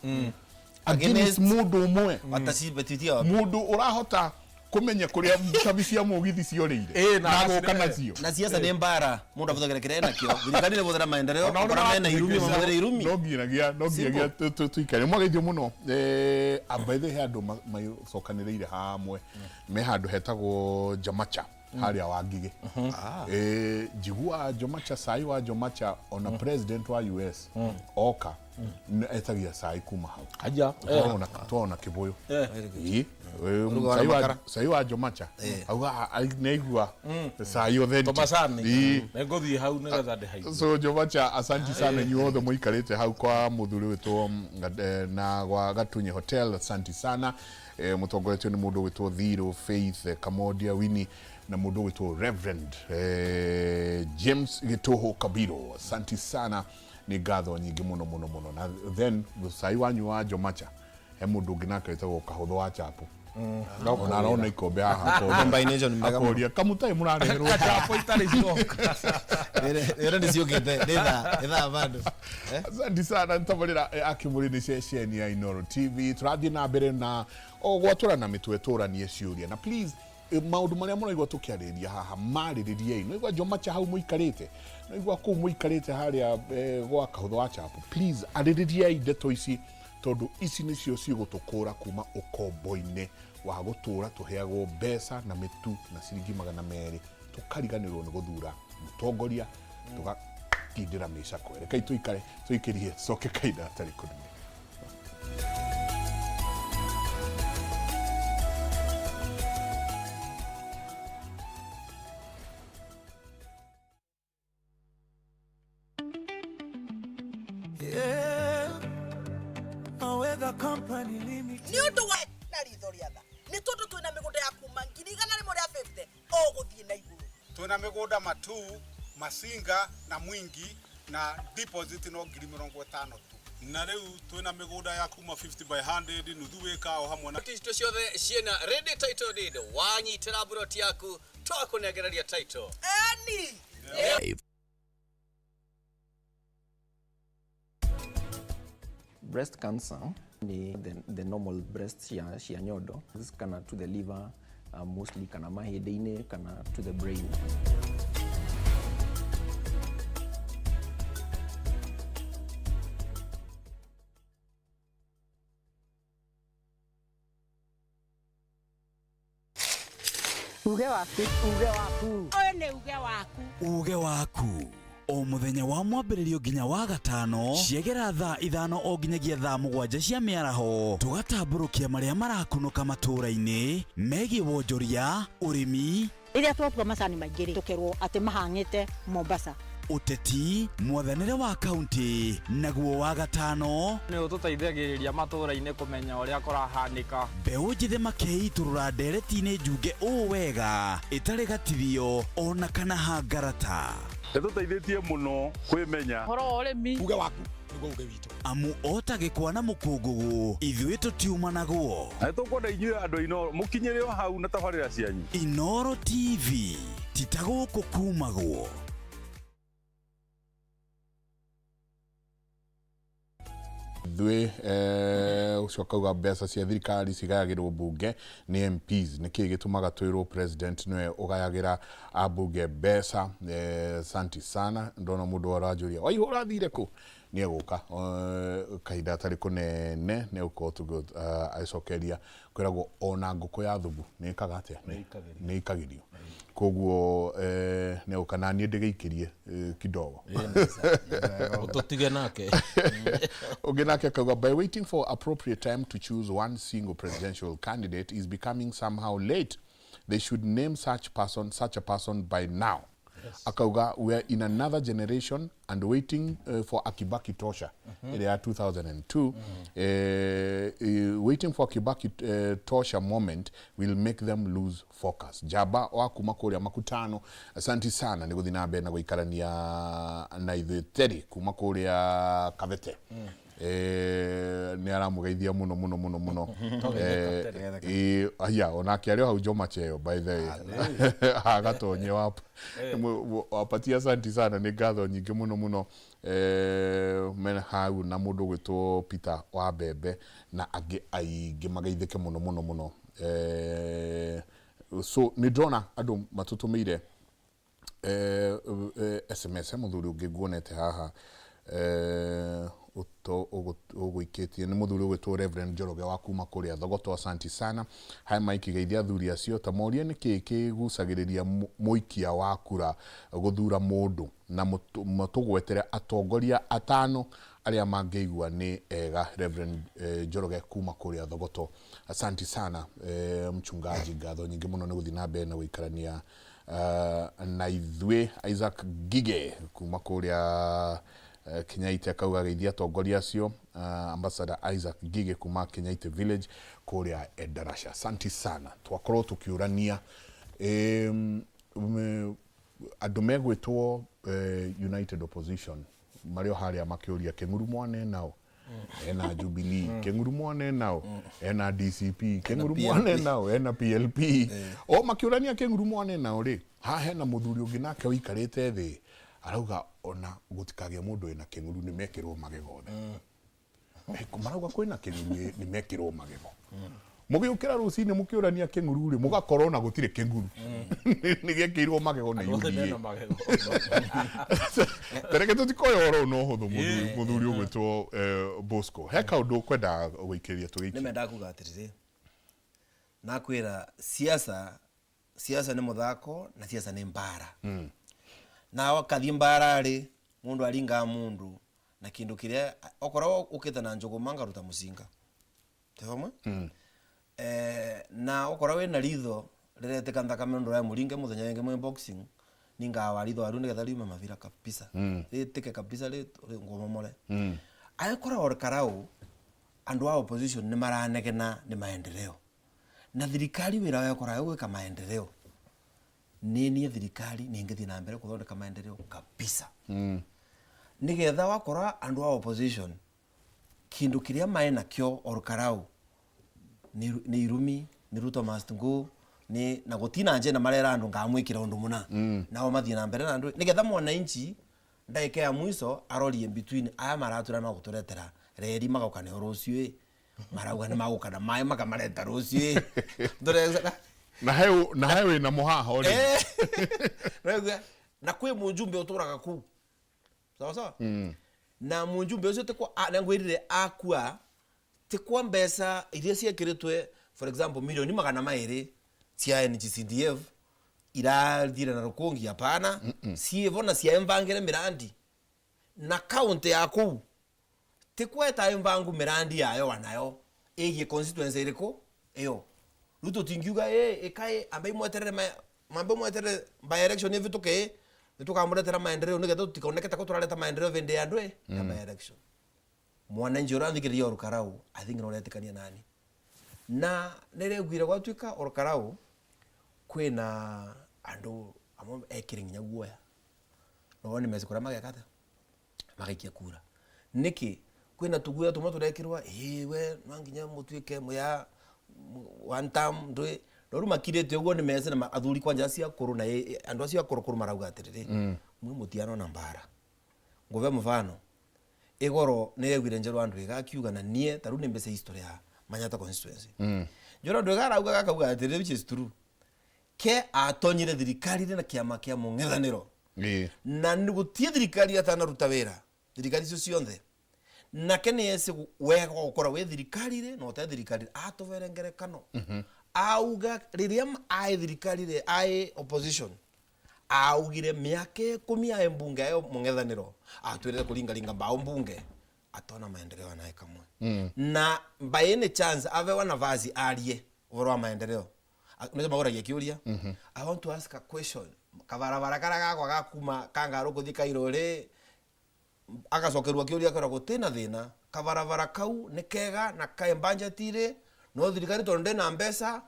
against Against mũndũ ũmwe. Watashibetitia wapi? Mũndũ ũrahota Kũmenya kũrĩa cabi cia mũgithi ciorĩire Ĩĩ, na na agoka agacirehe. Nacio. Na siasa nĩ mbara, mũndũ avũthagĩra kĩrĩa enakĩo. Thirikari nĩ vũthĩra maendeleo, ona mena irumi mavũthĩre irumi. No nginyagia tuikare mwageithio mũno. By the way, he andũ macokanĩrĩire hamwe me handũ hetagwo Jamacha harĩa Wangigĩ. Njiguaga Jomacha, cai wa Jomacha, ona president wa US oka etagia cai kuma hau. Aja. Twona kĩbũyũ. Ĩĩ. Ũrugaga na makara. Cai wa Jomacha auga nĩaigua cai authentic. Tomacani. Ĩĩ. Nĩngũthiĩ hau nĩgetha ndĩhaigue. So Jomacha, asanti sana inyuothe mũikarĩte hau kwa mũthuri wĩtwo na gwa Gatunye Hotel, asanti sana. Mũtongoretio nĩ mũndũ wĩtwo Thiro Faith, Kamodia Winnie na mũndũ wĩtwo Reverend James Gĩtũhũ Kabiro, asanti sana, nĩ ngatho nyingĩ mũno mũno mũno. Na then cai wanyu wa Jomacha, he mũndũ ũngĩ nake wĩtagwo Kahũthũ wa Chapo, ona arona ikombe haha Combination mega mũno. Akoria kamutai mũrareherwo. Chapo itarĩ icoka. Rĩrĩ nĩ ciũkĩte nĩ thaa bado. Asante sana. Ntabarĩra akĩmũrĩ nĩ ceceni ya Inoro TV, tũrathiĩ na mbere na o gwatũrana mĩtwe, tũranie ciũria, na please, maũndũ marĩa mũraigua tũkĩarĩrĩria haha marĩrĩriei. Noigua Jomacha hau mũikarĩte, noigua kũu mũikarĩte harĩa gwa Kahũthũ wa Chapo, please arĩrĩriai ndeto ici, tondũ ici nĩcio cigũtũkũra kuma ũkombo-inĩ wa gũtũra tũheagwo mbeca na mĩtu na ciringi 200, tũkariganĩrwo nĩ gũthura mũtongoria, tũgakindĩra mĩcakwe. Rekei tũikare tũikĩrie, tũcoke kahinda gatarĩ kũnene. Yeah. Mawega Company Limited. Nĩ ũndũ wa na ritho rĩa tha, nĩ tondũ twĩna mĩgũnda ya kuma 150,000 o gũthiĩ na igũrũ. Twina migunda Matu, Masinga na Mwingi, na deposit no 50,000 tu. Na rĩu twĩna mĩgũnda ya kuma 50 by 100, nuthu wĩka o hamwe na Tito ciothe ciĩna ready title deed. Wanyitĩra buroti yaku, twakũnengereria title. Eni. Breast cancer ni the normal breast cia nyondo kana to the liver, mostly kana mahĩndĩ-inĩ kana to the brain. Uge waku. Uge waku. Ũyũ nĩ uge waku. Uge waku o muthenya wa mwambĩrĩrio nginya wa gatano, ciegera thaa 5 o nginyagia thaa 7 cia mĩaraho, tũgatambũrũkia marĩa marakunũka matũũra-inĩ megiĩ wonjoria, ũrĩmi, Rĩrĩa twatua macani maingĩ rĩ, tũkerwo atĩ mahang'ĩte Mombasa. Ũteti, mwathanĩre wa kaunti. Naguo wa gatano nĩ ũtũteithagĩrĩria matũũra-inĩ kũmenya ũrĩa kũrahanĩka. Mbeũ njĩthĩ makeitũrũra ndereti-inĩ njunge ũũ wega, ĩtarĩ gatithio ona kana hangarata. Ĩtũteithĩtie mũno kwĩmenya. Ũhoro wa ũrĩmi. Uge waku nĩguo uge witũ. Amu o ta gĩkwa na mũkũngũgũ, ithuĩ tũtiumanagwo. Na nĩtũkwenda inyuĩ andũ a Inooro mũkinyĩre o hau na tabarĩra cianyu. Inoro TV, ti ta gũkũ kumagwo. Ithuĩ ũcio akauga mbeca cia thirikari cigayagĩrwo mbunge nĩ MPs, nĩkĩ gĩtũmaga twĩrwo president nĩwe ũgayagĩra ambunge mbeca? Santi sana. Ndona mũndũ aranjũria waihũ ũrathire kũ, nĩ egũka kahinda gatarĩ kũnene, nĩ egũkorwo agĩcokeria. Kwĩragwo ona ngũkũ ya thubu nĩ ĩkaga atĩa? Nĩ ĩkagĩrio. Koguo nĩ egũka na niĩ ndĩgĩikĩrie kidogo. Ũtũtige nake. Ũngĩ nake akauga, by waiting for appropriate time to choose one single presidential candidate is becoming somehow late. They should name such a person by now. Akauga we are in another generation and waiting for a Kibaki tosha ĩrĩa ya 2002, waiting for a Kibaki tosha moment will make them lose focus. Jaba wa kuma kũrĩa Makutano, asanti sana nĩ gũthiĩ na mbere na gũikarania na ithuĩ. Terry kuma kũrĩa Kabete, nĩ aramũgeithia mũno mũno mũno mũno. Aya onake arĩ o hau Joma Cheo, by the way, agatonye wapatia. Asanti sana, nĩ ngatho nyingĩ mũno mũno. Mena hau na mũndũ ũgwĩtwo Peter wa Mbembe na angĩ aingĩ mageithĩke mũno mũno mũno. So nĩ ndĩrona andũ matũtũmĩire SMS. He mũthuri ũngĩ nguonete haha ũgũikĩtie, nĩ mũthuri ũgwĩtwo Reverend Njoroge wa kuma kũrĩa Thogoto. Asanti sana. Hai Mike, geithia athuri acio, ta morie nĩkĩ kĩgucagĩrĩria mũikia wa kura gũthura mũndũ, na mũtũgwetere atongoria atano arĩa mangĩigua nĩ ega. Reverend Njoroge kuma kũrĩa Thogoto, asanti sana. Mchungaji, ngatho nyingĩ mũno nĩ gũthiĩ na mbere na gũikarania na ithuĩ. Isaac Gige kuma kũrĩa Kinyaite akauga geithia atongoria acio. Ambassador Isaac Gige kuma Kinyaite village kũrĩa Endarasha, asanti sana. Twakorwo tũkĩũrania andũ megwĩtwo United Opposition marĩ o harĩa makĩũria Kĩng'uru mwane nao ena Jubilee, Kĩng'uru mwane nao ena DCP, Kĩng'uru mwane nao ena PLP, o makĩũrania Kĩng'uru mwane nao rĩ. Haha hena mũthuri ũngĩ nake ũikarĩte thĩ arauga ona gũtikagĩa mũndũ wĩna kĩng'uru, nĩ mekĩrwo magego othe. Marauga kwĩna kĩng'uru, nĩ mekĩrwo magego. Mũgĩũkĩra rũcinĩ mũkĩũrania kĩng'uru rĩ, mũgakorwo na gũtirĩ kĩng'uru, nĩ gĩekĩirwo magego nĩ Andũ othe UDA. Mena magego. Tareke tũtikoya ũhoro ũyũ na ũhũthũ. Mũthuri ũgwĩtwo Bosco, he kaũndũ ũkwenda gũikĩria tũgĩikie? Nĩmendaga kuga atĩrĩrĩ, nakwĩra siasa, siasa nĩ mũthako na siasa nĩ mbara, na wakathiĩ mbara rĩ, mũndũ aringaga mũndũ na kĩndũ kĩrĩa okorwo ũkĩte na njũgũma ngaruta mũcinga twĩ hamwe. Na okorwo wĩna ritho rĩretĩka thakame ũndũ ya mũringe mũthenya wĩngĩ mwĩ boxing, ningawa ritho waru nĩgetha riume mavira kabisa, rĩtĩke kabisa, ngũmomore. Angĩkorwo Ol Kalou andũ a opposition nĩ maranegena nĩ maendeleo, na thirikari wĩra wayo ĩkoragwo gwĩka maendeleo, nĩ niĩ thirikari nĩngĩthiĩ na mbere gũthondeka maendeleo kabisa, nĩgetha wakora andũ a opposition kĩndũ kĩrĩa maĩ nakĩo Ol Kalou nĩ irumi, nĩ Ruto must go, nĩ na gũtina njena marera andũ ngamwĩkĩra ũndũ mũna, nao mathiĩ na mbere na andũ nĩgetha mwananchi ndagĩka ya mwico arorie between aya maratwĩra no gũtũretera reri magoka nĩho rũciũ ĩ, marauga nĩ magũka na maĩ makamareta rũciũ ĩ. Na he wĩna mũhaha rĩ. Ũraigua? Na kwĩ mũjumbe ũtũraga kũu, sawa sawa, na mũjumbe ũcio tikwa nĩngwĩrire akua tikwa mbeca iria ciĩkĩrĩtwe, for example milioni 200 cia NGCDF irathire na rũkũngi, hapana, ciĩvo na ciaĩ mirandi na kaunti ya kũu tikweta mvangu mirandi yayo wanayo ĩgiĩ constituency ĩrĩkũ ĩyo. Rĩu tũtingiuga ĩ ĩkaĩ ambe mweterere mambe mweterere by election ĩvĩtũke ĩ nĩtũkamũretera maendeleo, nĩgetha tũtikoneke ta tũrareta maendeleo vĩndĩ ya andũ ĩ ya by election. Mwananchi ũrathikĩrĩria Ol Kalou, I think nĩũretĩkania nani na nĩrĩguire gwatuĩka Ol Kalou kwĩna andũ amwe ekĩre nginya guoya no nĩ meci kũrĩa mageka atĩa, magaikia kura. Nĩkĩ kwĩna tũguoya tũmwe tũrekĩrwa ĩĩ we no nginya mũtuĩke mũya one term ndũĩ, no rĩu makirĩte ũguo nĩ meci na athuri kwanja acio akũrũ na andũ acio akũrũ kũrũ marauga atĩrĩrĩ, mwe mũtianona mbara. Ngũve mũbano, igoro nĩyaiguire Njerũ andũ ĩga akiuga na niĩ ta rĩu nĩ mbeca history ya Manyata constituency. Njerũ andũ ĩga arauga gakauga atĩrĩrĩ, which is true, ke atonyire thirikari-inĩ na kĩama kĩa mũng'ethanĩro na nĩ gũtiĩ thirikari atanaruta wĩra, thirikari icio ciothe, nake nĩ eci wega wa gũkorwo wĩ thirikari-rĩ na ũte thirikari. Atũbere ngerekano, auga rĩrĩa aĩ thirikari-rĩ, aĩ opposition, augire mĩaka 10 aĩ mbunge ayo mũng'ethanĩro atwĩrĩre kũringaringa mbao mbunge atona maendeleo naye kamwe, na by any chance abewa nafasi arie ũhoro wa maendeleo. Nĩcio maũragia kĩũria, "I want to ask a question, kabarabara karia gakwa ga kuma Kangarũ gũthiĩ Kairũ rĩ?" Agacokerwo kĩũria akerwo gũtĩ na thĩna, kabarabara kau nĩ kega na kaĩ budget-rĩ, no thirikari tondũ ndĩna mbeca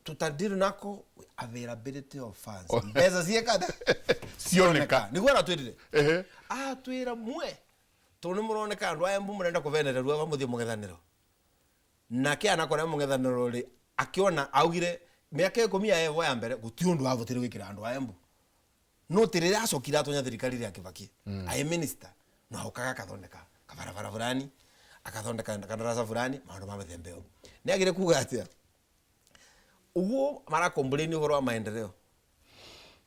tutadiri nako availability of funds, mbeca ciĩkate. Cioneka. Nĩguo aratwĩrire, atwĩra mwe tondũ nĩ mũroneka andũ aya mbu mũrenda kũbenererwo aba mũthiĩ mũng'ethanĩro nake anakora mũng'ethanĩro rĩ, akĩona augire mĩaka 10 ya evo ya mbere gũtirĩ ũndũ avotire gwĩkĩra andũ a Embu, no ti rĩrĩa acokire atonya thirikari rĩa Kibaki aĩ minister no aukaga akathondeka kabarabara fulani, akathondeka kandarasa fulani, maũndũ ma mĩthemba ĩyo. Nĩ agire kuga atĩa, Uguo mara complain uhoro wa maendeleo.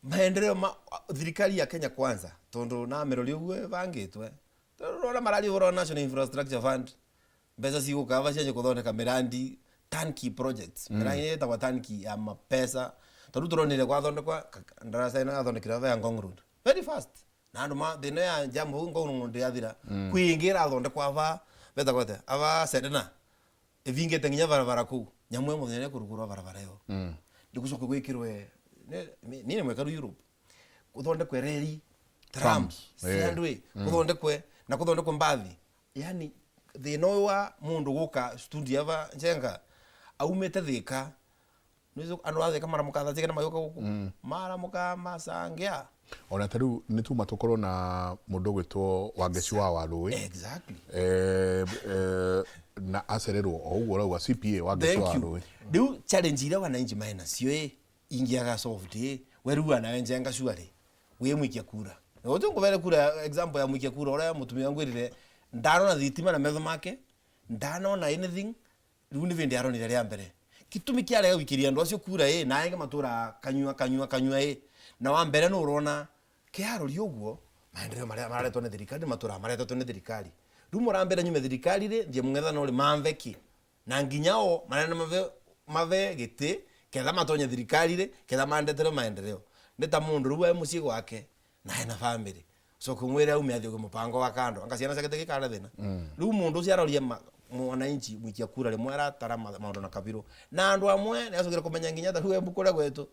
Maendeleo ma thirikari ya Kenya Kwanza tondu na merori uguo ibangitwe. Tondu urona mararia uhoro wa National Infrastructure Fund mbeca cigũka aba cianjie kuthondeka mirandi turnkey projects. Mirandi ĩtagwo turnkey ya mapesa tondu turonire gwathondekwa ndaraca ĩno yathondekirwo aba ya Ngong Road very fast na andu ma thina ya jam hau Ngong Road yathira. Kwĩ ĩngĩ ĩrathondekwa aba betagwo atĩa aba Serena ĩvingĩte nginya barabara kũu nyamu ya mũthenya nĩkũrugũrwo barabara ĩyo. Ndĩgũcoka gwĩkĩrwe niĩ nĩ mwekaru Europe gũthondekwe reri trams ciandwe gũthondekwe na gũthondekwe mbathi yani thĩna ũyũ wa mũndũ gũka studio aba Njenga aumĩte Thĩka andũ a Thĩka maramũka thaa cigana magĩũka gũkũ maramũka macangĩa ona ta rĩu nĩ tuma tũkorwo na mũndũ ũgwĩtwo Wangeci wa Warũĩ. Exactly. Na acererwo o ũguo ũrauga CPA Wangeci wa Thank you. Warũĩ. Rĩu challenge iria wananchi mena cio ĩ ingĩaga solved ĩ werua nawe Njenga surely wĩ mũikia kura na ũtĩ kura example ya mũikia kura ũrĩa mũtumia ngwĩrire ndanona thitima na metho make ndanona anything rĩu nĩ vĩndĩ aronire rĩa mbere gĩtũmi kĩarega gũikĩria andũ acio kura ĩ na angĩ matũraga kanyua kanyua kanyua ĩ na wa mbere nĩ ũrona kĩarori ũguo maendeleo marĩa maretwo nĩ thirikari matũraga maretetwo nĩ thirikari rĩu mũrambere nyume thirikari rĩ thiĩ mũng'ethanũro rĩ mambe kĩ na nginya o marenda mabe gĩtĩ ketha matonye thirikari rĩ ketha mandetere maendeleo nĩ ta mũndũ rĩu e mũciĩ gwake na ena family so kumwĩre aume athiĩ kwĩ mũbango wa kando anga ciana ciake tigĩkare thĩna rĩu mũndũ ũcio aroria mwananchi mwikia kura rĩmwe aratara maũndũ na kabirũ na andũ amwe nĩacokire kũmenya nginya ta rĩu Embu kũrĩa gwetũ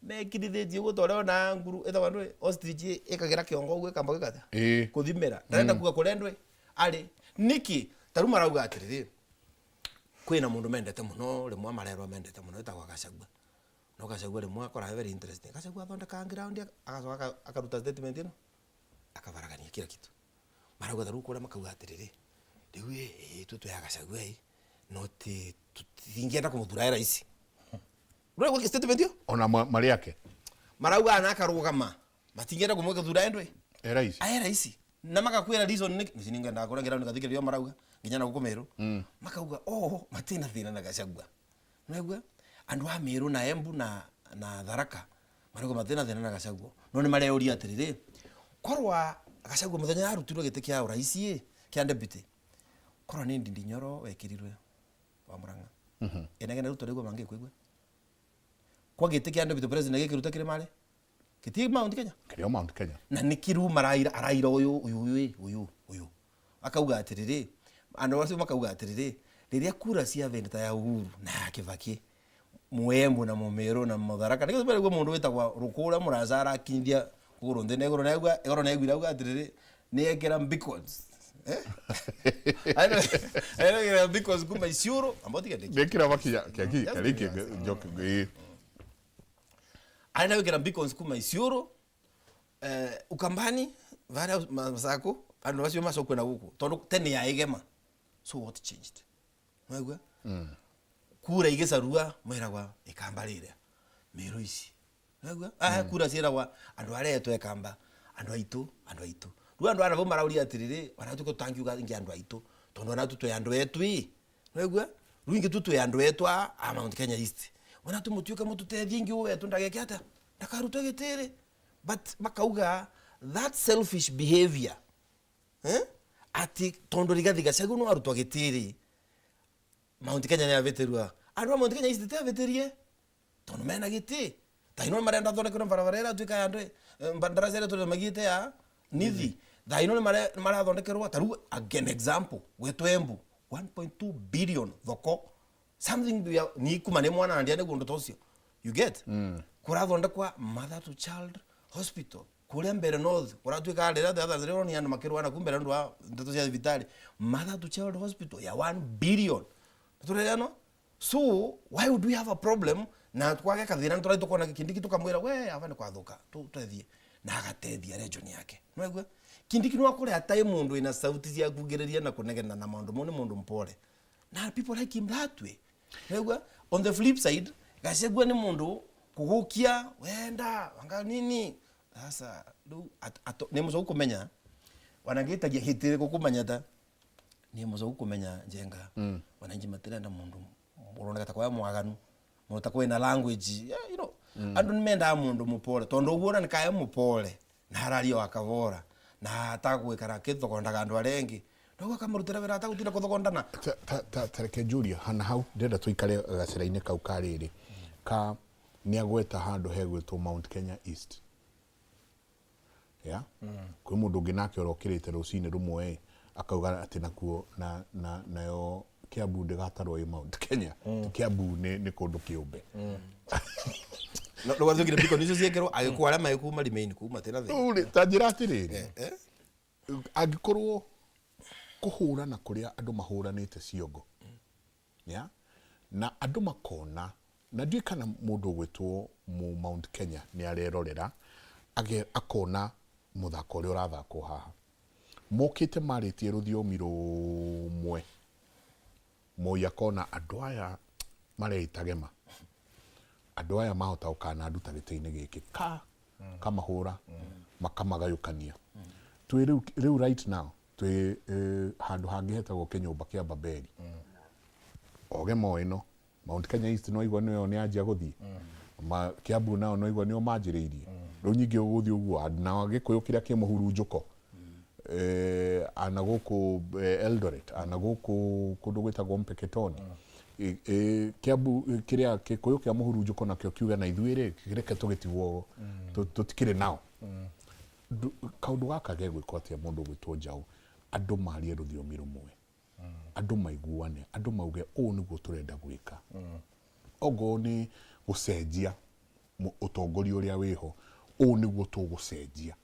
mekirithĩtie ũguo ta ũrĩa ona nguru ĩtagwo ndũĩ ostrich ĩkagĩra kĩongo ũguo ĩkamba gwĩka atĩa kũthimĩra ndarenda kuga kũrĩa ndũĩ arĩ nĩkĩ ta rĩu marauga atĩrĩrĩ kwĩna mũndũ mendete mũno rĩmwe marerwo mendete mũno ĩtagwo Gachagua no Gachagua rĩmwe akoraga very interesting Gachagua athondekaga ground agacoka akaruta statement ĩno akabaragania kila kitu marauga ta rĩu kũrĩa makauga atĩrĩrĩ rĩu ĩ ithuĩ twĩ a Gachagua ĩ no ti tũtingĩenda kũmũthura e raici Ndũraigua statement ĩyo ona marĩ ake marauga na akarũgama matingĩenda kũmũthura e ndũĩ e raici e raici na makakwĩra reason nĩ nĩ nĩngwendaga kũrĩa ground ngathikĩrĩria marauga nginya na gũkũ Meru makauga oh matina thĩna na Gachagua nĩwaigua andũ a Meru na Embu na Tharaka marauga matina thĩna na Gachagua no nĩ mareuria atĩrĩrĩ korwa Gachagua mũthenya arutirwo gĩtĩ kĩa ũraisi ĩ kĩa deputy korwa nĩ Ndindi Nyoro wekĩrirwe wa Murang'a enegene rĩu tũraigua mangĩkũigua kwa gĩtĩ kĩa deputy president gĩkĩruta kĩrĩ marĩ gĩtirĩ Mount Kenya kĩrĩ o Mount Kenya na nĩkĩ rĩu maraira araira ũyũ ũyũ ũyũ ũyũ ũyũ akauga atĩrĩrĩ andũ acio makauga atĩrĩrĩ rĩrĩa kura cia ta ya Uhuru na ya Kibaki Muembu na Mumeru na Mutharaka nĩkĩo tũraigua mũndũ wĩtagwo Rũkũ ũrĩa mũraca arakinyithia kũgũrũ nthĩ na igũrũ na igũrũ na aiguire auga atĩrĩrĩ nĩekĩra beacons ekĩra beacons kuma Isiolo ambao tiga ndĩki nĩekĩra makinya kĩaki karĩki njoki arenda gwĩkĩra beacons kuma Isiolo Ukambani varia Masako andũ acio macokwe na gũkũ tondũ tene ya igema so what changed mwaigua kura igĩcarua mwĩragwa ikamba rĩrĩa Meru ici mwaigua kura ciĩragwa andũ arĩa etwo ikamba andũ aitũ andũ aitũ rĩu andũ aya marauria atĩrĩrĩ ona tuko tangiuga ingĩ andũ aitũ tondũ ona twĩ andũ etu ĩ mwaigua rĩu ingĩ tu twĩ andũ etu a Mount Kenya East ona tũmũtuĩke mũtũteithie ingĩ ũũ wetu ndageke atĩa ndakarutwo gĩtĩrĩ but makauga that selfish behavior ati tondu Rigathi Gachagua no arutwo gĩtĩrĩ Mount Kenya nĩ avĩtĩrua andũ a Mount Kenya East ti avĩtĩrie tondu mena gĩtĩ ta ino marenda thondekwo barabara ĩrĩa atuĩka ya andũ ndaraca ĩrĩa tũrĩ magiĩte ya Nithi thaa ino nĩ marathondekerwo ta rĩu again example gwetwo Embu 1.2 billion thoko something ni kuma nĩ mwana ndia nĩguo ũndũ ta ũcio you get kũrathondekwa mother to child hospital kũrĩa Mbere North kũratuĩka rĩrĩa rĩrĩa andũ makĩrwana kuu mbere nĩ ũndũ wa ndeto cia thibitarĩ mother to child hospital ya 1 billion tũrerano so why would we have a problem na kwage kathĩna nĩ tũrathiĩ tũkona Kindiki tũkamwĩra we aba nĩ kwathuka tũtethie na agatethia region yake nĩwaigua Kindiki no akore atarĩ mũndũ wĩna sauti cia kugĩrĩria na kũnegena na maũndũ mau nĩ mũndũ mpore na people like him that way nĩwaigua on the flip side Gachagua nĩ mũndũ kũgũkia wenda anga nini sasa rĩu nĩ mũcoku kũmenya wanangĩtagia hĩtĩrĩ gũkũmenya ta nĩ mũcoku kũmenya Njenga wananchi matirenda mũndũ ũroneka ta kwa mwaganu Mundu takwina language yeah, you know andu nimendaa mundu mupore tondu uguo ona nikae mupore na hararia wa kavora na atagwikara akithogondaga andu aria engi noguo akamurutira wira atagutinda kuthogondana. Ta reke njurie hana hau ndĩrenda tũikare gacĩra-inĩ kau ka rĩrĩ ka nĩagweta handũ hegwĩtwo Mount Kenya East ya kwĩ mũndũ ũngĩ nake ũrokĩrĩte rũcinĩ rũmwe akauga atĩ nakuo na, na, nayo Kiambu ndĩgatarwo ĩ Mount Kenya. Kiambu nĩ kũndũ kĩũmbe. No gwathiũkire biko nicio ciĩkĩrwo agĩkũũ arĩa magĩkuu marimaini kuu matina thĩna. Rĩu rĩ, ta njĩra atĩrĩrĩ, angĩkorwo kũhũrana kũrĩa andũ mahũranĩte ciongo ya na andũ makona na ndiũĩ kana mũndũ ũgwĩtwo mu Mount Kenya nĩ arerorera akona mũthako ũrĩa ũrathakwo haha mokĩte marĩtie rũthiomi rũmwe Moi akona andũ aya mareita gema andũ aya mahota gũkana nduta gĩtĩ-inĩ gĩkĩ ka kamahũra makamagayũkania. Twĩ rĩu right now twĩ handũ hangĩ hetagwo kĩnyũmba kĩa Babeli. Oge mo ĩno Mount Kenya East no igua nĩyo nĩ anjia gũthiĩ Kiambu nao no igua nĩo manjĩrĩirie rĩu nyingĩ ũgũthiĩ ũguo na Gĩkũyũ kĩrĩa kĩ mũhurunjũko ana gũkũ Eldoret ana gũkũ kũndũ gwĩtagwo Mpeketoni Kiambu kĩrĩa Gĩkũyũ kĩa mũhurunjũko nakĩo kiuge na ithuĩ rĩ reke tũgĩtigwo tũtikĩrĩ nao. Kaũndũ gaka gegwĩkwo atĩa mũndũ ũgwĩtwo Njaũ andũ marie rũthiomi rũmwe andũ maiguane andũ mauge ũũ nĩguo tũrenda gwĩka ongorwo nĩ gũcenjia ũtongoria ũrĩa wĩho ũũ nĩguo tũgũcenjia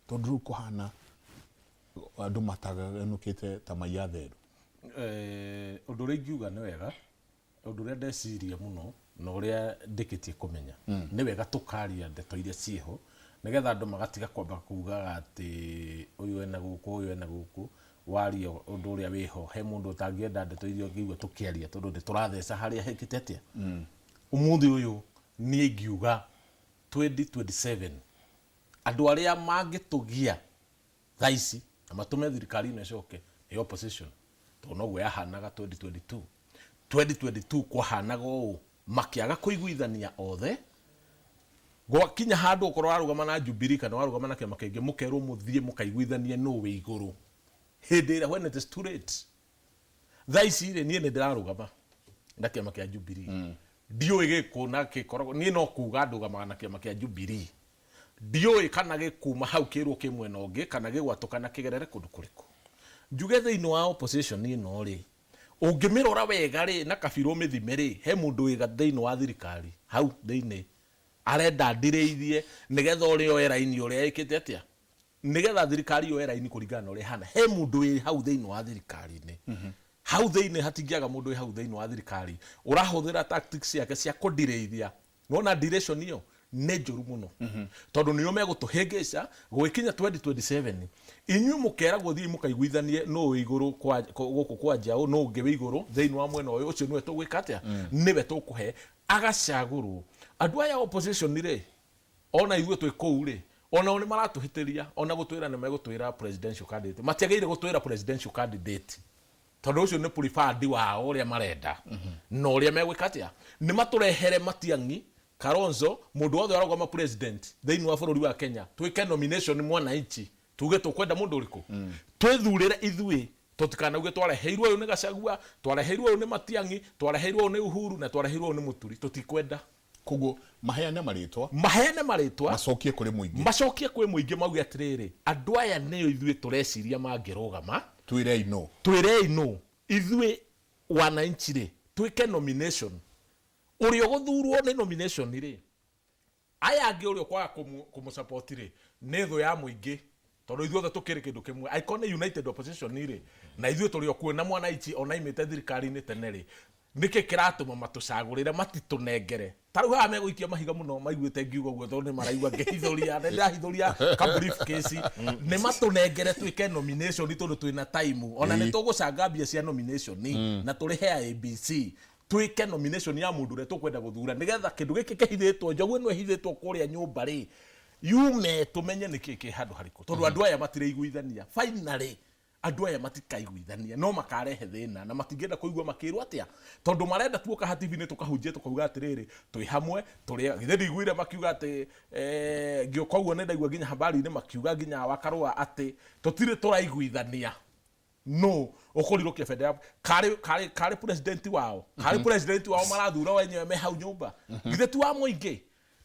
tondũ rĩu kũhana andũ mataganũkĩte ta maiya theru. Ũndũ ũrĩa ingiuga nĩ wega ũndũ ũrĩa ndeciria mũno na ũrĩa ndĩkĩtie kũmenya nĩ wega tũkaria ndeto iria ciĩho nĩgetha andũ magatiga kwamba kugaga atĩ ũyũ ena gũkũ ũyũ ena gũkũ waria ũndũ ũrĩa wĩho he mũndũ ũtangĩenda ndeto iria ũngĩigua tũkĩaria tondũ nĩ tũratheca harĩa hekĩte atĩa. Ũmũthĩ ũyũ niĩ ingiuga 2027 andũ arĩa mangĩtũgia thaa ici na matũme thirikari ĩno ĩcoke nĩ opposition tondũ noguo yahanaga 2022 2022 kwahanaga ũũ makĩaga kũiguithania othe gwakinya handũ ũkorwo warũgama na Jubilee kana warũgama na kĩama kĩngĩ mũkerwo mũthiĩ mũkaiguithanie nũ wĩ igũrũ hĩndĩ ĩrĩa when it is too late. Thaa ici rĩ niĩ nĩ ndĩrarũgama na kĩama kĩa Jubilee ndiũĩ gĩkũ na gĩkoragwo niĩ no kuga ndũgamaga na kĩama kĩa Jubilee ndiũĩ kana gĩkuma hau kĩrwo kĩ mwena ũngĩ kana gĩgwatũka na kĩgerere kũndũ kũrĩkũ. Njuge thĩinĩ wa opposition ĩno rĩ ũngĩmĩrora wega rĩ na kabirũ mĩthime rĩ he mũndũ wĩ thĩinĩ wa thirikari hau thĩinĩ arenda ndirĩithie nĩgetha ũrĩa oe raini ũrĩa ĩkĩte atĩa nĩgetha thirikari yoe raini kũringana na ũrĩa ĩhana he mũndũ wĩ hau thĩinĩ wa thirikari-inĩ hau thĩinĩ hatingĩaga mũndũ wĩ hau thĩinĩ wa thirikari ũrahũthĩra tactics ciake cia kũndirĩithia nĩwona duration ĩyo nĩ njũru mũno tondũ nĩo megũtũhĩngĩca gũgĩkinya 2027 inyuĩ mũkeragwo thiĩ mũkaiguithanie nũ wĩ igũrũ gũkũ kwa Njaũ nũ ũngĩ wĩ igũrũ thĩinĩ wa mwena ũyũ ũcio nĩwe tũgwĩka atĩa nĩwe tũkũhe agacagũrwo. Andũ aya opposition rĩ ona ithuĩ twĩ kũu rĩ onao nĩ maratũhĩtĩria ona gũtwĩra nĩ megũtwĩra presidential candidate matiagĩrĩire gũtwĩra presidential candidate tondũ ũcio nĩ preferred wao ũrĩa marenda na ũrĩa megwĩka atĩa nĩ matũrehere Matiang'i Kalonzo mũndũ wothe ũrarũgama president thĩinĩ wa bũrũri wa Kenya twĩke nomination mwananchi tuge tũkwenda mũndũ ũrĩkũ twĩthurĩre ithuĩ tũtikanauge twareheirwo ũyũ nĩ Gachagua twareheirwo ũyũ nĩ Matiang'i twareheirwo ũyũ nĩ Uhuru na twareheirwo ũyũ nĩ Mũturi tũtikwenda. Koguo maheane marĩtwa macokie kũrĩ mũingĩ macokie kwĩ mũingĩ mauge atĩrĩrĩ andũ aya nĩo ithuĩ tũreciria mangĩrũgama twĩrei no ithuĩ wananchi rĩ twĩke nomination ũrĩa ũgũthurwo nĩ nomination rĩ aya angĩ ũrĩa ũkwaga kũmũsupport rĩ nĩ thũ ya mũingĩ tondũ ithuothe tũkĩrĩ kĩndũ kĩmwe angĩkorwo nĩ united opposition rĩ na ithuĩ tũrĩ o kuo na mwananchi ona imĩte thirikari-inĩ tene rĩ nĩkĩ kĩratũma matũcagũrĩre matitũnengere ta rĩu haha megũikia mahiga mũno maiguĩte ngiuga ũguo tondũ nĩ maraigua ngĩhithũria nĩ ndĩrahithũria ka briefcase nĩ matũnengere twĩke nomination tondũ twĩna time ona nĩ tũgũcanga mbia cia nomination na tũrĩhe ABC twĩke nomination ya mũndũ ũrĩa tũkwenda gũthura nĩgetha kĩndũ gĩkĩ kĩhithĩtwo njogu ĩno ĩhithĩtwo kũrĩa nyũmba rĩ yume tũmenye nĩkĩ kĩ handũ harĩkũ tondũ andũ aya matirĩiguithania finally Andũ aya matikaiguithania, no makarehe thĩna na matingĩenda kũigua makĩrwo atĩa, tondũ marenda tuoka ha TV-inĩ tũkahunjia tũkauga atĩrĩrĩ, twĩ hamwe tũrĩ. Githĩ ndiguire makiuga atĩ ngĩũka ũguo nĩ ndaigua nginya habari-inĩ makiuga nginya wa Karũa atĩ tũtirĩ tũraiguithania no ũkũrirũkia bendera karĩ karĩ karĩ president wao karĩ president wao marathura wenyewe me hau nyũmba. Githĩ ti wa mũingĩ?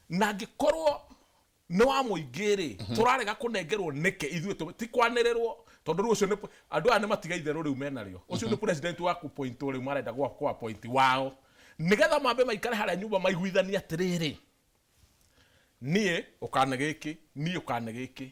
Na angĩkorwo nĩ wa mũingĩ rĩ, tũrarega kũnengerwo nĩkĩ ithuĩ? Ti kwanĩrĩrwo, tondũ rĩu ũcio nĩ andũ aya nĩ matiga itherũ rĩu menarĩo. Ũcio nĩ president wa kũpointwo rĩu marenda gwa kũ appoint wao, nĩgetha mambe maikare harĩa nyũmba maiguithanie atĩrĩrĩ, niĩ ũkane gĩkĩ, niĩ ũkane gĩkĩ.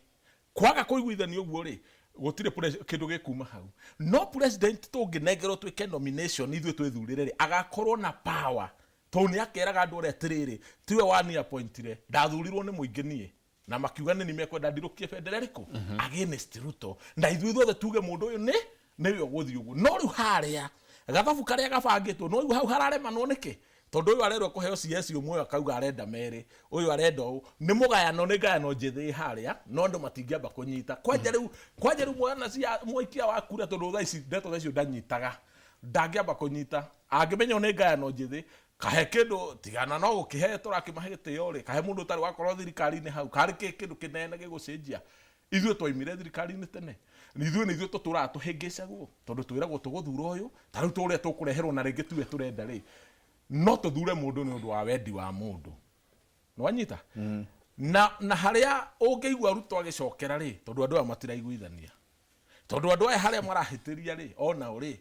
Kwaga kũiguithania ũguo rĩ, gũtirĩ kĩndũ gĩkuma hau. No president tũngĩnengerwo twĩke nomination ithuĩ twĩthurĩre rĩ, agakorwo na power, tondũ nĩ akeraga andũ arĩa atĩrĩrĩ, tiwe wani appointire, ndathurirwo nĩ mũingĩ niĩ na makiuga nĩ ni mekwenda ndirũkie bendera ĩrĩkũ against Ruto, na ithuĩ ithuothe tuge mũndũ ũyũ nĩ nĩwe ũgũthiĩ ũguo. No rĩu harĩa gathabu karĩa gabangĩtwo, no rĩu hau hararemanwo nĩkĩ? Tondũ ũyũ arerwo kũheo CS ũmwe, ũyũ akauga arenda merĩ, ũyũ arenda ũũ. Nĩ mũgayano, nĩ ngayano njĩthĩ harĩa, no andũ matingĩamba kũnyita kwanja rĩu, kwanja rĩu mwana cia mũikia wa kura, tondũ thaa ici ndeto thaa icio ndanyitaga, ndangĩamba kũnyita angĩmenya nĩ ngayano njĩthĩ. Kahe kĩndũ tigana no gũkĩhe tũrakĩmahe gĩtĩo rĩ, kahe mũndũ ũtarĩ wakorwo thirikari-inĩ hau karĩ kĩ kĩndũ kĩnene gĩgũcenjia. Ithuĩ twaimire thirikari-inĩ tene, ithuĩ nĩ ithuĩ tũtũraga tũhĩngĩcagwo, tondũ twĩragwo tũgũthura ũyũ, ta rĩu tũrĩa tũkũreherwo na rĩngĩ tiwe tũrenda rĩ, no tũthure mũndũ nĩ ũndũ wa wendi wa mũndũ. Nĩwanyita? Na harĩa ũngĩigua Ruto agĩcokera rĩ, tondũ andũ aya matiraiguithania, tondũ andũ aya harĩa marahĩtĩria rĩ, onao rĩ,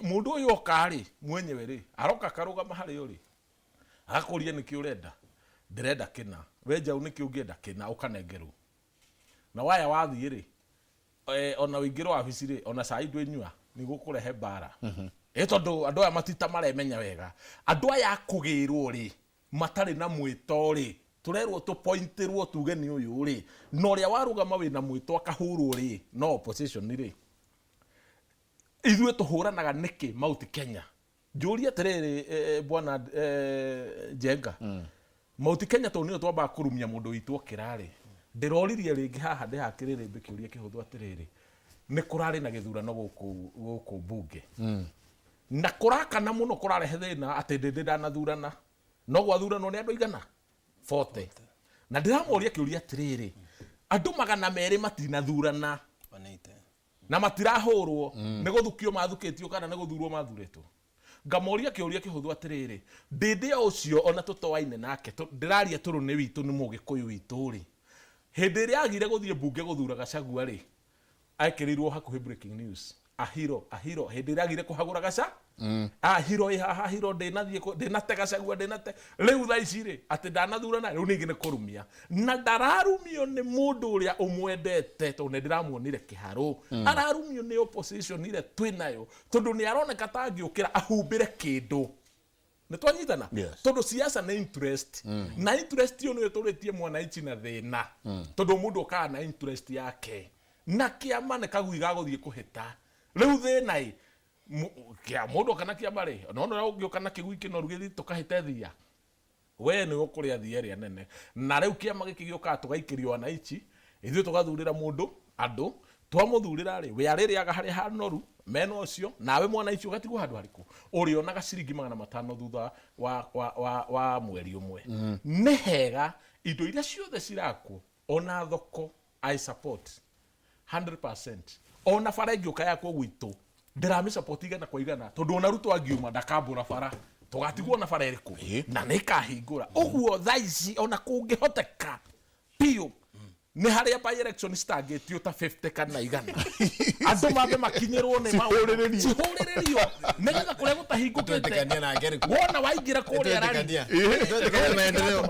mũndũ ũyũ oka rĩ, mwenyewe rĩ, aroka akarũgama harĩa ũrĩ, agakũria nĩkĩ ũrenda. Ndĩrenda kĩna. We njaũ nĩkĩ ũngĩenda kĩna? Ũkanengerwo na waya wathiĩ rĩ, ona ũingĩrwo wabici rĩ, ona cai ndwĩnyua, nĩ gũkũrehe mbara. Ĩ tondũ andũ aya matita maremenya wega, andũ aya akũgĩrwo rĩ, matarĩ na mwĩto rĩ, tũrerwo tũpointĩrwo tuge nĩ ũyũ rĩ, na ũrĩa warũgama wĩna mwĩto akahũrwo rĩ, no opposition rĩ, ithuĩ tũhũranaga nĩkĩ Mount Kenya? Njũrie atĩrĩrĩ, bwana Njenga, Mount Kenya tondũ nĩyo twambaga kũrumia mũndũ witũ okĩra rĩ, ndĩroririe rĩngĩ haha ndĩ haha kĩrĩrĩmbĩ kĩũria kĩhũthũ atĩrĩrĩ, nĩ kũrarĩ na gĩthurano gũkũ gũkũ mbunge na kũrakana mũno, kũrarehe thĩna atĩ ndĩndĩ ndanathurana, no gwathuranwo nĩ andũ igana 40, na ndĩramoria kĩũria atĩrĩrĩ, andũ 200 matinathurana na matirahũrwo, nĩ gũthukio mathukĩtio kana nĩ gũthurwo mathurĩtwo? Ngamoria kĩũria kĩhũthũ atĩrĩrĩ, ndĩndĩ o ũcio ona tũtoaine nake, ndĩraria tũrũ nĩ witũ, nĩ mũgĩkũyũ witũ rĩ, hĩndĩ ĩrĩa agire gũthiĩ mbunge gũthura Gachagua rĩ, ekĩrĩirwo hakuhĩ breaking news, ahiro ahiro, hĩndĩ ĩrĩa agire kũhagũra gaca ahiro ĩ haha, ahiro ndĩnathiĩ ndĩnate Gachagua, ndĩnate. Rĩu thaa ici rĩ, atĩ ndanathurana, rĩu ningĩ nĩ kũrumia, na ndararumio nĩ mũndũ ũrĩa ũmwendete, tondũ nĩ ndĩramuonire kĩharũ. Ararumio nĩ opposition ĩrĩa twĩnayo, tondũ nĩ aroneka ta angĩũkĩra ahumbĩre kĩndũ. Nĩ twanyitana? Yes. Tondũ siasa nĩ interest, na interest ĩyo nĩyo ĩtũrĩtie mwananchi na thĩna, tondũ mũndũ okaga na interest yake, na kĩama nĩ kagui ga gũthiĩ kũhĩta. Rĩu thĩna ĩ kĩa mũndũ kana kĩama rĩ, no ũrĩa ũngĩũka na kĩgui kĩnoru gĩthiĩ tũkahĩte thia, we nĩ ũkũrĩa thia ĩrĩa nene. Na rĩu kĩama gĩkĩ gĩũkaga tũgaikĩrio wananchi, ithuĩ tũgathurĩra mũndũ, andũ twamũthurĩra rĩ, we arĩrĩaga harĩa hanoru mena ũcio, nawe mwananchi ũgatigwo handũ harĩkũ ũrĩonaga ciringi 500 thutha wa mweri ũmwe. Nĩ hega indo iria ciothe cirakwo, ona thoko I support 100%, ona bara ĩngĩũka yakwo gwitũ ndĩramĩ support igana kwa igana, tondũ ona Ruto angiuma ndakambũra bara, tũgatigwo na bara ĩrĩkũ na nĩ ĩkahingũra ũguo. Thaa ici ona kũngĩhoteka biũ nĩ harĩa by election citangĩtio ta 50 kana 100, andũ mambe makinyĩrwo nĩ maũndũ. Cihũrĩrĩrio. Cihũrĩrĩrio nĩgetha kũrĩa gũtahingũkĩte. Twetĩkania nake rĩu. Wona waingĩra kũrĩa rari. Twetĩkania. Twetĩkania maendeleo.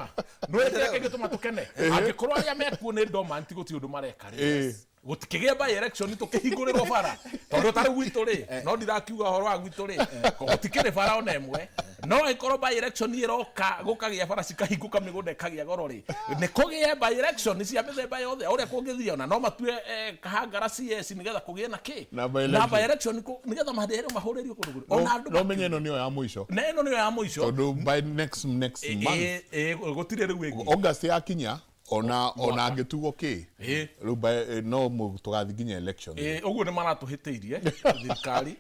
Nĩ kĩrĩa kĩngĩtũma tũkene, angĩkorwo arĩa mekuo nĩ dormant, gũtirĩ ũndũ mareka rĩ, gũtikĩgĩa by election tũkĩhingũrĩrwo bara, tondũ ta rĩu gwitũ rĩ, no ndirakiuga ũhoro wa gwitũ rĩ, gũtikĩrĩ bara ona ĩmwe. No ĩkorwo by election ĩroka gũkagĩa bara cikahingũka, mĩgũnda ĩkagĩa goro rĩ, nĩ kũgĩe by election cia mĩthemba yothe ũrĩa kũngĩthiĩ, ona no matue kahangara CS nĩgetha kũgĩe na kĩ Na by na election. By election nĩgetha maherwo mahũrĩrio kũndũ kũrĩ ona andũ. No menye ĩno nĩyo ya mũico. Na ĩno nĩyo ya mũico. Tondũ by next month Gũtirĩ rĩu ĩngĩ. August yakinya. Ona angĩtugwo kĩ rĩu no tũgathiĩ nginya election. Ũguo nĩ maratũhĩtĩirie thirikari,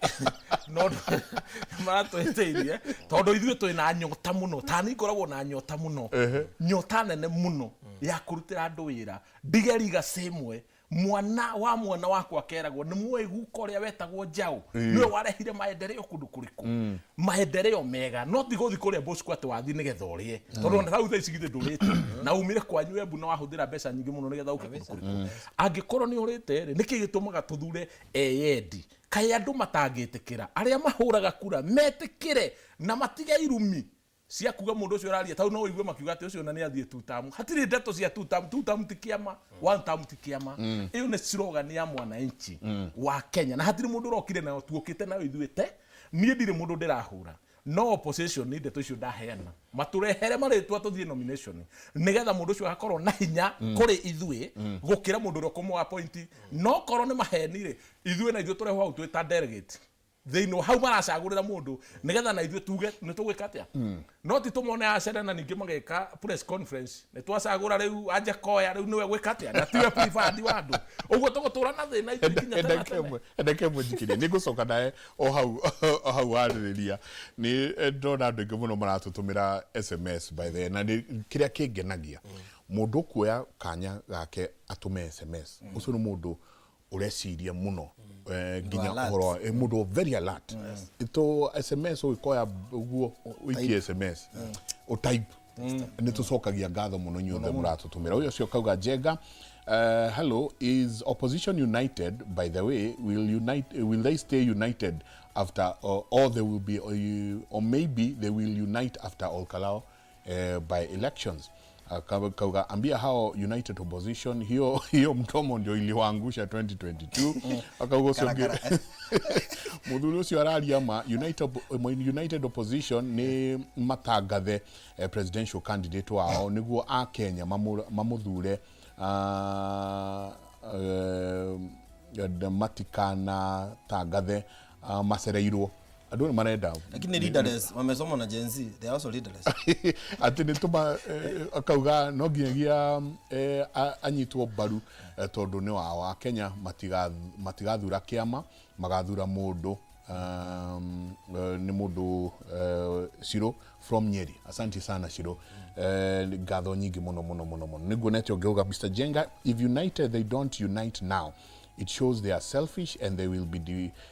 no nĩ maratũhĩtĩirie tondũ ithuĩ twĩ na nyota mũno, tani ngoragwo na nyota mũno, nyota nene mũno ya kũrutĩra andũ wĩra, ndige rigaci ĩmwe mwana wa mwana wakwa akeragwo nĩ muoĩ guka ũrĩa wetagwo Njaũ nĩwe warehire maendeleo kũndũ kũrĩkũ, maendeleo mega, no ti gũthiĩ kũrĩa Bosco atĩ wathiĩ nĩgetha ũrĩe, tondũ ona hau thaa ici githĩ ndũrĩte na umire kwanyu Embu na wahũthĩra mbeca nyingĩ mũno nĩgetha ũke kũndũ kũrĩkũ. Angĩkorwo nĩ ũrĩte rĩ, nĩkĩ gĩtũmaga tũthure eyendi? Kaĩ andũ matangĩtĩkĩra arĩa mahũraga kura metĩkĩre na matige irumi cia kuga mũndũ ũcio ũraria tau no ũigue makiuga atĩ ũcio ona nĩ athiĩ two term. Hatirĩ ndeto cia two term. Two term ti kĩama, one term ti kĩama. Ĩyo nĩ slogan ya mwananchi wa Kenya na hatirĩ mũndũ ũrokire nayo, tuokĩte nayo ithuĩ te. Niĩ ndirĩ mũndũ ndĩrahũra, no opposition nĩ ndeto icio ndaheana, matũrehere marĩtwa tũthiĩ nomination nĩgetha mũndũ ũcio agakorwo na hinya kũrĩ ithuĩ gũkĩra mũndũ ũrĩa ũkũmũ appoint. No korwo nĩ maheni rĩ, ithuĩ na ithuĩ tũrehwo hau twĩ ta delegate thĩinĩ hau maracagũrĩra mũndũ nĩgetha na ithuĩ tuge nĩ tũgwĩka atĩa, no ti tũmone acere na ningĩ mageka press conference nĩ twacagũra rĩu Anjakoya rĩu nĩwe gwĩka atĩa na tiwe preferred wa andũ. Ũguo tũgũtũra na thĩna ithuĩ nginya tene na tene. Ndeke ĩmwe njikirie, nĩ ngũcoka nawe o hau warĩrĩria. Nĩ ndona andũ aingĩ mũno maratũtũmĩra SMS, by the way, na nĩ kĩrĩa kĩngenagia, mũndũ ũkuoya kanya gake atũme SMS, ũcio nĩ mũndũ ũreciria mũno, nginya alert. Ũhoro wa mũndũ very alert to SMS ũgĩkoya ũguo ũikie SMS ũtype. Nĩ tũcokagia ngatho mũno inyuothe mũratũtũmĩra. Ũyũ ũcio kauga Njenga, hello, is opposition united, by the way? Will unite, will they stay united after, or they will be, or maybe they will unite after Olkalou by elections? Kauga ambia hao united opposition, hiyo hiyo mdomo ndio iliwaangusha 2022. Akauga ũcio ũngĩ, muthuri ũcio araria ma united opposition nĩ matangathe presidential candidate wao nĩguo a Kenya mamũthure, matikanatangathe macereirwo. Andũ nĩ marenda Lakini leaderless wamesoma na Gen Z, they are also leaderless. Atĩ nĩ tũma akauga no nginyagia anyitwo mbaru, tondũ nĩ wao a Kenya matigathura kĩama, magathura mũndũ. Nĩ mũndũ Shiro from Nyeri. Asante sana Shiro, ngatho nyingĩ mũno mũno mũno mũno. Nĩguo nete ũngĩuga Mr Jenga, if united they don't unite now, it shows they are selfish and they will be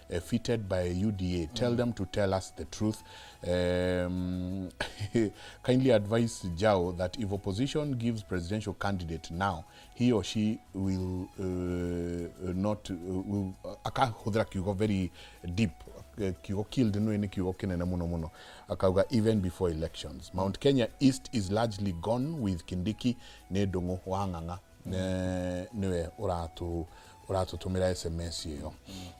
defeated by UDA. Tell them to tell us the truth. Kindly advise Jao that if opposition gives presidential candidate now, he or she will not will akahũthĩra kiugo very deep, kiugo killed no nĩ kiugo kĩnene mũno mũno, akauga even before elections. Mount Kenya East is largely gone with Kindiki. Nĩ Ndũng'ũ wa Ng'ang'a nĩwe ũratũtũmĩra SMS ĩyo.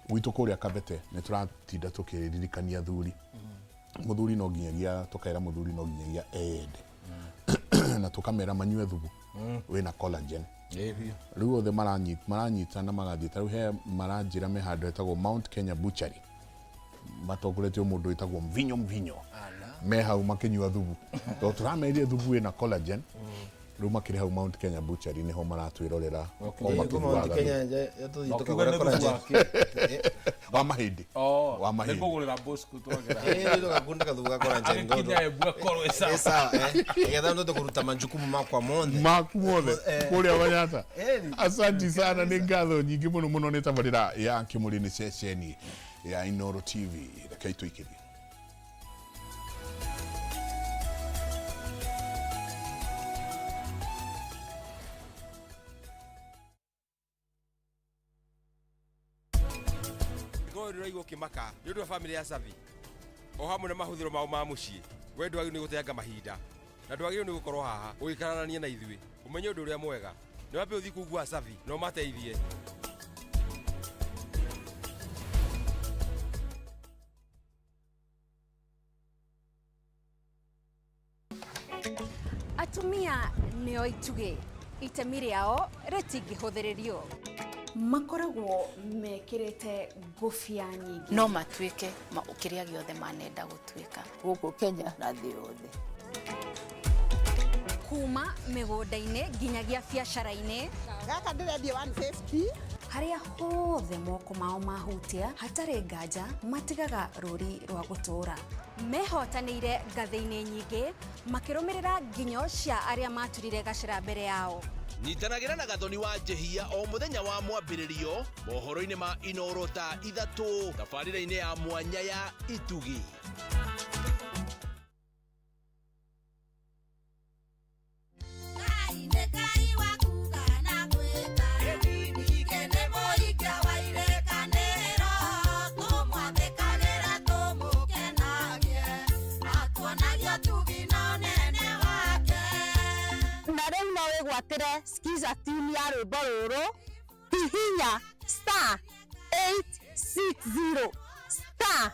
Gwitũ kũrĩa Kabete nĩ tũratinda tũkĩririkania thuri, mũthuri no nginyagia tũkaĩra mũthuri no nginyagia eyende na tũkamera manyue thubu wĩna collagen. Rĩu othe maranyitana magathiĩ, ta rĩu he maranjĩra me handũ hetagwo Mount Kenya Butchery, matongoretio mũndũ wĩtagwo Mvinyo Mvinyo, me hau makĩnyua thubu tondũ tũramerire thubu wĩna collagen. Rĩu makĩrĩ hau Mount Kenya Butchery nĩho maratwĩrorera o Mount makĩnyuaga Kenya thubu. yatũthiĩ No, tũkagũra kiuga nĩ thubu collagen. wake. Wa mahĩndĩ. Oh, Wa mahĩndĩ. nĩngũgũrĩra Bosco twagera. Tũgakunda kathubu ga collagen. Agĩkinya Embu akorwo ĩ sawa. Ĩ sawa, nĩgetha ndote kũruta majukumu makwa mothe. Maku mothe kũrĩa Manyata. Asanti sana, nĩ ngatho nyingĩ mũno mũno. Nĩ tabarĩra ya Kĩmũrĩ, nĩ ceceni ya Inooro TV. Rekei tũikĩrie. Ngoro ndĩraigua ũkĩmaka nĩ ũndũ wa bamĩrĩ ya Savi o hamwe na mahũthĩro mao ma mũciĩ, we ndwagĩrĩirwo nĩ gũteanga mahinda na ndwagĩrĩirwo nĩ gũkorwo haha ũgĩkararania na ithuĩ. Ũmenye ũndũ ũrĩa mwega nĩ wambe ũthiĩ kũu gwa Savi na ũmateithie. Atumia nĩo itugĩ, itemi rĩao rĩtingĩhũthĩrĩrio. Makoragwo mekĩrĩte ngũbia nyingĩ. No matuĩke kĩrĩa gĩothe manenda gũtuĩka. Gũkũ Kenya na thĩ yothe. Kuma mĩgũnda-inĩ nginyagia biacara-inĩ. Gaka ndĩrendia 150. Harĩa hothe moko mao mahutia hatarĩ nganja matigaga rũri rwa gũtũũra. Mehotanĩire ngathĩ-inĩ nyingĩ makĩrũmĩrĩra nginyo cia arĩa maturire gacĩra mbere yao. Nyitanagĩra na Gathoni wa Njĩhia o mũthenya wa mwambĩrĩrio mohoro-inĩ ma Inoro thaa 3 tabarĩra-inĩ ya mwanya ya Itugi. Na rĩu no wĩgwatĩre skiza tune ya rwĩmbo rũrũ, hihinya star 860 star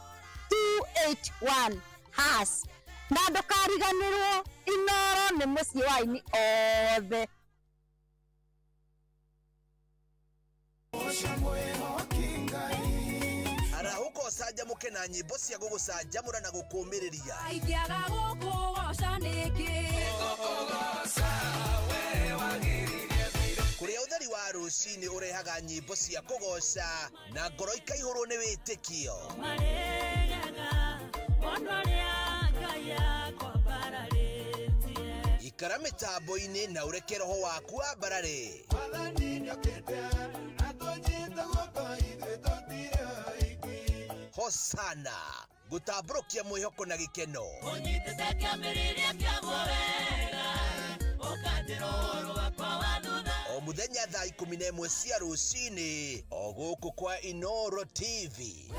281 hash, na ndũkariganĩrwo Inoro nĩ mũciĩ wa aini othe. Arahũka ũcanjamũke na nyĩmbo cia gũgũcanjamũra na gũkũmĩrĩria. Ingĩaga gũkũgoca nĩkĩ? Kũrĩa ũtheri wa rũcinĩ ũrehaga nyĩmbo cia kũgoca na ngoro ikaihũrwo nĩ wĩtĩkio. Ikara mĩtambo-inĩ na ũreke roho waku wambarare. Hosana gũtambũrũkia mwĩhoko na gĩkeno. O mũthenya thaa 11 cia rũcinĩ o gũkũ kwa Inoro TV.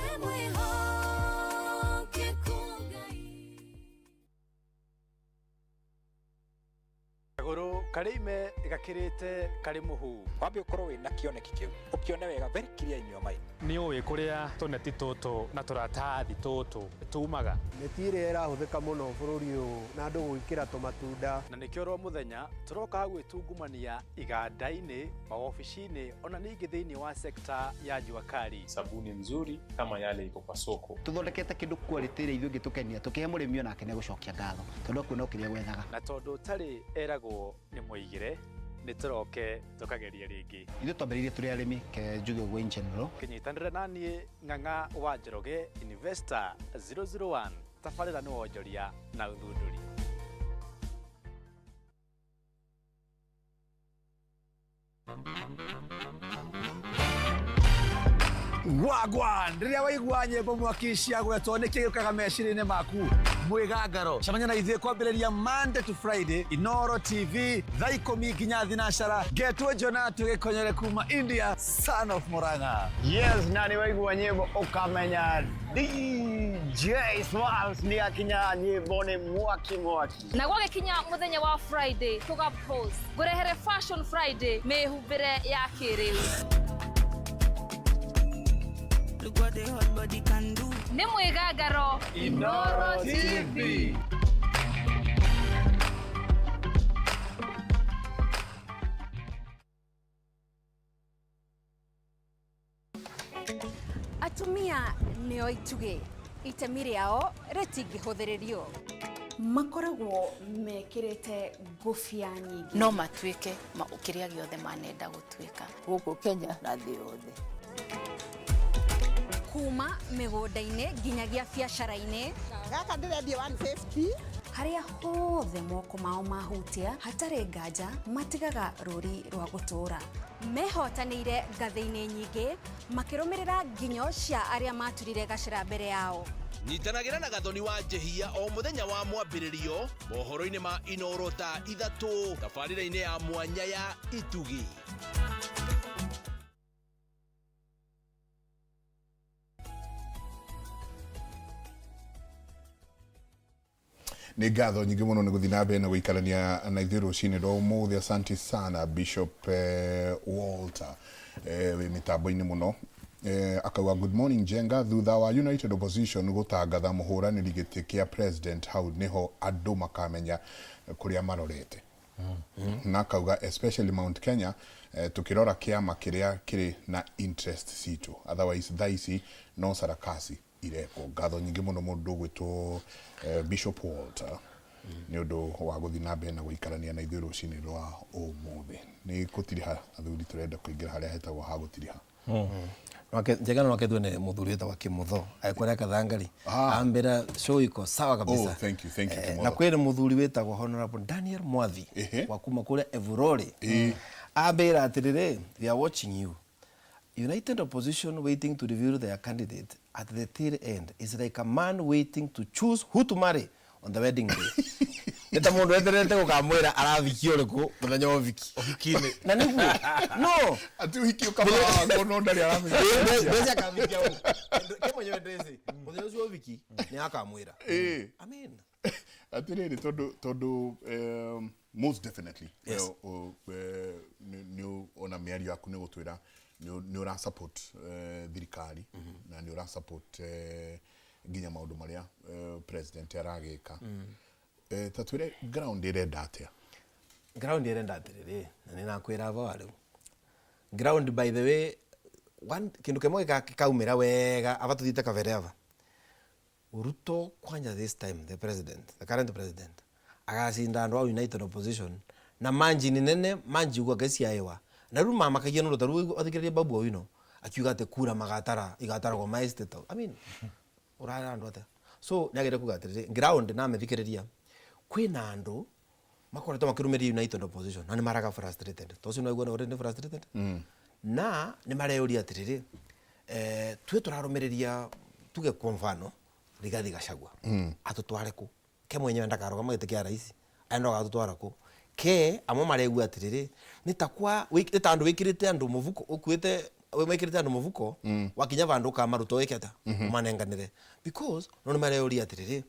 Kagũrũ karĩ ime gakĩrĩte karĩ mũhu. Wambe ũkorwo wĩna kĩoneki kĩu, ũkĩone wega very clear in your mind. Nĩ ũĩ kũrĩa tũneti tũtũ na tũratathi tũtũ tumaga. Neti ĩrĩa ĩrahũthĩka mũno bũrũri ũyũ na andũ gwĩkĩra tũmatunda. Na nĩkĩo oro mũthenya tũroka gwĩtungumania iganda-inĩ, mawobici-inĩ ona ningĩ thĩinĩ wa sekta ya jua kali. Sabuni nzuri kama yale iko kwa soko. Tũthondekete kĩndũ quality ĩrĩa ithuĩ ĩngĩtũkenia, tũkĩhe mũrĩmi onake nĩ egũcokia ngatho tondũ akuona o kĩrĩa gwethaga. Na tondũ ũtarĩ eragwo nĩ mũigĩre, nĩ tũroke tũkageria rĩngĩ. Ithuĩ twambĩrĩirie tũrĩ arĩmi, ke njuge ũguo in general. Kĩnyitanĩre na niĩ Ng'ang'a wa Njoroge, Investor 001, tabarĩra nĩ wonjoria na ũthundũri. Wagwan, rĩrĩa waigua nyĩmbo mwaki ciagwetwo nĩkĩ gĩũkaga meciria-inĩ maku? Mwĩgangaro. Cemania na ithuĩ kwambĩrĩria Monday to Friday, Inoro TV, thaa 10 nginya thinacara. Ngetwo Jonah tũgĩkonyere kuma India, son of Murang'a. Yes, na nĩ waigua nyĩmbo ũkamenya DJ Smalls nĩ akinya, nyĩmbo nĩ mwaki mwaki. Na gwagĩkinya mũthenya wa Friday tũga pose ngũrehere Fashion Friday, mĩhumbĩre ya kĩrĩu. Nĩ mwĩgangaro Inoro TV. Atumia nĩo itugĩ, itemi rĩao rĩtingĩhũthĩrĩrio. Makoragwo mekĩrĩte ngũbia nyingĩ. No matuĩke kĩrĩa gĩothe manenda gũtuĩka. Gũkũ Kenya na thĩ yothe. Kuma mĩgũnda-inĩ nginyagia biacara-inĩ. Gaka ndĩrendia 150. Harĩa hothe moko mao mahutia hatarĩ nganja matigaga rũri rwa gũtũũra. Mehotanĩire ngathĩ-inĩ nyingĩ makĩrũmĩrĩra nginyo cia arĩa maturire gacĩra mbere yao. Nyitanagĩra na Gathoni wa Njĩhia o mũthenya wa mwambĩrĩrio mohoro-inĩ ma Inoro thaa 3 tabarĩra-inĩ ya mwanya ya Itugi. Nĩ ngatho nyingĩ mũno nĩ gũthiĩ na mbere na gũikarania na ithuĩ rũcinĩ rwa ũmũthĩ. Asante sana Bishop Walter, wĩ mĩtambo-inĩ mũno. Akauga good morning Jenga, thutha wa United Opposition gũtangatha mũhũranĩri gĩtĩ kĩa president, hau nĩho andũ makamenya kũrĩa marorete. Na akauga especially Mount Kenya, tukirora kĩama kĩrĩa kĩrĩ na interest citũ, otherwise thaa ici no sarakasi irekwo. Ngatho nyingĩ mũno mũndũ ũgwĩtwo Bishop Walter. Nĩ ũndũ wa gũthiĩ na mbere na gũikarania na ithuĩ rũcinĩ rwa ũmũthĩ. Nĩ gũtiriha athuri tũrenda kũingĩra harĩa hetagwo ha gũtiriha. Njega no akethwe nĩ mũthuri wĩtagwo Kĩmũtho agĩkora Kathangari ambĩra show iko sawa kabisa. Oh, thank you, thank you, Kĩmotho. Na kwĩna mũthuri wĩtagwo Honorable Daniel Mwathi wa kuma kũrĩa Evurore ambĩra atĩrĩrĩ, "We are watching you. United Opposition waiting to reveal their candidate at the tail end is like a man waiting to choose who to marry on the wedding day." Nĩ ta mũndũ weterete gũkamwĩra aravikia ũrĩkũ mũthenya wa ũhiki. Ũhiki-inĩ. Na nĩguo no Atĩ ũhiki ũkamawangwo no ndarĩ aramenya. Ndeci akavikia ũ. Ke mwenyewe ndeci mũthenya ũcio wa ũhiki nĩ akamwĩra. Amen. Atĩrĩrĩ, tondũ most definitely nĩ ona mĩario yaku nĩ gũtwĩra nĩ ũra support thirikari na nĩ ũra support nginya maũndũ marĩa president aragĩka. Ta twĩre ground ĩrenda atĩa? Ground ĩrenda atĩrĩrĩ, na nĩ nakwĩra ava rĩu ground, by the way, one kĩndũ kĩmwe gĩkaumĩra wega ava tũthiĩte kabere ava, Ruto kwanja this time, the president, the current president, agacinda andũ a United Opposition na margin nene manji uguo ngeciaĩwa na rĩu mamakagia nũndũ ta rĩu athikĩrĩria Babu Owino akiuga atĩ kura magatara igataragwo ma State House. I mean, ũrara andũ atĩa? So nĩagĩrĩire kuga atĩrĩrĩ, ground namĩthikĩrĩria, kwĩna andũ makoretwo makĩrũmĩrĩria United Opposition na nĩ maraga frustrated to ũcio no already frustrated na nĩ mareyũria atĩrĩrĩ, twĩ tũrarũmĩrĩria, tuge kwa mfano Rigathi Gachagua atũtware kũ? Ke mwenyewe ndakarũgama gĩtĩ kĩa rais, enda ũgatũtwara kũ? Ke amwe maregua atĩrĩrĩ, nĩ ta kwa nĩ ta andũ wĩkĩrĩte andũ mũbuko, ũkuĩte wĩkĩrĩte andũ mũbuko, wakinya vandũ ũkamaruta wĩke atĩa? Ũmanenganĩre, because no nĩ mareyũria atĩrĩrĩ,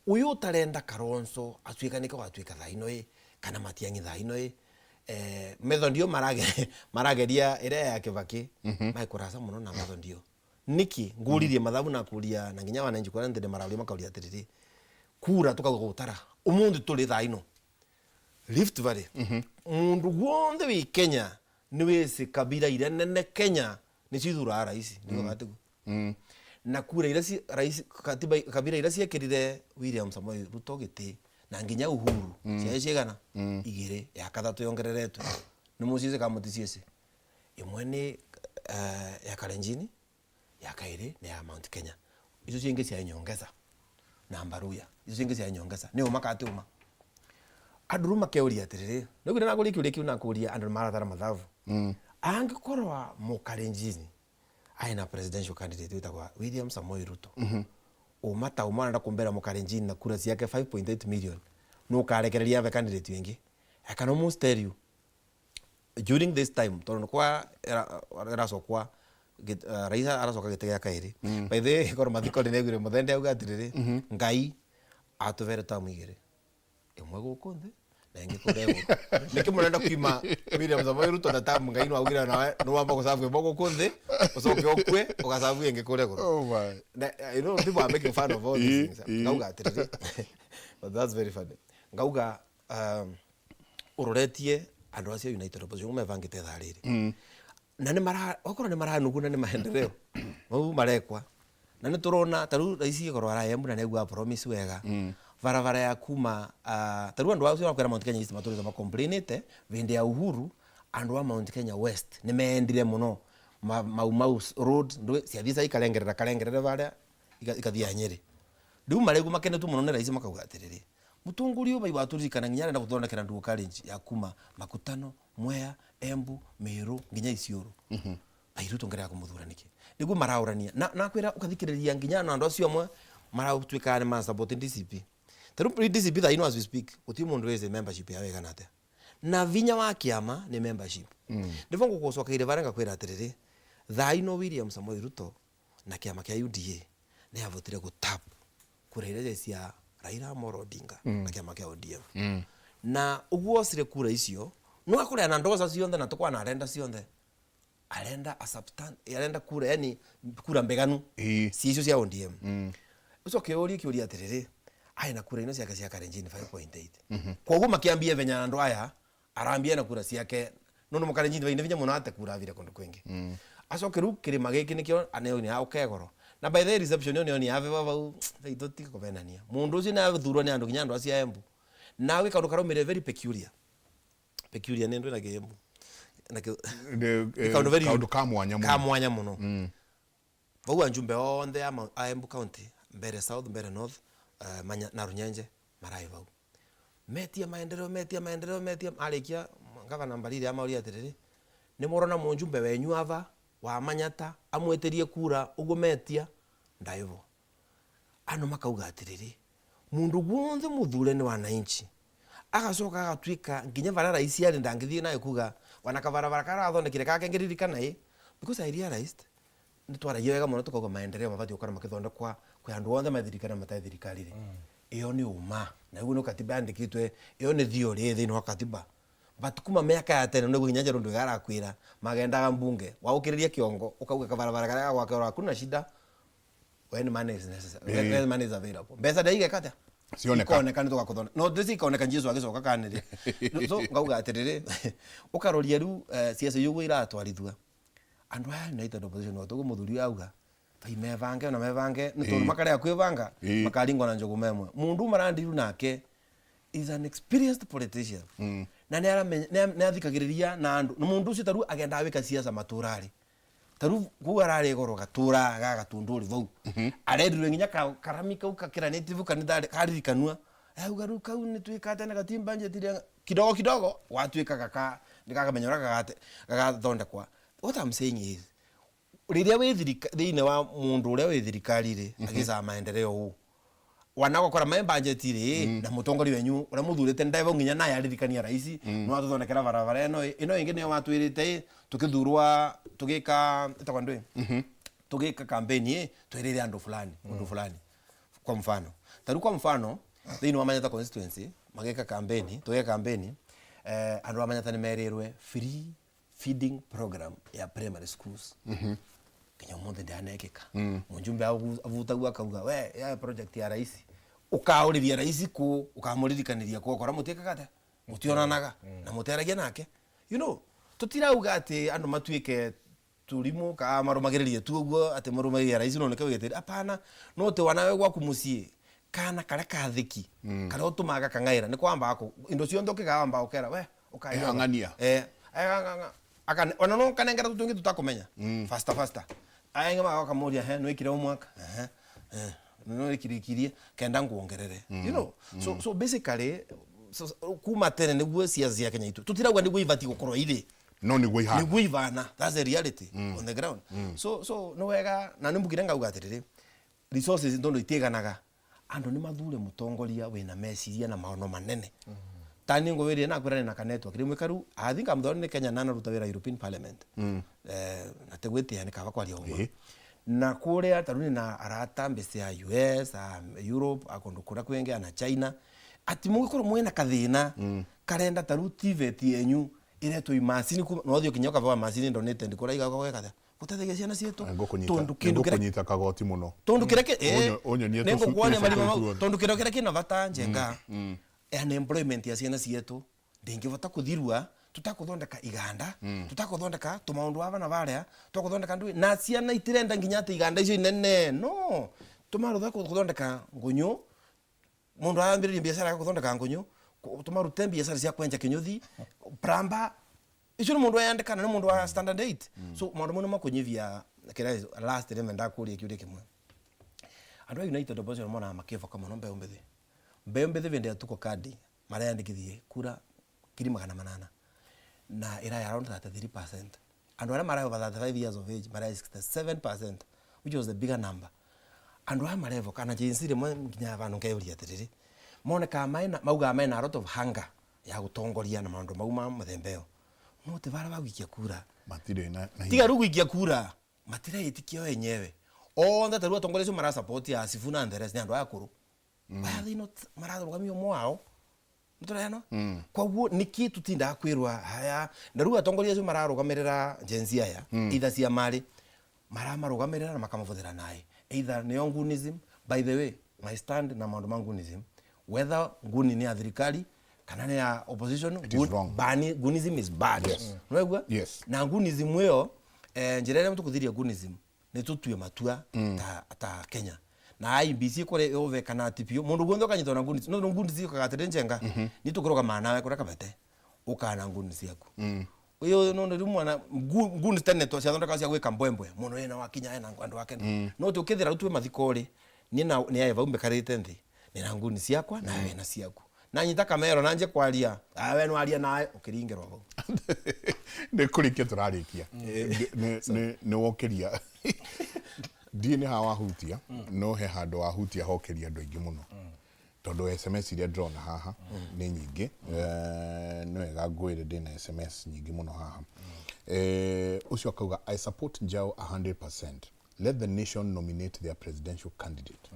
ũyũ ũtarenda Kalonzo atuĩka nĩke watuĩka thaa ino ĩ kana Matiang'i thaa ino ĩ, metho ndio marageria ĩrĩa ya Kibaki maĩkũraca mũno na metho ndio niki nguririe mathabu na kuria na nginya wananchi kuria ntende marauria makauria atiriri, kura tukauga gutara umuthi turi thaa ino Rift Valley, mundu guonthe wi Kenya ni wisi kabira iria nene Kenya nicio ithuraga rais, niguo gatiguo na kura iria rais katiba kabira iria ciekirire William Samoei Ruto giti na nginya Uhuru ciarĩ cigana? Igĩrĩ, ya katatũ yongereretwe nĩ mũciĩci kana mũticiĩci? Ĩmwe nĩ ya Kalenjin, ya kaĩrĩ nĩ ya Mount Kenya. Icio ciĩngĩ ciarĩ nyongeza na Mbaruya, icio ciĩngĩ ciarĩ nyongeza. Nĩ ũma kana ti ũma? Andũ rĩu makeũria atĩrĩrĩ, nĩguo ndĩrakũria kĩũria kĩu nakũria, andũ nĩ maratara mathabu. Angĩkorwo Mũkalenjin arĩ na presidential candidate wĩtagwo William Samoei Ruto, ũma ta ũma arenda kũmbera Mũkalenjin na kura ciake 5.8 million nũ ũkarekereria ave candidate wĩngĩ? I can almost tell you during this time, tondũ kwa ĩracokwa rais aracoka gĩtĩ gĩa kaĩrĩ. By the way, korwo mathiko nĩ mũthende auga atĩrĩrĩ, Ngai atũbere tamu igĩrĩ, ĩmwe gũkũ thĩ na ĩngĩ kũrĩa igũrũ. Nĩkĩ mũrenda kwima William Samoei Ruto na tamu? Ngai no augire nawe nĩ wamba gũcabu ĩmwe gũkũ thĩ, ũcoke ũkue ũgacabu ĩngĩ kũrĩa igũrũ. Oh my. Na, people are making fun of all these things. Ngauga atĩrĩrĩ, but that's very funny. Ngauga ũroretie andũ acio United Opposition mebangĩte thaa rĩrĩ na nĩ mara okorwo nĩ maranuguna nĩ maendeleo mau marekwa na nĩ tũrona ta rĩu rais ĩkorwo arayembu na nĩaigua promise wega barabara ya kuma ta rĩu andũ acio makwĩra Mount Kenya East matũrĩte macomplainĩte hĩndĩ ya Uhuru. Andũ a Mount Kenya West nĩ meendire mũno Mau Mau road ndũĩ ciathiĩ ikarengerera karengerere varia ikathiĩ Nyeri. Rĩu marĩgu makenetwo mũno nĩ rais, makauga atĩrĩrĩ, mũtongoria ũyũ bai watũririkana nginya arenda gũthondekera dual carriage ya kuma Makutano, Mwea, Embu, Meru nginya Isiolo. Bai rĩu tũngerera kũmũthura nĩkĩ? Nĩguo maraũrania na nakwĩra ũkathikĩrĩria nginya na andũ acio amwe maratuĩkaga nĩ ma support DCP. Ta rĩu DCP thaa ino as we speak gũtirĩ mũndũ wĩci membership yao ĩgana atĩa, na vinya wa kĩama nĩ membership. Nĩvo ngũgũcokeire varia ngakwĩra atĩrĩrĩ, thaa ino William Samoei Ruto na kĩama kĩa UDA nĩ avotire gũtap kura iria cia Raila Amolo Odinga na kĩama kĩa ODM, na ũguo ocire kura icio no akũrĩa na ndoca cionthe na tũkwana arenda cionthe arenda a arenda kura, yani kura mbeganu si icio cia ODM. Ucoke ũrie kĩũria atĩrĩrĩ, arĩ na kura ino ciake cia Kalenjin 5.8, koguo makĩambia venya andũ aya arambia na kura ciake nundu mũkalenjin vaine vinya mũno ate kura avire kũndũ kwĩngĩ. Acoke rĩu kĩrĩma gĩkĩ nĩkĩo aneoni ya ũkegoro na by the way reception ĩyo nĩoni yabewa vau itũ tiga kũvenania mũndũ ũcio nĩ athurwo nĩ andũ nginya andũ acio a Embu. Nawe kaundu karaumire very peculiar. Peculiar nĩ ndwĩ na gĩmu. Na kaundu very kaundu ka mwanya muno. Ka mwanya muno. Vau anjumbe onthe a Embu County, Mbere South, Mbere North, na Runyenje marai vau. Metia maendeleo, metia maendeleo, metia arikia gavana Mbarire amauria atiriri, ni murona munjumbe wenyu ava wa Manyata amwetirie kura uguo metia ndaivo. Ano makauga atiriri, mundu guonthe muthure ni wananchi. Agacoka agatuika nginya varia raisi ari ndangithie naye kuga wana kabarabara karathondekire kake ngiririkana i, because I realized ni twaragia wega muno tukauga maendeleo mabatiĩ gũkorwo makĩthondekwa kwĩ andũ othe mathirikari na matarĩ thirikari-rĩ. Ĩyo nĩ ũma na ũguo nĩ katiba yandĩkĩtwe, ĩyo nĩ theory thĩinĩ wa katiba. But kuma mĩaka ya tene nĩguo nginya Njerũ Ndwiga arakwĩra magendaga mbunge waũkĩrĩria kĩongo ũkauga kabarabara karĩa ga gwake hakuna shida when money is necessary, when money is available. Mbeca ndaigeka atĩa? Cioneka. Ikoneka nĩ tũgakũthondeka. No ndĩci ikoneka Jesu agĩcoka kanĩrĩ. So ngauga atĩrĩrĩ, ũkaroria rĩu ciaca iria ũguo iratwarithua. Andũ aya United Opposition no tũguo mũthuri auga tai mebange na mebange nĩ tondũ makarega kwĩbanga makaringwo na njũgũma ĩmwe. Mũndũ marandiru nake is an experienced politician. Na nĩ aramenya, nĩ athikagĩrĩria na andũ. Na mũndũ ũcio tarĩu agendaga gwĩka ciaca matũra-rĩ. Tarĩu kũu ararĩ goro gatũra ga Gatũndũrĩ vau. Arendirwe nginya karami kau kakĩranĩtie vau kanitha karirikanua. Auga rĩu kau nĩ twĩkate na gatimba budget kidogo kidogo watuĩkaga ka nĩ kakamenya ũrĩa gagathondekwa. What I'm saying is, rĩrĩa wĩ thĩinĩ wa mũndũ ũrĩa wĩ thirikari-rĩ, agĩcaga maendeleo ũũ. Wanagokora mae budget rĩ, na mũtongoria wenyu ũrĩa mũthurĩte ndaivo nginya naye aririkania raisi, nĩ watũthondekera barabara ĩno, ĩno ĩngĩ nĩyo watwĩrĩte ĩ, tũkĩthurwa, tũgĩka, ĩtagwo ndũĩ? Tũgĩka campaign ĩ, twĩrĩre andũ fulani, ũndũ fulani. Kwa mfano. Ta rĩu kwa mfano, thĩinĩ wa Manyata constituency, magĩka campaign, tũgĩka campaign, andũ a Manyata nĩ merĩrwe free feeding program ya primary schools. Nginya ũmũthĩ ndĩanekĩka. Mũjumbe avutagwo akauga, we, ya project ya raisi. Ũkaũrĩria raisi kũ, ũkamũririkanĩria kũ, ũkora mũtiĩkaga atĩa? Mũtionanaga, na mũtiaragia nake. You know, tũtirauga atĩ andũ matuĩke tũrimũ ka marũmagĩrĩrie tu ũguo atĩ marũmagĩrĩria raisi no nĩkĩo gĩtĩri. Hapana, no ũtĩ wanawe gwaku mũciĩ, kana karĩa kathĩki, karĩa ũtũmaga kang'aĩra, nĩ kwamba indo ciothe ũkĩgawa wambaga ũkera, we, ũkaiga. Ehang'ania. Ona no kanengera tũtũngĩ tũtakũmenya. Faster, faster. Aya ng'ema gakamũria, he, nĩwĩkire o mwaka? Ehe. Nĩwĩkirikirie, kenda nguongerere. You know, so basically, so, kuma tene nĩguo ciaca cia Kenya itũ. Tũtirauga nĩguo ibatiĩ gũkorwo irĩ. No nĩguo ihana. Nĩguo ivana. That's the reality on the ground. So nĩ wega, na nĩ mbugire ngauga atĩrĩrĩ, resources tondũ itiiganaga. Andũ nĩ mathure mũtongoria wĩna meciria na maono manene. Ta nĩ ngũwĩrire na kwĩrane na ka network. Rĩmwe karu, I think I'm the only Kenyan anaruta wĩra European Parliament. Na te gwĩtĩa nĩ kaba kwaria ũguo. Na kũrĩa ta rĩu nĩ arata mbeca ya US, a Europe, a kũndũ kũrĩa kwĩngĩ, na China. Ati mũgĩkorwo mwĩna kathĩna, karenda ta rĩu TVET yenyu iretwo imacini kuma, no ũthiĩ ũkinye ũkabewa macini donated kũrĩa igagwo gweka atĩa? Gũteithagia ciana ciitũ. Tondũ kĩndũ kĩrĩa Nĩngũkũnyita kagoti mũno. Tondũ kĩrĩa kĩ-, Ũnyonie nĩ ngũkuonia marima mau. tũcuo. Tondũ kĩrĩa kĩrĩa kĩna bata njenga, unemployment ya ciana ciitũ ndĩngĩbota kũthirua tũtakũthondeka iganda, tũtakũthondeka tũmaũndũ aba na barĩa, tũkũthondeka ndũĩ, na ciana itirenda nginya atĩ iganda icio inene. No, tũmarutha kũthondeka ngũnyũ, mũndũ arambĩrĩria biacara ya kũthondeka ngũnyũ, tũmarute biacara cia kwenja kĩnyũthi, plumber, icio nĩ mũndũ eyandĩkana, nĩ mũndũ wa standard 8. So maũndũ mau nĩ makũnyivia kĩrĩa last rĩmwe ndakũria kĩũria kĩmwe. Andũ a United Opposition monaga makĩboka mũno mbeũ mbĩthĩ. Mbeũ mbĩthĩ hĩndĩ ya tuko kadi mareyandĩkithie kura ngiri magana manana na ĩraya around 33%. Andũ arĩa maraya over 35 years of age maraya 67%, which was the bigger number. Andũ aya marevoka na Gen Z rĩmwe nginya vandu ngeyũria atĩrĩrĩ, monekaga mena, maugaga mena a lot of hunger ya gũtongoria na maũndũ mau ma mũthemba ĩyo. No ti bara wa gũikia kura. Matirĩ na Tiga rĩu gũikia kura, matireĩtikia o enyewe. Othe ta rĩu atongoria acio marasupport ya Sifuna and the rest nĩ andũ aya akũrũ. Why are they not mararũgamia ũmwe wao? Nĩtũrehana? Koguo nĩkĩ tũtindaga kwĩrwa haya, na rĩu atongoria acio mararũgamĩrĩra Gen Z aya, either cia marĩ, maramarũgamĩrĩra na makamabũthĩra naĩ. Either nĩyo Ngunism, by the way, my stand na maũndũ ma Ngunism, whether nguni nĩ ya thirikari kana nĩ ya opposition, It is wrong. Gunism is bad. Yes. Nĩwaigua? Yes. Na Gunism ĩyo, njĩra ĩrĩa tũkũthiria Gunism, nĩ tũtue matua ta Kenya. Na IEBC kore yove kana ati piu mundu gunthe ukanyitwo na ngundi no ngundi ciukaga atiri njenga ni tukurugamaa nawe kuria kabete ukana ngundi ciaku uyu no riu mwana ngundi tene to ciathondekaga cia gwika mbwembwe muno ena wakinya ena andu ake no tukithira riu twi mathiko ri ni na ni aye vau mbikarite nthi ni na ngundi ciakwa nawe na ciaku na nyita kamero na nje kwaria awe no aria nawe ukiringirwo vau. Nä kå rä kia tå rarä kia nä wokä ria ndiä nä ha wahutia no he handå wahutia hokä andå aingä må no tondå SMS iria ndĩrona haha nĩ nyingĩ. Nĩ wega ngwĩre ndĩna SMS nyingĩ mũno haha. Ũcio akauga, "I support Njau 100%. Let the nation nominate their presidential candidate."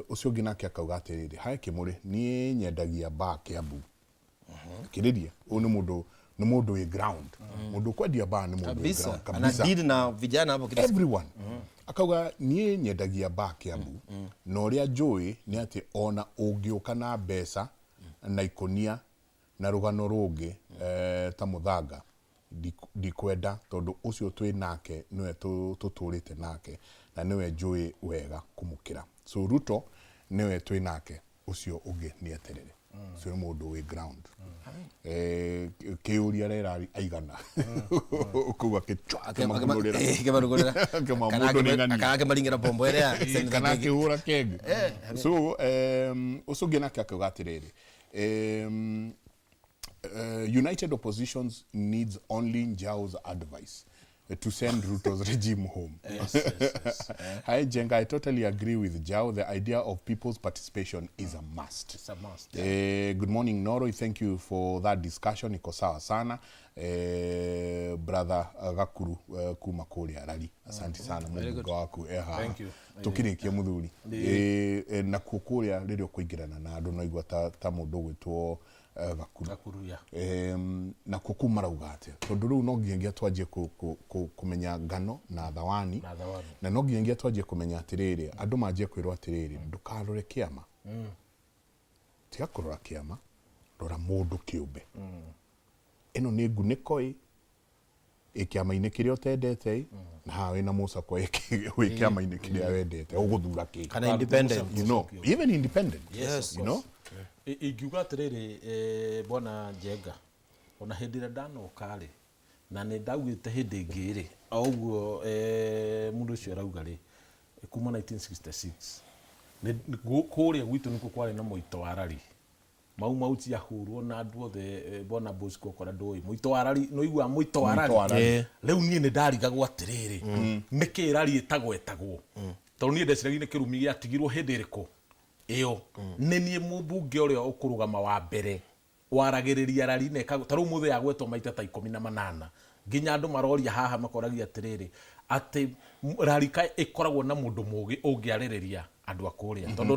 Ũcio ũngĩ nake akauga atĩrĩrĩ, "Hae Kĩmũrĩ, niĩ nyendagia mbaa Kĩambu." Kĩrĩria ũyũ nĩ mũndũ wĩ ground, mũndũ ũkwendia mbaa nĩ mũndũ wĩ Kabisa. ground. Ana Kabisa. deal na vijana hapo kila siku. Everyone. Akauga, "Niĩ nyendagia mbaa Kĩambu, na ũrĩa njũĩ nĩ atĩ ona ũngĩũka na mbeca na ikũnia na rũgano rũngĩ ta mũthanga, ndikwenda tondũ ũcio twĩ nake nĩwe tũtũrĩte nake na nĩwe njũĩ wega kũmũkĩra. So Ruto nĩwe twĩ nake, ũcio ũngĩ nĩ eterere." Ũcio nĩ mũndũ wĩ ground. Kĩũria rera aigana kũu akĩmagunũrĩra. Akĩmarugũrĩra. Akĩma mũndũ nĩ ng'ania. Kana akĩmaringĩra bombo ĩrĩa. Kana akĩhũra kenge. So ũcio ũngĩ nake akauga atĩrĩrĩ, "United oppositions needs only Njau's advice to send Ruto's regime home." Yes. "Hi Jenga, I totally agree with Njau. The idea of people's participation is a must." It's a must. "Good morning Noroi, thank you for that discussion. Iko sawa sana." Brother Gakuru kuma kũrĩa Rari. Asante sana Very good. mũmbunge waku eha. Thank you. Tukĩrĩkia mũthuri. Ĩĩ. Nakuo kũrĩa rĩrĩa ũkũingĩrana na andũ no igua ta mũndũ ũgwĩtwo Gakuru. Gakuru, yeah. Nakuo kũu marauga atĩa? Tondũ rĩu no nginyagia twanjie kũmenya ngano na thawani. Na thawani. Na no nginyagia twanjie kũmenya atĩrĩrĩ, andũ manjie kwĩrwo atĩrĩrĩ, ndũkarore kĩama. Tiga kũrora kĩama, rora mũndũ kĩũmbe. Ĩno nĩ ngunĩko ĩ kĩama-inĩ kĩrĩa ũtendete ĩ, na haha wĩna mũcakwa wĩ kĩama-inĩ kĩrĩa wendete, ũgũthura kĩ? Kana independent. Even independent. Yes, of you know course. Ingiuga atĩrĩrĩ, bwana Njenga, ona hĩndĩ ĩrĩa ndanoka rĩ, na nĩ ndaugĩte hĩndĩ ĩngĩ rĩ, o ũguo mũndũ ũcio arauga rĩ, kuma 1966 kũrĩa gwitũ nĩkuo kwarĩ na mũito wa rari mau mau ciahũrwo na andũ othe. Bwana Bosco, okora ndũĩ mũito wa rari, nĩ ũiguaga mũito wa Mũito wa rari? rari. Rĩu niĩ nĩ ndarigagwo atĩrĩrĩ, nĩkĩ rari ĩtagwetagwo, tondũ niĩ ndeciragia nĩ kĩrumi gĩatigirwo hĩndĩ ĩrĩkũ ĩyo. Nĩ niĩ mũmbunge ũrĩa ũkũrũgama wa mbere waragĩrĩria rari na ta rĩu mũthĩ yagwetwo maita ta 18, nginya andũ maroria haha makoragia atĩrĩrĩ, atĩ rari ka ĩkoragwo na mũndũ mũgĩ ũngĩarĩrĩria andũ a kũrĩa, tondũ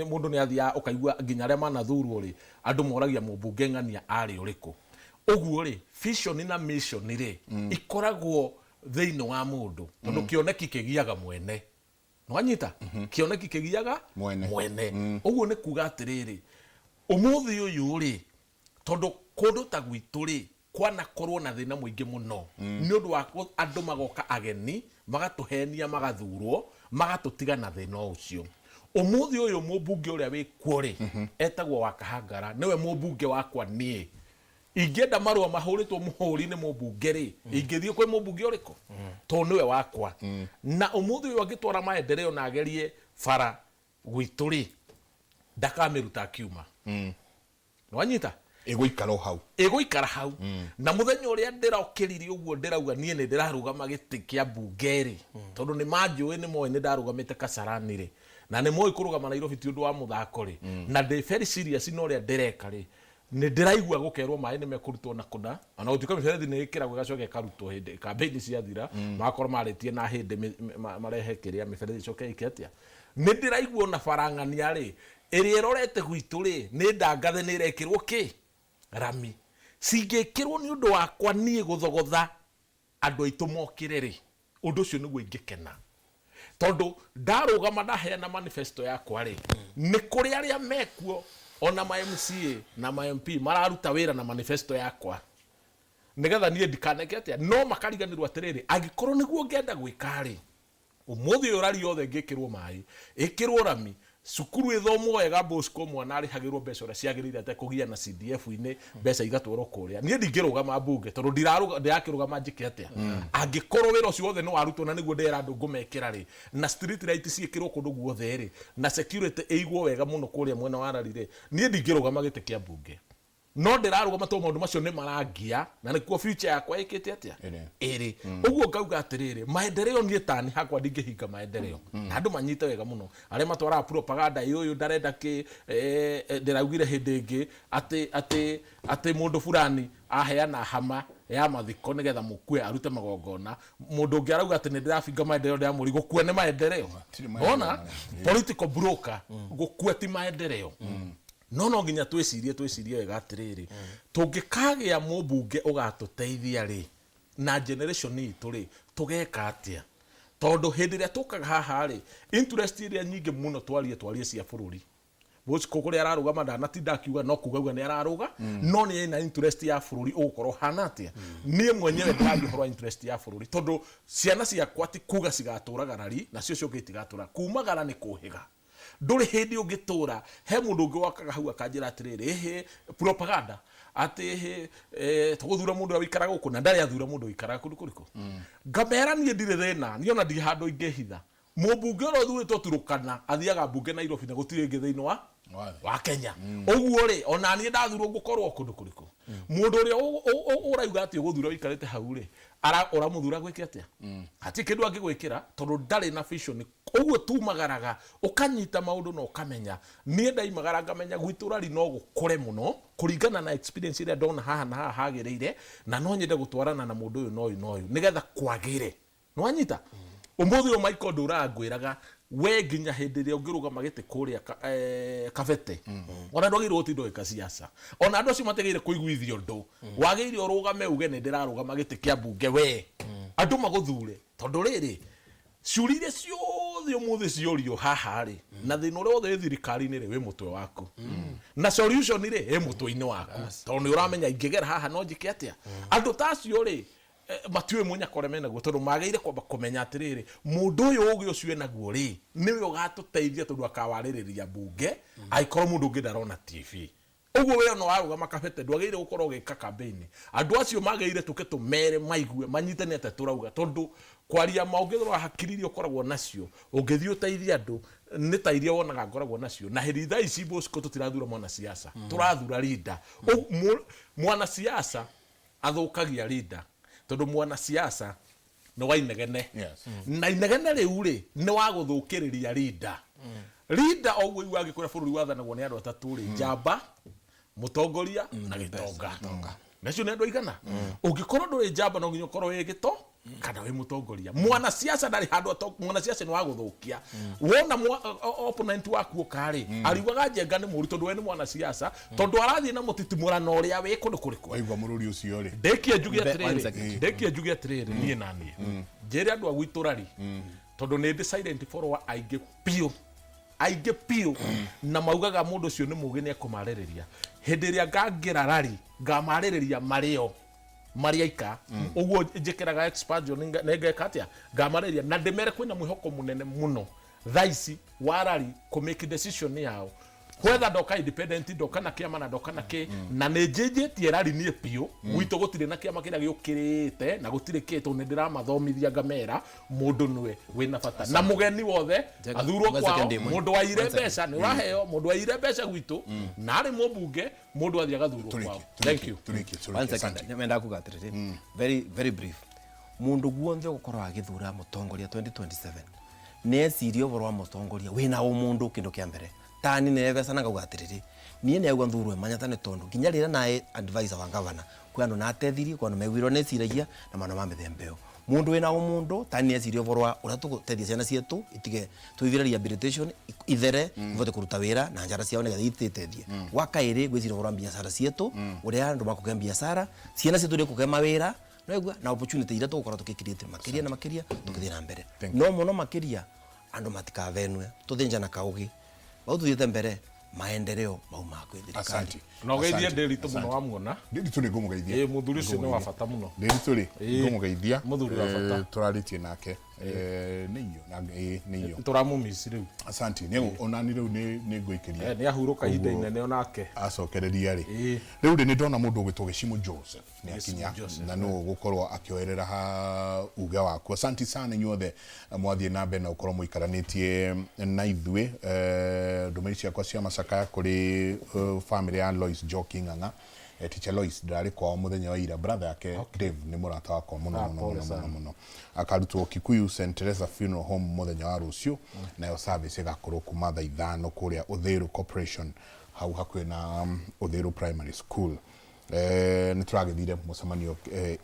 mũndũ nĩ athiaga ũkaigua nginya arĩa manathurwo rĩ, andũ moragia mũmbunge ng'ania arĩ ũrĩkũ. Ũguo rĩ, vision na mission rĩ ikoragwo thĩinĩ wa mũndũ, tondũ kĩoneki kĩgiaga mwene. Nwanyita kĩoneki kĩgiaga Mwene. Mwene. Ũguo nĩ kuga atĩrĩrĩ, ũmũthĩ ũyũ rĩ, tondũ kũndũ ta gwitũ rĩ kwanakorwo na thĩna mũingĩ mũno nĩ ũndũ wa andũ magoka ageni magatũhenia, magathurwo, magatũtiga na thĩna ũcio. Ũmũthĩ ũyũ mũmbunge ũrĩa wĩ kuo rĩ etagwo wa Kahangara, nĩwe mũmbunge wakwa. Niĩ ingĩenda marũa mahũrĩtwo mũhũri nĩ mũmbunge rĩ, ingĩthiĩ kwĩ mũmbunge ũrĩkũ? Tondũ nĩwe wakwa. Na ũmũthĩ ũyũ angĩtwara maendeleo na agerie bara gwitũ rĩ, ndakamĩruta akiuma. Nĩwanyita? Ĩgũikara o hau. Ĩgũikara hau. Na mũthenya ũrĩa ndĩrokĩrire ũguo ndĩrauga niĩ nĩ ndĩrarũgama gĩtĩ kĩa mbunge rĩ, tondũ nĩ manjũĩ, nĩ moĩ nĩ ndarũgamĩte Kasarani rĩ, na nĩ moĩ kũrũgama Nairobi ti ũndũ wa mũthako rĩ, na ndĩ very serious na ũrĩa ndĩreka rĩ, nĩ ndĩraigua gũkerwo maĩ nĩ mekũrutwo na kũna, ona gũtuĩka mĩberethi nĩ ĩkĩragwo ĩgacoka ĩkarutwo hĩndĩ kambĩini ciathira. Magakorwo marĩtie na hĩndĩ marehe kĩrĩa mĩberethi ĩcoke ĩke atĩa. Nĩ ndĩraigua ona barang'ania rĩ, ĩrĩa ĩrorete gwitũ rĩ, nĩ ndangathe nĩ ĩrekĩrwo kĩ rami cingĩkĩrwo nĩ ũndũ wakwa niĩ gũthogotha andũ aitũ mokĩre rĩ, ũndũ ũcio nĩguo ingĩkena, tondũ ndarũgama ndaheana manifesto yakwa rĩ, nĩ kũrĩ arĩa mekuo ona ma MCA na ma MP mararuta wĩra na manifesto yakwa nĩgetha niĩ ndikaneke atĩa, no makariganĩrwo atĩrĩrĩ, angĩkorwo nĩguo ngenda gwĩka rĩ. Ũmũthĩ ũyũ rari yothe ĩngĩkĩrwo maĩ, ĩkĩrwo rami, cukuru ĩthomwo wega, Bosco mwana arĩhagĩrwo mbeca ũrĩa ciagĩrĩire atekũgia na CDF-inĩ, mbeca igatwarwo kũrĩa. Niĩ ndingĩrũgama mbunge tondũ ndĩrakĩrũgama njĩke atĩa? Angĩkorwo wĩra ũcio wothe nĩ warutwo na nĩguo ndĩrera andũ ngũmekĩra rĩ, na street light ciĩkĩrwo kũndũ guothe rĩ, na security ĩigwo wega mũno kũrĩa mwena wa rari rĩ, niĩ ndingĩrũgama gĩtĩ kĩa mbunge. No ndĩrarũgama tondũ maũndũ macio nĩ marangia na nĩkuo future yakwa ĩkĩte atĩa ĩrĩ. Ũguo ngauga atĩrĩrĩ, maendeleo niĩ tani hakwa ndingĩhinga maendeleo. Na andũ manyite wega mũno arĩa matwaraga propaganda ĩ ũyũ ndarenda kĩ, ndĩraugire hĩndĩ ĩngĩ atĩ atĩ atĩ mũndũ fulani aheana hama ya mathiko nĩgetha mũkue arute magongona, mũndũ ũngĩ arauga atĩ nĩ ndĩrabinga maendeleo, ndĩramũri gũkua nĩ maendeleo. Ona political broker gũkua ti maendeleo. No nginya twĩcirie wega atĩrĩrĩ, tũngĩkagĩa mũmbunge ũgatũteithia rĩ, na generation itũ rĩ, tũgeka atĩa? Tondũ hĩndĩ ĩrĩa tũkaga haha rĩ, interest ĩrĩa nyingĩ mũno twarie cia bũrũri. Bosco kũrĩa ararũgama ndanatinda akiuga no kuga uga nĩ ararũga, no nĩ ena interest ya bũrũri ũgũkorwo hana atĩa. Niĩ mwenyewe ndĩraria ũhoro wa interest ya bũrũri tondũ ciana ciakwa ti kuga cigatũraga rari nacio ciũngĩ itigatũra. Kumagara nĩ kũhĩga. Ndũrĩ hĩndĩ ũngĩtũra he mũndũ ũngĩ wakaga hau akanjĩra atĩrĩrĩ, ĩhĩ propaganda atĩ ĩhĩ tũgũthura mũndũ ũrĩa ũikaraga gũkũ, na ndarĩ athura mũndũ ũikaraga kũndũ kũrĩkũ. Ngamera niĩ ndirĩ thĩna, niĩ ona ndirĩ handũ ingĩhitha. Mũmbunge ũrĩa ũthurĩtwo Turukana athiaga mbunge Nairobi na gũtirĩ ĩngĩ thĩinĩ wa Kenya. Ũguo rĩ, ona niĩ ndathurwo ngũkorwo kũndũ kũrĩkũ? Mũndũ ũrĩa ũrauga atĩ ũgũthura ũikarĩte hau rĩ, ũramũthura gwĩke atĩa? Hatirĩ kĩndũ angĩgwĩkĩra tondũ ndarĩ na vision. Ũguo tumagaraga ũkanyita maũndũ na ũkamenya. Niĩ ndaimagara ngamenya gwitũ rari no gũkũre mũno kũringana na experience ĩrĩa ndona haha na haha hagĩrĩire, na no nyende gũtwarana na mũndũ ũyũ na ũyũ na ũyũ nĩgetha kwagĩre. Nĩwanyita? Ũmũthĩ ũyũ Michael ndũraga ngwĩraga we nginya hĩndĩ ĩrĩa ũngĩrũgama gĩtĩ kũrĩa kabete, ona ndwagĩrĩirwo gũtinda ũgĩka siasa, ona andũ acio matigĩrĩire kũiguithio ũndũ, wagĩrĩire ũrũgame uge nĩ ndĩrarũgama gĩtĩ kĩa mbunge we, andũ magũthure. Tondũ rĩrĩ, ciũria iria ciothe ũmũthĩ ciorio haha rĩ, na thĩna ũrĩa wothe wĩ thirikari-inĩ rĩ, wĩ mũtwe waku, na solution rĩ ĩ mũtwe-inĩ waku, tondũ nĩ ũramenya ingĩgera haha no njĩke atĩa. Andũ ta acio rĩ, matiũĩ mũnyaka ũrĩa menaguo, tondũ magĩrĩire kwamba kũmenya atĩrĩrĩ, mũndũ ũyũ ũgĩ ũcio enaguo rĩ, nĩwe ũgatũteithia tondũ akawarĩrĩria mbunge angĩkorwo mũndũ ũngĩ ndarona TV. Ũguo we ona warũgama kabete ndwagĩrĩire gũkorwo ũgĩka campaign. Andũ acio magĩrĩire tũke tũmere maigue manyite nĩ atĩa tũrauga, tondũ kwaria ma ũngĩrora hakiri iria ũkoragwo nacio ũngĩthiĩ ũteithie andũ nĩ ta iria wonaga ngoragwo nacio. Na hĩndĩ thaa ici Bosco tũtirathura mwanasiasa, tũrathura leader. Mwanasiasa athũkagia leader tondũ mwanasiasa nĩ wa inegene. Na inegene rĩu rĩ nĩ wa gũthũkĩrĩria leader. Leader o ũguo igua angĩkwĩra bũrũri wathanagwo nĩ andũ atatũ rĩ, njamba, mũtongoria na gĩtonga. Nacio nĩ andũ aigana? Ũngĩkorwo ndũrĩ njamba no nginya ũkorwo wĩ gĩto kana wĩ mũtongoria. Mwanasiasa ndarĩ handũ mwanasiasa nĩ wa gũthũkia. Wona opponent waku oka rĩ, ariugaga Njenga nĩ mũũru tondũ we nĩ mwanasiasa, tondũ arathiĩ na mũtitimũrano ũrĩa wĩ kũndũ kũrĩkũ. Waigua mũrũri ũcio rĩ. Ndĩkie njuge One atĩrĩrĩ, second. ndĩkie njuge atĩrĩrĩ, niĩ na niĩ. Njĩre andũ a gwitũ rari, tondũ nĩ ndĩ silent follower aingĩ biũ. Aingĩ biũ, na maugaga mũndũ ũcio nĩ mũũgĩ nĩ ekũmarĩrĩria. Hĩndĩ ĩrĩa ngangĩra rari, ngamarĩrĩria marĩo marĩ aika. Ũguo njĩkĩraga expansion nĩ ngeka atĩa? Ngamarĩrĩria na ndĩmere kwĩna mwĩhoko mũnene mũno thaa ici wa rari kũ make decision yao. Whether ndoka independent, ndoka na kĩama na ndoka na kĩ, na nĩ njenjetie rari niĩ biũ. Gwitũ gũtirĩ na kĩama kĩrĩa gĩũkĩrĩte na gũtirĩ kĩ, tondũ nĩ ndĩramathomithia ngamera mũndũ nĩwe wĩna bata. Na mũgeni wothe athurwo kwao, mũndũ waire mbeca nĩ ũraheo, mũndũ waire mbeca gwitũ na arĩ mũmbunge, mũndũ athiĩ agathurwo kwao. Thank you. One second, nĩmendaga kuga atĩrĩrĩ, very very brief. Mũndũ guothe ũgũkorwo agĩthura mũtongoria 2027 nĩ ecirie ũhoro wa mũtongoria wĩna ũmũndũ kĩndũ kĩa mbere. Tani nĩ mbeca na ngauga atĩrĩrĩ, niĩ nĩ auga nthurwe Manyata nĩ tondũ nginya rĩrĩa naĩ advisor wa governor kwĩ andũ natethirie, kwĩ andũ maiguirwo nĩciragia na maũndũ ma mĩthemba ĩyo. Mũndũ wĩna ũmũndũ tani nĩ ecirie ũhoro wa ũrĩa tũgũteithia ciana cietũ itige tũithire rehabilitation ithere ibote kũruta wĩra na njara ciao nĩgetha itĩteithie. Wa kaĩrĩ ngwĩciria ũhoro wa biacara cietũ, ũrĩa andũ makũgĩa biacara, ciana cietũ nĩ kũgĩa mawĩra, nĩwaigua, na opportunity iria tũgũkorwo tũkĩ create makĩria na makĩria tũgĩthiĩ na mbere. No mũno makĩria andũ matikavenwe, tũthĩnjana kaũgĩ, bau tũthiĩte mbere maendeleo maumaga kwĩ thirikari. Asante. Na ũgeithie Asante. Ndĩritũ mũno Asante. wamuona. Ndĩritũ nĩ ngũmũgeithia. Ĩĩ, mũthuri ũcio nĩ wa bata mũno. Ndĩritũ rĩ, Ĩĩ. ngũmũgeithia. Mũthuri wa bata. Tũrarĩtie nake. Nĩ inyuĩ. Na Ĩĩ, nĩ iyo. Tũramũmici rĩu. Asante. Nĩ onani rĩu nĩ ngũikĩria. Eh, nĩ ahurũka ihinda inene onake. Acokereria rĩ. Rĩu rĩ nĩ ndona mũndũ ũgwĩtwo Gĩcimũ Joseph nĩ akinya Gĩcimũ Joseph, na nũ ũgũkorwo akĩoerera ha uge waku. Asante sana inyuothe mwathiĩ na mbere na gũkorwo mũikaranĩtie na ithuĩ. Ndũmĩrĩri ciakwa cia macakaya kũrĩ famĩlĩ ya Lois Njoki Ng'ang'a. Teacher Lois ndarĩ kwao mũthenya wa ira, brother yake Dave nĩ mũrata wakwa mũno Ah, mũno pole mũno sana. mũno mũno. Akarutwo Kikuyu St Teresa Funeral Home mũthenya wa rũciũ, nayo service ĩgakorwo kuma thaa 5 kũrĩa Uthiru Corporation hau hakuhĩ na Uthiru Primary School. Nĩ tũragĩthire mũcemanio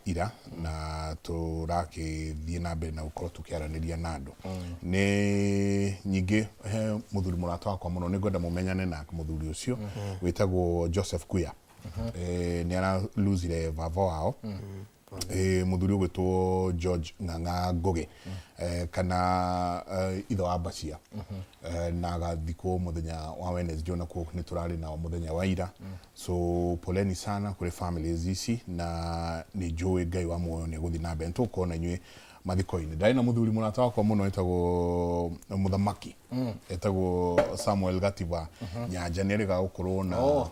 ira na tũragĩthiĩ na mbere na gũkorwo tũkĩaranĩria na andũ. Nĩ nyingĩ he mũthuri mũrata wakwa mũno, nĩ ngwenda mũmenyane na mũthuri ũcio wĩtagwo Joseph Kuya. Nĩ araluzire baba wao, mũthuri ũgwĩtwo George Ng'ang'a Ngũgĩ, kana ithe wa Bacia, na agathikwo mũthenya wa Wednesday, onakuo nĩ tũrarĩ nao mũthenya wa ira. So poleni sana kũrĩ families ici, na nĩ njũĩ Ngai wa muoyo nĩ egũthiĩ na mbere, nĩtũgũkorwo na inyuĩ mathiko-inĩ. Ndarĩ na mũthuri mũrata wakwa mũno etagwo mũthamaki, etagwo Samuel Gatiba Nyanja, nĩ erĩga gũkorwo na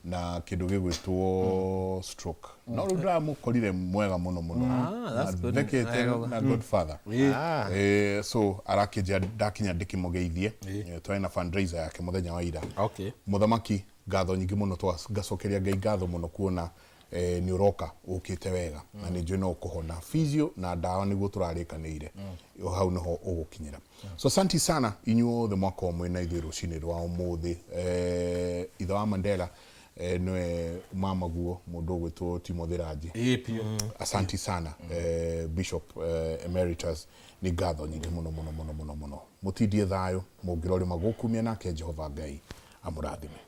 na kindu gigwitwo stroke, no riu ndiramukorire mwega muno muno. Ah, that's good. Thekete Wega. na godfather. So arakĩnjĩra ndakinya ndĩkĩmũgeithie. Twarĩ na fundraiser yake mũthenya wa ira. Mũthamaki, ngatho nyingĩ mũno, ngacokeria Ngai ngatho mũno kuona nĩ ũroka ũkĩte wega, na nĩ njũĩ no ũkũhona. Physio na ndawa nĩguo tũrarĩkanĩire, hau nĩho ũgũkinyĩra. So asanti sana inyuothe mwakorwo mwĩ na ithuĩ rũcinĩ rwa ũmũthĩ. Ithe wa Mandela, nĩwe mamaguo mũndũ ũgwĩtwo Timothy Raji. Ĩĩ biũ. Asanti sana, Bishop Emeritus, nĩ ngatho nyingĩ mũno mũno mũno mũno mũno. Mũtindie thayũ, mũngĩrorĩma gũkumia nake Jehova Ngai amũrathime.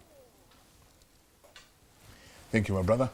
Thank you, my brother.